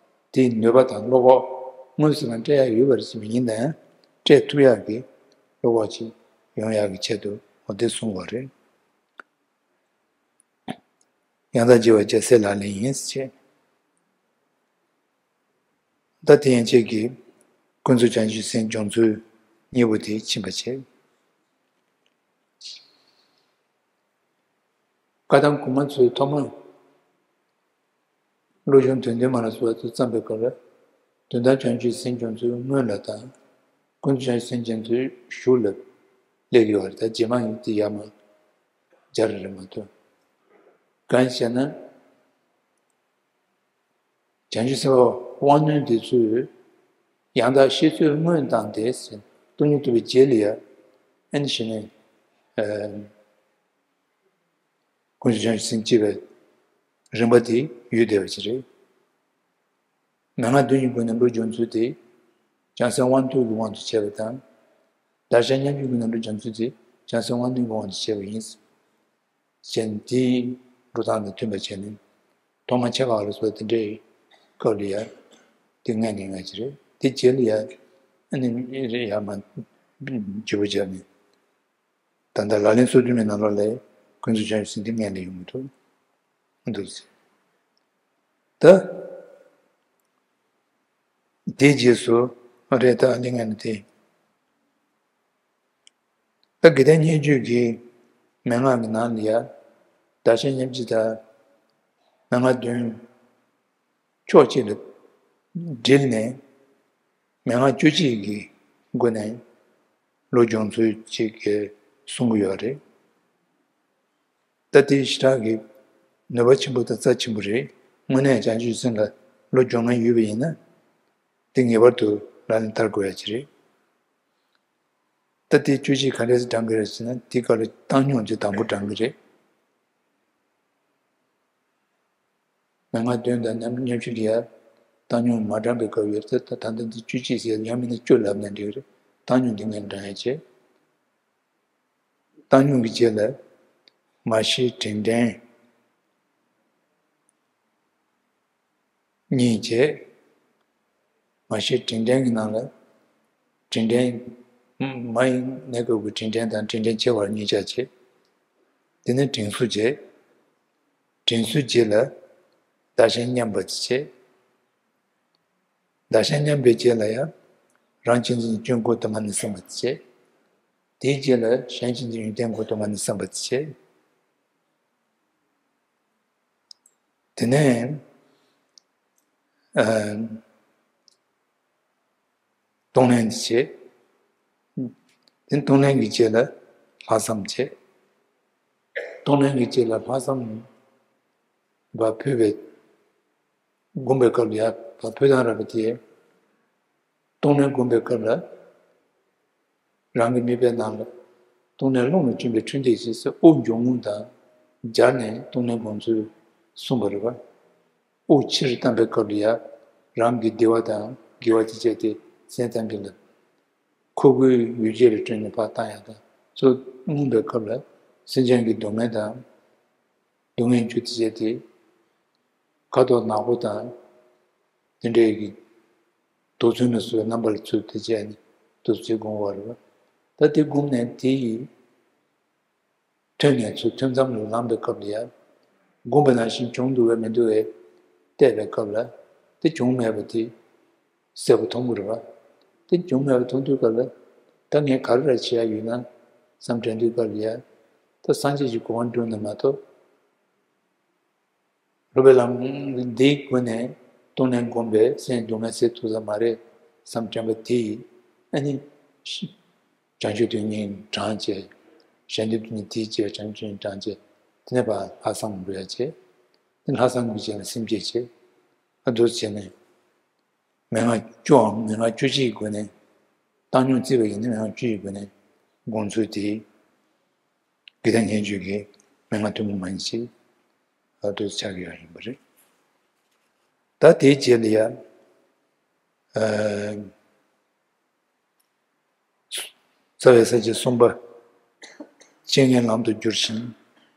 དེའི་ནུས་པ་དང་བློ་ཁོག་དངོས་སུ་ལ་སྤྲད་ཡག་ཡོད་པ་རེད་ཟེར་བ་ཡིན་ནའང་སྤྲད་ཐུབ་ཡག་གི་བློ་ཁོག་ཅིག་ཡོང་ཡག་གི་ཆེད་དུ་འོ་དེ་གསུངས་པ་རེད། ཡང་དག་བགྱི་བ་རྒྱལ་སྲས་ལག་ལེན་ཡིན་ཟེར། ད་དེ་ཡན་ཆད་ཀྱིས་ཀུན་རྫོབ་བྱང་ཆུབ་སེམས་སྦྱོང་ཚུལ་གཉིས་པོ་དེ་ཕྱིན་པ་བྱས། བཀའ་གདམས་གོང་མ་ཚོས་ཐོག་མར་བློ་སྦྱོང་དོན་ལྡན་མ་ལ་སོགས་པ་ཚོ་བརྩམས་པའི་སྐབས་ལ། དོན་དམ་བྱང་ཆུབ་སེམས་སྦྱོང་ཚུལ་སྔོན་ལ་དང་། ཀུན་རྫོབ་བྱང་ཆུབ་སེམས་སྦྱོང་ཚུལ་གཞུག་ལ་སླེབས་ཡོད་རེད། ད་རྗེས་མ་ཡིན་དེ་ཡར་མར་སྦྱར་རེད་མ་གཏོགས། གང་ཡིན་ཟེར་ན། བྱང་ཆུབ་སེམས་དཔའ་དབང་རྣོན་དེ་ཚོས་ཡང་དག་ཤེས་ཚུལ་སྔོན་བཏང་སྟེ་ཟེར། སྟོང་ཉིད་རྟོགས་པའི་རྗེས་ལ་ཡ་ཨ་ནི་ཞེ་ནས་ཀུན་རྫོབ་བྱང་ཆུབ་སེམས་སྐྱེ་བའི་རིམ་པ་དེ་ཡོད་བསྡད་པ་ཅིག་རེད། མན་ངག་བདུན་གྱི་སྒོ་ནས་བློ་སྦྱོང་ཚུལ་དེ་བྱང་སེམས་དབང་རྟུལ་གྱི་དབང་དུ་བྱས་པ་དང་། བདག་གཞན་མཉམ་བརྗེའི་སྒོ་ནས་བློ་སྦྱོང་ཚུལ་དེ་བྱང་སེམས་དབང་རྣོན་གྱི་དབང་དུ་བྱས་པ་ཡིན། གཞན་དེའི་འགྲོ་སྟངས་དང་མཐུན་པར་བྱས་ནས། ཐོག་མ་ཆེ་ཁག་ལ་སོགས་དེ་འདྲའི་སྐབས་ལ་ཡ་དེ་ངན་ནས་ངན་གྱི་རེད། དེ་རྗེས་ལ་ཡ་ཨ་ནི་ཡ་མ་བརྗེ་པོ་བརྒྱབ་ནས། ད་ལྟ་ལག་ལེན་སོ་བདུན་པའི་ནང་ལོགས་ལ་ཀུན་རྫོབ་བྱང་ཆུབ་སེམས་དེ་ངན་ལ་ཡོང་གི་འདུག་འདུག་ཟེར། ད་དེའི་རྗེས་སུ་རེད། ད་ལས་ངན་ནི་དེ། ད་དགེ་ལྡན་བརྙས་བཅོས་ཀྱི་མན་ངག་གི་ནང་ལ་ཡ། བདག་གཞན་མཉམ་བརྗེ་དང་། མན་ངག་བདུན་ཕྱོགས་གཅིག་ལ་བསྒྲིལ་ནས། མན་ངག་བཅུ་གཅིག་གི་སྒོ་ནས་བློ་སྦྱོང་ཚུལ་གཅིག་གི་གསུང་གི་ཡོད་རེད། ད་དེ་ཞེ་དྲག་གི་ནུས་པ་ཆེན་པོ་དང་རྩ་ཆེན་པོ་རེད། དངོས་གནས་བྱང་ཆུབ་སེམས་ལ་བློ་སྦྱོང་མཁན་ཡོད་པ་ཡིན་ན། དེ་ངེས་པར་དུ་ལག་ལེན་བསྟར་དགོས་ཡ་ཅིག་རེད། ད་དེ་བཅུ་གཅིག་ག་འདྲས་སེ་བགྲང་གི་རེད་ཟེར་ན། དེའི་སྐབས་ལ་བཏང་སྙོམས་དེ་དང་པོ་བགྲང་གི་རེད། མན་ངག་བདུན་དང་མཉམ་མཉམ་གཅིག་ལ་ཡ་བཏང་སྙོམས་མ་བགྲངས་པའི་སྐབས་ཡོད་ཚེ། ད་ད་ལྟ་འདི་བཅུ་གཅིག་ཟེར། ཡང་མིན་ན་བཅུ་ལབ་ན་འགྲིག་གི་རེད། བཏང་སྙོམས་འདི་ངས་བགྲང་ཡ་བྱེད། བཏང་སྙོམས་ཀྱི་རྗེས་ལ་མར་ཤེས་དྲིན་དྲན་གཉིས་བྱས། མར་ཤེས་དྲིན་དྲན་གྱི་ནང་ལ་དྲིན་དྲན་མ་ཡིན་གནས་སྐབས་ཀྱི་དྲིན་དྲན་དང་དྲིན་དྲན་བྱེད་པར་གཉིས་ཆ་བྱས། དེ་ནས་དྲིན་གཟོ་བྱས། དྲིན་གཟོའི་རྗེས་ལ་བདག་གཞན་མཉམ་པ་བྱས། བདག་གཞན་མཉམ་པའི་རྗེས་ལ་ཡང་རང་གཅེས་འཛིན་གྱི་སྐྱོན་ཁོ་ཐག་མ་ནས་བསམ་པ་བྱས། དེའི་རྗེས་ལ་གཞན་གཅེས་འཛིན་ཡོན་ཏན་ཁོ་ཐག་མ་ནས་བསམ་པ་བྱས། དེ་ནས་ཨ་གཏོང་ལེན་བྱེད། དེ་གཏོང་ལེན་གྱི་རྗེས་ལ་ལྷག་བསམ་བྱེད། གཏོང་ལེན་གྱི་རྗེས་ལ་ལྷག་བསམ་བ་ཕུལ་བའི་སྒོམ་པའི་སྐབས་ལ་ཡ། བ་ཕུལ་སྟངས་རགས་པ་དེ། གཏོང་ལེན་སྒོམ་པའི་སྐབས་ལ། རང་གི་དམིགས་པའི་ནང་ལ། གཏོང་ལེན་སློང་ལ་བསྐྱོན་པའི་འཕྲིན་ལས་ཞེས་ཟེར། དབུགས་འབྱུང་རྔུབ་དང་སྦྱར་ནས་གཏོང་ལེན་སྒོམ་ཚུལ་གསུངས་པ་རེད་པ། དབུགས་ཕྱིར་བཏང་པའི་སྐབས་ལ་ཡ། རང་གི་བདེ་བ་དང་དགེ་བ་ཅིག་བྱས་ཏེ་སེམས་ཙམ་པ་ལ། ཁོག་པའི་ཡུལ་ཅན་ལ་སྤྲོད་ནས་ཕར་བཏང་ཡག་དང་། ཚུར་རྔུབ་པའི་སྐབས་ལ་སེམས་ཅན་གྱི་སྡུག་བསྔལ་དང་། སྡུག་བསྔལ་རྒྱུ་དེ་བྱས་ཏེ། ཁ་དོག་ནག་པོ་དང་། དེ་འདྲའི་གི་དོགས་ཚུལ་ནས་སུ་རྣམ་པར་ཚུལ་དེ་བྱས་ནས་དོགས་ཚུལ་སྒོམ་པ་རེད་པ། ད་དེ་སྒོམ་ནས་དེ་ཡི་ཐོན་ནས་ཚུར་ཐོན་མཚམས་ལ་ལངས་པའི་སྐབས་ལ་ཡ། སྒོམ་པ་ནང་བཞིན་བྱུང་འདུག་པས་མི་འདུག་པས་བལྟས་པའི་སྐབས་ལ། དེ་བྱུང་མེད་པ་དེ་གསལ་པོ་མཐོང་གི་རེད་པ། དེ་བྱུང་མེད་པ་མཐོང་དུས་སྐབས་ལ། ད་ ད་ངས་ག་རེ་ར་བྱེད་ཡ་ཡོད་ན་བསམ་དྲན་དུས་སྐབས་ལ་ཡ། ད་སངས་རྒྱས་ཀྱི་གོ་འཕང་བསྒྲུབས་ན་མ་གཏོགས། སློབ་པའི་ལམ་འདིའི་སྒོ་ནས་གཏོང་ལེན་སྒོམ་པས་སེམས་སྡུག་བསྔལ་སེལ་ཐུབ་ས་མ་རེད་བསམ་དྲན་པ་དེ་ཡིས་ཨ་ནི་བྱང་ཆུབ་ཏུ་སྙིང་དྲངས་བྱས། གཞན་དོན་དུ་ནི་དེའི་རྗེས་བྱང་ཆུབ་ཏུ་སྙིང་དྲངས་བྱས། དེ་ནས་ཕར་ལྷག་བསམ་འགྲོ་ཡ་བྱས། དེ་ལྷག་བསམ་གྱི་རྗེས་ལ་སེམས་བསྐྱེད་བྱས། ཨ་འདུག་བྱས་ནས་མན་ངག་བཅུའམ་མན་ངག་བཅུ་གཅིག་གི་སྒོ་ནས་བཏང་སྙོམས་བརྩིས་པ་ཡིན་ན་མན་ངག་བཅུ་ཡི་སྒོ་ནས་སྒོམ་ཚུལ་དེ། དགེ་ལྡན་སྙན་བརྒྱུད་ཀྱི་མན་ངག་ཐུན་མོང་མ་ཡིན་ཞེས་ཨ་འདུག་ཆགས་ཀྱི་ཡོད་ཡིན་པ་རེད། ད་དེའི་རྗེས་ལ་ཡང་། ཨ། རྩ་བའི་ས་བཅད་གསུམ་པ། རྐྱེན་ངན་ལམ་དུ་བསྒྱུར་ཞིང་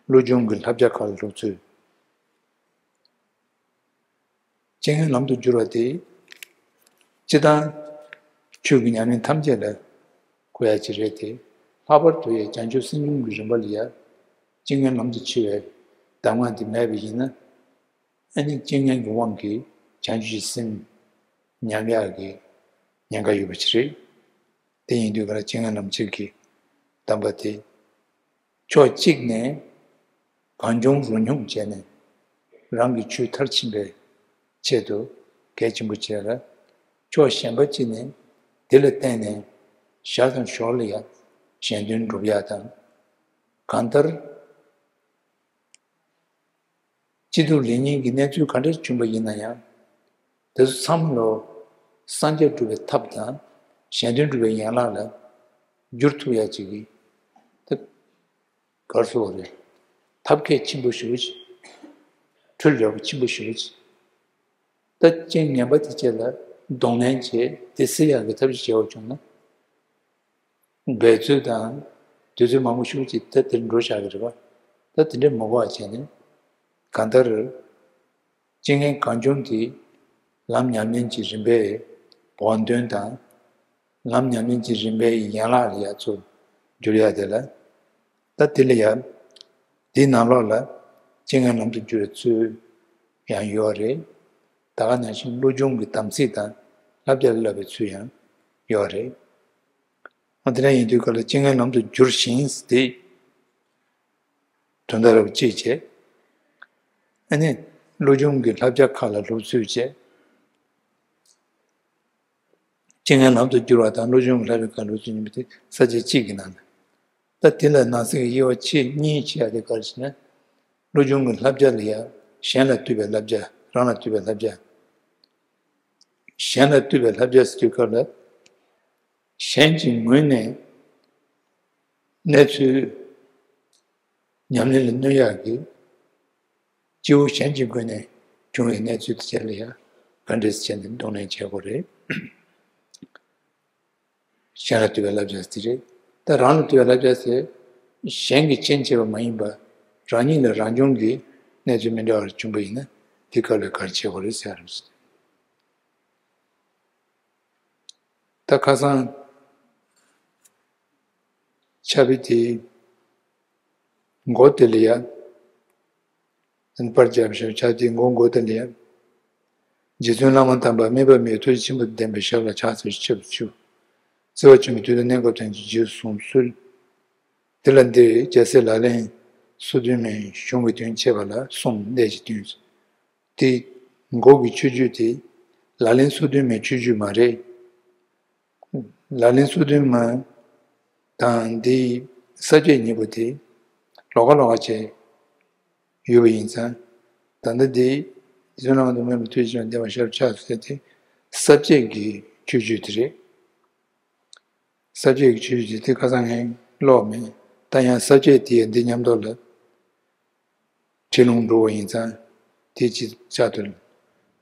བློ་སྦྱོང་གི་བསླབ་བྱ་ཁག་ལ་སློབ་ཚུལ། རྐྱེན་ངན་ལམ་དུ་བསྒྱུར་བ་དེ། སྤྱིར་བཏང་ཆོས་ཀྱི་ཉམས་ལེན་ཐམས་ཅད་ལ་གོ་ཡ་ཅིག་རེད་དེ། ལྷག་པར་དུ་ཡང་བྱང་ཆུབ་སེམས་སྦྱོང་གི་རིམ་པ་ལ་ཡང་རྐྱེན་ངན་ལམ་དུ་ཆས་པའི་གདམས་ངག་འདི་མེད་པ་ཡིན་ན། ཨ་ནི་རྐྱེན་ངན་གྱི་དབང་གིས་བྱང་ཆུབ་ཀྱི་སེམས་ཉམས་ཡག་གི་ཉེན་ཁ་ཡོད་པ་ཅིག་རེད། དེ་ཡིན་དུས་ག་ལ་རྐྱེན་ངན་ལམ་བྱེད་ཀྱི་གདམས་པ་དེ། ཕྱོགས་གཅིག་ནས་གང་བྱུང་རོ་སྙོམས་བྱས་ནས་རང་གི་ཆོས་མཐར་ཕྱིན་པའི་ཆེད་དུ་གལ་ཆེན་པོ་བྱས་ལ། ཕྱོགས་གཞན་པ་གཅིག་ནས་དེ་ལ་བརྟེན་ནས་ཞར་དང་ཞོར་ལ་ཡང་གཞན་དོན་སྒྲུབ་ཡག་དང་། གང་ལྟར། སྐྱིད་སྡུག་ལེགས་ཉེས་ཀྱི་གནས་ཚུལ་ག་འདྲ་བྱུང་བ་ཡིན་ན་ཡང་། དེ་ཚོ་ཚང་མ་ལོ་སངས་རྒྱས་སྒྲུབ་པའི་ཐབས་དང་གཞན་དོན་སྒྲུབ་པའི་ཡན་ལག་ལ་བསྒྱུར་ཐུབ་ཡ་ཅིག་གི་ཐབས་གར་སོ་རེད། ཐབས་མཁས་ཆེན་པོ་ཞེ་པོ་ཅིག་འཕྲུལ་ལས་པོ་ཆེན་པོ་ཞེ་པོ་ཅིག་ད་རྐྱེན་ངན་པ་དེ་བཅས་ལ་གདོང་ལེན་བྱས་དེ་སེལ་ཡག་གི་ཐབས་ཤེས་བྱེད་པ་བྱུང་ན། འབད་རྩོལ་དང་དུས་ཚོད་མང་པོ་ཤུགས་ཀྱིས་ད་དེར་འགྲོ་བཞག་གི་རེད་པ། ད་དེ་འདྲ་མི་དགོས་པ་བྱས་ནས་གང་ལྟར། རྐྱེན་ངན་གང་བྱུང་དེ་ལམ་ཉམས་ལེན་གྱི་རིམ་པའི་བོགས་འདོན་དང་། ལམ་ཉམས་ལེན་གྱི་རིམ་པའི་ཡན་ལག་ལ་ཡ་ཚུར་བསྒྱུར་ཡ་དེ་ལ། ད་དེ་ལ་ཡ། དེའི་ནང་ལོགས་ལ་རྐྱེན་ངན་ལམ་དུ་བསྒྱུར་བའི་ཚུལ་ཡང་ཡོད་རེད། ད་ག་ནང་བཞིན་བློ་སྦྱོང་གི་དམ་ཚིག་དང་བསླབ་བྱ་ལ་བསླབ་པའི་ཚུལ་ཡང་ཡོད་རེད། ཨ་དེ་འདྲ་ཡིན་དུས་ག་ལ་རྐྱེན་ངན་ལམ་དུ་བསྒྱུར་ཞིང་དེ་དོན་དག་རབ་གཅིག་བྱས། ཨ་ནི་བློ་སྦྱོང་གི་བསླབ་བྱ་ཁག་ལ་སློབ་ཚུལ་བྱས། རྐྱེན་ངན་ལམ་དུ་བསྒྱུར་བ་དང་བློ་སྦྱོང་གི་བསླབ་བྱ་ཁག་ལ་སློབ་ཚུལ་ཡིན་པ་དེ་ས་བཅད་གཅིག་གི་ནང་ལ། ད་དེ་ལ་ནང་གསེས་ཀྱི་དབྱེ་བ་ཕྱེ་གཉིས་ཕྱེ་ཡ་དེ་ག་རེ་ཟེར་ན། བློ་སྦྱོང་གི་བསླབ་བྱ་ལ་ཡ་གཞན་ལ་ལྟོས་པའི་བསླབ་བྱ་རང་ལ་ལྟོས་པའི་བསླབ་བྱ། གཞན་ལ་ལྟོས་པའི་བསླབ་བྱ་ཟེར་དུས་སྐབས་ལ། གཞན་གྱི་ངོས་ནས་གནས་ཚུལ་ཉམས་ལེན་ལ་གནོད་ཡག་གི་སྐྱེ་བོ་གཞན་གྱི་ངོས་ནས་བྱུང་བའི་གནས་ཚུལ་དེ་ཚོ་ལ་ཡང་ག་འདྲས་བྱས་ནས་གདོང་ལེན་བྱེད་དགོས་རེད། གཞན་ལ་ལྟོས་པའི་བསླབ་བྱ་དེ་རེད། ད་རང་ལ་ལྟོས་པའི་བསླབ་བྱ་ཟེར། གཞན་གྱི་རྐྱེན་བྱས་པ་མ་ཡིན་པ། རང་ཉིད་ལ་རང་བྱུང་གི་གནས་ཚུལ་མི་འདྲ་བར་བྱུང་པ་ཡིན་ན་དེ་སྐབས་ལ་ག་རེ་བྱེད་དགོས་རེད་ཟེར་ཡ་རེད། ད་ཁ་སང་ཕྱག་དཔེ་དེའི་མགོ་དེ་ལ་ཡ། པར་རྒྱབ་ཤོག་ཕྱག་དཔེའི་མགོ་མགོ་དེ་ལ་ཡ། རྗེ་བཙུན་བླ་མ་དམ་པ་དམིགས་པ་མེད་ཐུགས་རྗེ་ཆེན་པོ་ལྡན་པའི་ཞབས་ལ་ཕྱག་འཚལ་ཞབས་ཞུ། བརྩེ་བ་ཆེན་པོས་དུས་དང་གནས་སྐབས་ཐམས་ཅད་རྗེས་སུ་བཟུང་གསོལ། དེ་ལ་འདིར་རྒྱལ་སྲས་ལག་ལེན་སོ་བདུན་མའི་གཞུང་གི་དོན་འཆད་པ་ལ་གསུམ་བླ་གྲྭའི་དོན། དེ་མགོ་གི་མཆོད་བརྗོད་དེ་ལག་ལེན་སོ་བདུན་མའི་མཆོད་བརྗོད་མ་རེད། ལག་ལེན་སོ་བདུན་མ་དང་འདིའི་ས་བཅད་གཉིས་པོ་དེ་ལོགས་ཀ་ལོགས་ཀ་བྱས་ཡོད་པ་ཡིན་ཙང་། ད་ལྟ་འདི་རྗེ་བཙུན་བླ་མ་དང་དམིགས་པ་མེད་ཐུགས་རྗེ་ཆེན་པོ་ལྡན་པའི་ཞབས་ཕྱག་ཟེར་དེ་ས་བཅད་ཀྱི་མཆོད་བརྗོད་དེ་རེད། ས་བཅད་ཀྱི་མཆོད་བརྗོད་དེ་ཁ་སང་ངས་ཀློག་མེད། ད་ཡང་ས་བཅད་དེ་ཡང་འདི་མཉམ་དུ་ལ་ཁྲིད་ལུང་འགྲོ་བ་ཡིན་ཙང་དེ་ཅིག་བཅར་དུ་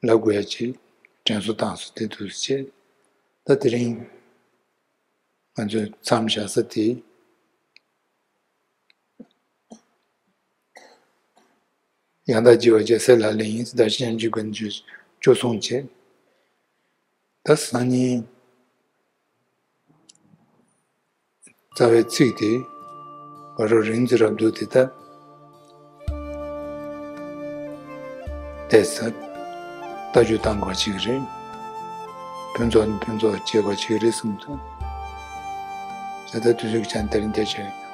ལབ་དགོས་ཡ་ཅིག་དྲན་གསོ་བཏང་སོང་། དེ་འདུག་སེ་བྱས། ད་དེ་རིང་ང་ཚོས་མཚམས་བཞག་ས་དེ། ཡང་དག་བགྱི་བ་རྒྱལ་སྲས་ལག་ལེན་ཡིན། བདག་གཞན་གྱི་དགོས་འདོད་སྤྱོད་སྲུང་བྱེད། ད་སང་ཉིན་རྩ་བའི་ཚིག་དེ་བ་རོ་རིང་ཙི་རབ་ཏུ་དེ་ལྟ་དེ་ཟབ་ལྟ་རྒྱུ་བཏང་དགོས་ཅིག་རེད། ཕུན་ཚོགས་ནི་ཕུན་ཚོགས་བྱེད་དགོས་ཅིག་རེད་གསུངས་སོང་། ད་ལྟ་དུས་ཚོད་ཀྱི་ཆ་ནས་དེ་རིང་དེ་བྱས།